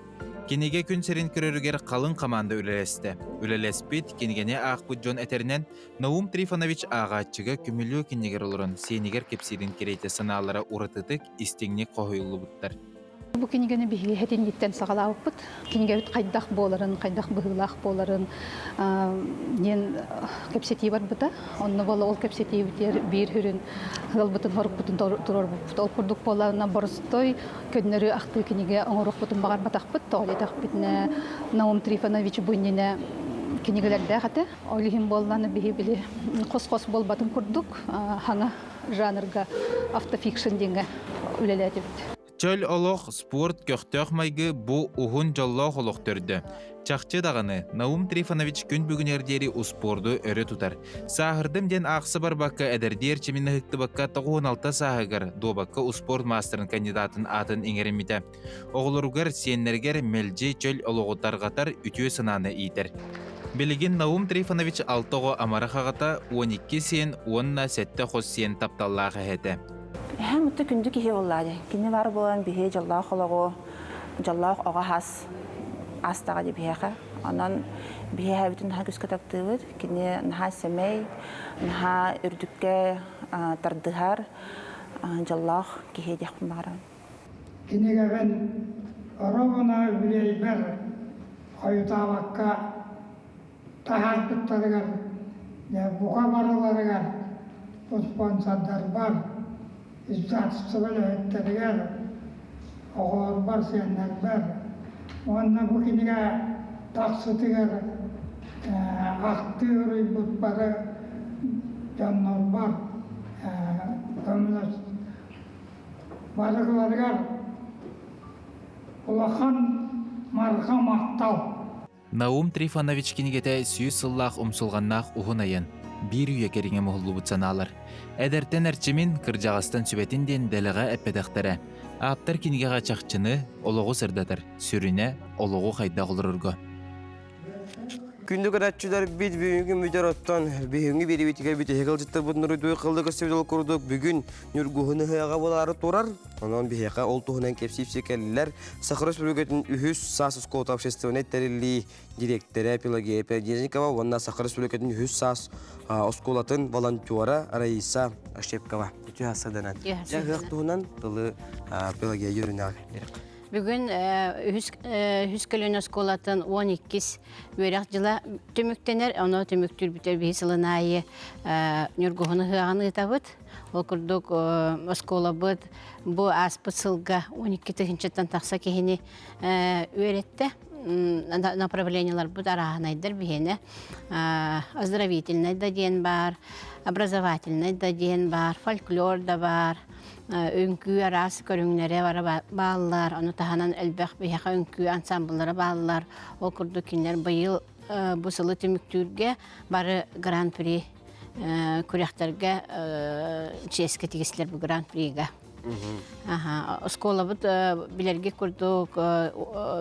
Кинигэ күн сирин көрөрүгэр халыҥ хамаанда үлэлэстэ. Үлэлэспит, кинигэни аахпыт дьон этэринэн, Наум Трифонович ааҕааччыга көмүлүөк иннигэр олорон сиэнигэр кэпсиирин кэриэтэ санаалара уратытык, истиҥник хоһуйуллубуттар. Бу кинигэни биһиги этинниттэн саҕалаабыппыт. Кинигэбит хайдах буоларын, хайдах быһыылаах буоларын диэн кэпсэтии барбыта. Онно буола ол кэпсэтиибитигэр биир сүрүн ыалбытын хорукпутун туруорбуппут. Ол курдук буоллаҕына боростой көннөрү ахтыы кинигэ оҥоруохпутун баҕарбатахпыт. Тоҕо диэтэхпитинэ Наум Трифонович бу иннинэ кинигэлэрдээх этэ. Ол иһин буоллаҕына биһи били хос-хос буолбатын курдук хаҥа жанрга автофикшн диэҥҥэ үлэлээтибит. Чөл олох, спорт, көхтөөх майгы бу уһун дьоллоох олох төрдө. Чахчы даҕаны, Наум Трифонович күн бүгүнүгэр диэри успуорду өрө тутар. Сааһырдым диэн аахса барбакка эдэрдии эрчимин ыһыктыбакка 96 сааһыгар дуобакка успуорт маастарын кандидатын аатын иҥэриммитэ. Оҕолоругар, сиэннэригэр мэлдьи чөл олоҕу тарҕатар үтүө санааны иитэр. Билигин Наум Трифонович алта оҕо амарах аҕата, 12 сиэн уонна сэттэ хос сиэн тапталлаах эһэтэ. Эһэм ытты күндү киһи буоллаа дии. Кини бар буолан биһи дьоллоох олоҕу, дьоллоох оҕо хас астаҕа дии биһиэхэ. Онон биһи эһэбитин наһаа күүскэ таптыыбыт. Кини наһаа сэмэй, наһаа үрдүккэ тардыһар дьоллоох киһи диэхпин баҕарабын. Кинигэбин оруобуна үбүлүөйбэр хойутаабакка таһаарбыттарыгар, бука барыларыгар, спонсордарбар, издательство үлэһиттэригэр, оҕолорбор, сиэннэрбэр уонна бу кинигэ тахсытыгар ахтыы уруйбут бары дьоннорбор көмөлөс барыларыгар улахан марха махтал. Наум Трифонович кинигэтэ 100 сыллаах умсулҕаннаах уһун айан. биир үйэ кэриҥэ муһуллубут санаалар. Эдэртэн эрчимин, кырдьаҕастан сүбэтин диэн дэлэҕэ эппэтэхтэрэ. Ааптар кинигэҕэ чахчыны, олоҕу сырдатар, сүрүнэ, олоҕу хайдах олорорго. Күндү көрөөччүлэрбит бүгүҥҥү мүдэр оттон бүгүҥҥү биэриибитигэр бүтэһик ыалдьыттарбыт нуруйдуу кылды көстүбүт ол курдук бүгүн Ньургуһун ыһыаҕа буолаары турар. Онон биһиэхэ ол туһунан кэпсиипси кэллилэр. Саха Республикатын үһүс саас оскуолата общественнай тэриллии дириэктэрэ Пелагея Пердезникова уонна Саха Республикатын үһүс саас оскуолатын волонтера Раиса Ощепкова. Үтүө хасаданан. Дьэ ыһыах туһунан тылы Пелагея Юрьевнаҕа биэриэххэ. Бүгүн үһүс көлүөнэ оскуолатын 12-ис үөрэх дьыла түмүктэнэр. Ону түмүктүүрбүтэр биһи сылын аайы Ньургуһун ыһыаҕын ыытабыт. Ол курдук оскуолабыт бу ааспыт сылга 12 тыһыынчаттан тахса киһини үөрэттэ. Направлениеларбыт арааһынайдар биһиэнэ оздоровительнай да диэн баар, образовательнай да диэн баар, фольклор да баар, үҥкүү араас көрүҥнэрэ бара бааллар, ону таһынан элбэх биһиэхэ үҥкүү ансамбллара бааллар. Ол курдук кинилэр быйыл бу сылы түмүктүүргэ бары гран-при күрэхтэргэ чиэскэ тигистилэр бу гран-прига. Оскуолабыт билэрги курдук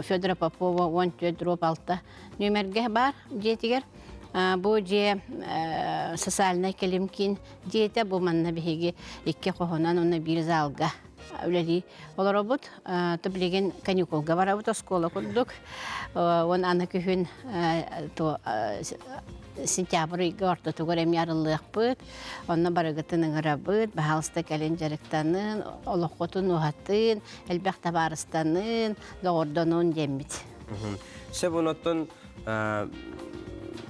Федора Попова 14 дроп 6 нүөмэргэ баар дьиэтигэр. Бу дьиэ социальнай кэлим киин дьиэтэ бу манна биһиги икки хоһунан уонна биир залга үлэлии олоробут. То билигин каникулга барабыт оскуола курдук. Уон аны күһүн сентябрь ыйга ортотугар эмиэ арыллыахпыт. Онно барыгытын ыҥырабыт, баһаалыста кэлин дьарыктанын, олоххутун уһатын, элбэх табаарыстанын, доҕордонун диэммит. Сөп онуттан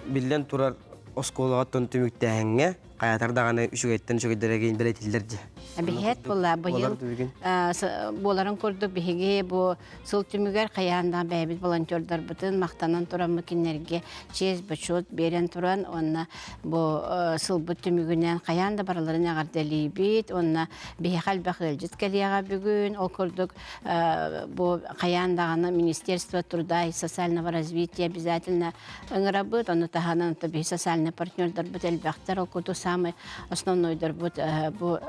биллэн турар оскуолаҕа түмүктээһиҥҥэ хайатар даҕаны үчүгэйтэн үчүгэйдэрэ бэлэтиллэр дии. Биһиэт буолла быйыл буоларын курдук биһиги бу сыл түмүгэр хайаан да бэйэбит волонтердарбытын махтанан тураммыт кинилэргэ чиэс бочуот биэрэн туран уонна бу сылбыт түмүгүнэн хайаан да барыларын эҕэрдэлиибит уонна биһиэхэ элбэх ыалдьыт кэлиэҕэ бүгүн ол курдук бу хайаан даҕаны Министерство труда и социального развития обязательно ыҥырабыт ону таһынан биһи социальный партнердарбыт элбэхтэр ол курдук самый основнойдарбыт бу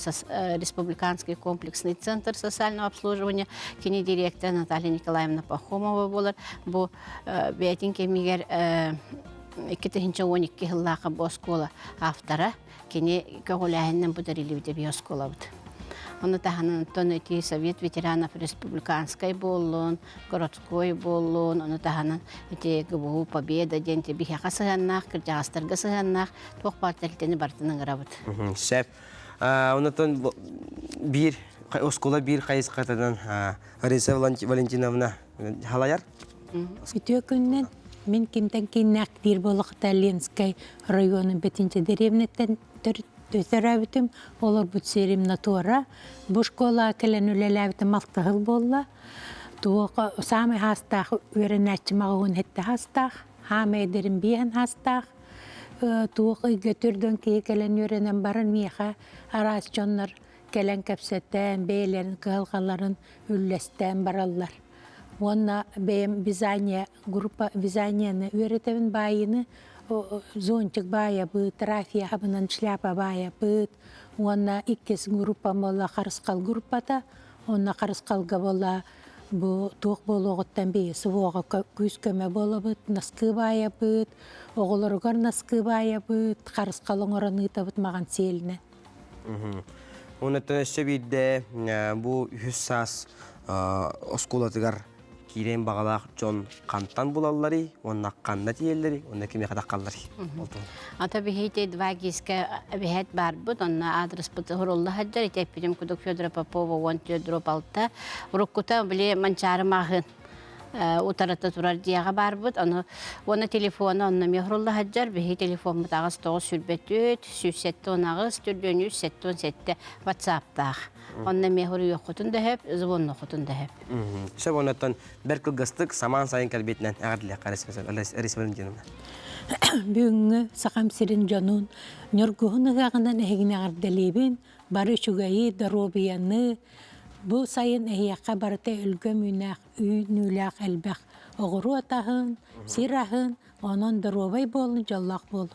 республиканский комплексный центр социального обслуживания кини директор Наталья Николаевна Пахомова буолар бу бэйэтин кэмигэр 2012 сыллаахха бу оскуола автора Кини көҕүлээһининэн бу тэриллибитэ биһи оскуолабыт. Ону таһынан оттон ити Совет ветеранов республиканскай буоллун, городской буоллун, ону таһынан ити ГБУ Победа диэн ити биһиэхэ сыһыаннаах, кырдьаҕастарга сыһыаннаах туох баар тэрилтэни барытын ыҥырабыт. Сөп. Онтон биир оскуола биир хайысхатынан Раиса Валентиновна халайар. Үтүө күннэн мин кимтэн кииннээх диир буоллахта Ленскэй районун Бэтинчэ дэриэбинэттэн төрөөбүтүм. Олорбут сирим Натуора. Бу школа кэлэн үлэлээбитим алтыһыл буолла. Туох саамай хаастаах үөрэнээччим аҕыһын хэттэ хаастаах, хаамай эдэрим биэһин хаастаах. Туох ыйга түрдөн киһи кэлэн үөрэнэн баран миэхэ араас дьоннор кэлэн кэпсэтэн, бэйэлэрин кыһалҕаларын үллэстэн бараллар. Уонна бэйэм вязание, группа вязанияны үөрэтэбин баайыыны, зонтик баайабыт, трафиябынан шляпа баайабыт. Уонна иккис группам буолла харысхал группата. Онно харысхалга буолла бу туох буолуоҕуттан бии СВО-ҕа күүс-көмө буолабыт, наскыы баайабыт, оҕолоругар наскыы баайабыт, харысхал оҥорон ыытабыт маҕан сиэлинэн. Онуттан өссө биирдэ бу үһүс саас оскуолатыгар киирэн баҕалаах дьон хантан булалларый уонна ханна тиийэллэрий уонна кимиэхэ таххалларый? Ата биһити два гиска биһэт барбыт, онно аадырыспыт хурулла сылдьар, ити эппитим кудук Федора Попова 14 дроп 6. Уруккута били Манчаары маҕаһыын утарыта турар дьиэҕэ баарбыт. Ону уонна телефона онно эмиэ уһурулла сылдьар. Биһиги телефоммут аҕыс тоҕус сүүрбэ түөрт, 178, 403, 77 ватсаптаах. Онно эмиэ суруйуоххутун да сөп, звоннуоххутун да сөп. Сөп оннуттан бэрт кылгастык самаан сайын кэлбитинэн эҕэрдэлиэххэ Раиса Валентиновна. Бүгүҥҥү Сахам сирин дьонун Ньургуһун ыһыаҕынан эһигини эҕэрдэлиибин. Бары үчүгэйи, доруобуйаны, бу сайын эһиэхэ барыта өлгөм үүнээх, үүнүүлээх элбэх оҕуруот аһын, сир аһын, онон доруобай буолун, дьоллоох буолун.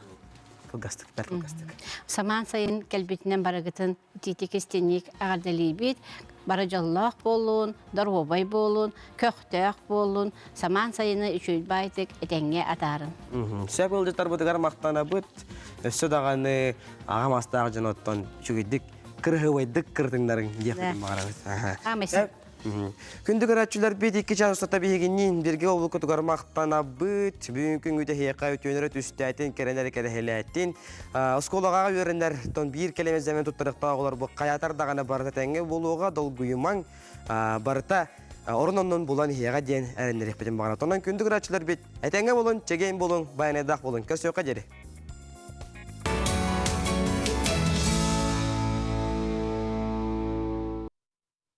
Кылгастык, бэрт кылгастык. Самаан сайын кэлбитинэн барыгытын итиитик истиник эҕэрдэлиибит. Бары дьоллоох буолун, доруобай буолун, көхтөөх буолун, самаан сайыны үчүгэй баайтык этэҥҥэ атаарын. Сөп ыалдьыттарбытыгар махтанабыт. Өссө даҕаны аҕам астаах дьон оттон үчүгэйдик кырыһыбайдык кырытыҥнарыҥ диэхпитин баҕарабыт. Күндү көрөөччүлэрбит икки чаас устата биһигинниин бииргэ олукутугар махтанабыт. Бүгүн күнгү тэһиэхэ үтүөнөрө түстээтин, кэрэнэри кэрэһэлээтин. Оскуолаҕа үөрэнэр тон биир кэлэмэ зэмэн туттарыктаах оҕолор бу хайаатар даҕаны барыта тэҥҥэ буолуоҕа, долгуйумаҥ, барыта орун оннун булан иһиэҕэ диэн эрэннэриэхпитин баҕарабыт. Онон күндү көрөөччүлэрбит этэҥҥэ буолун, чэгиэн буолуҥ, байанайдаах буолуҥ. Көрсүөххэ диэри.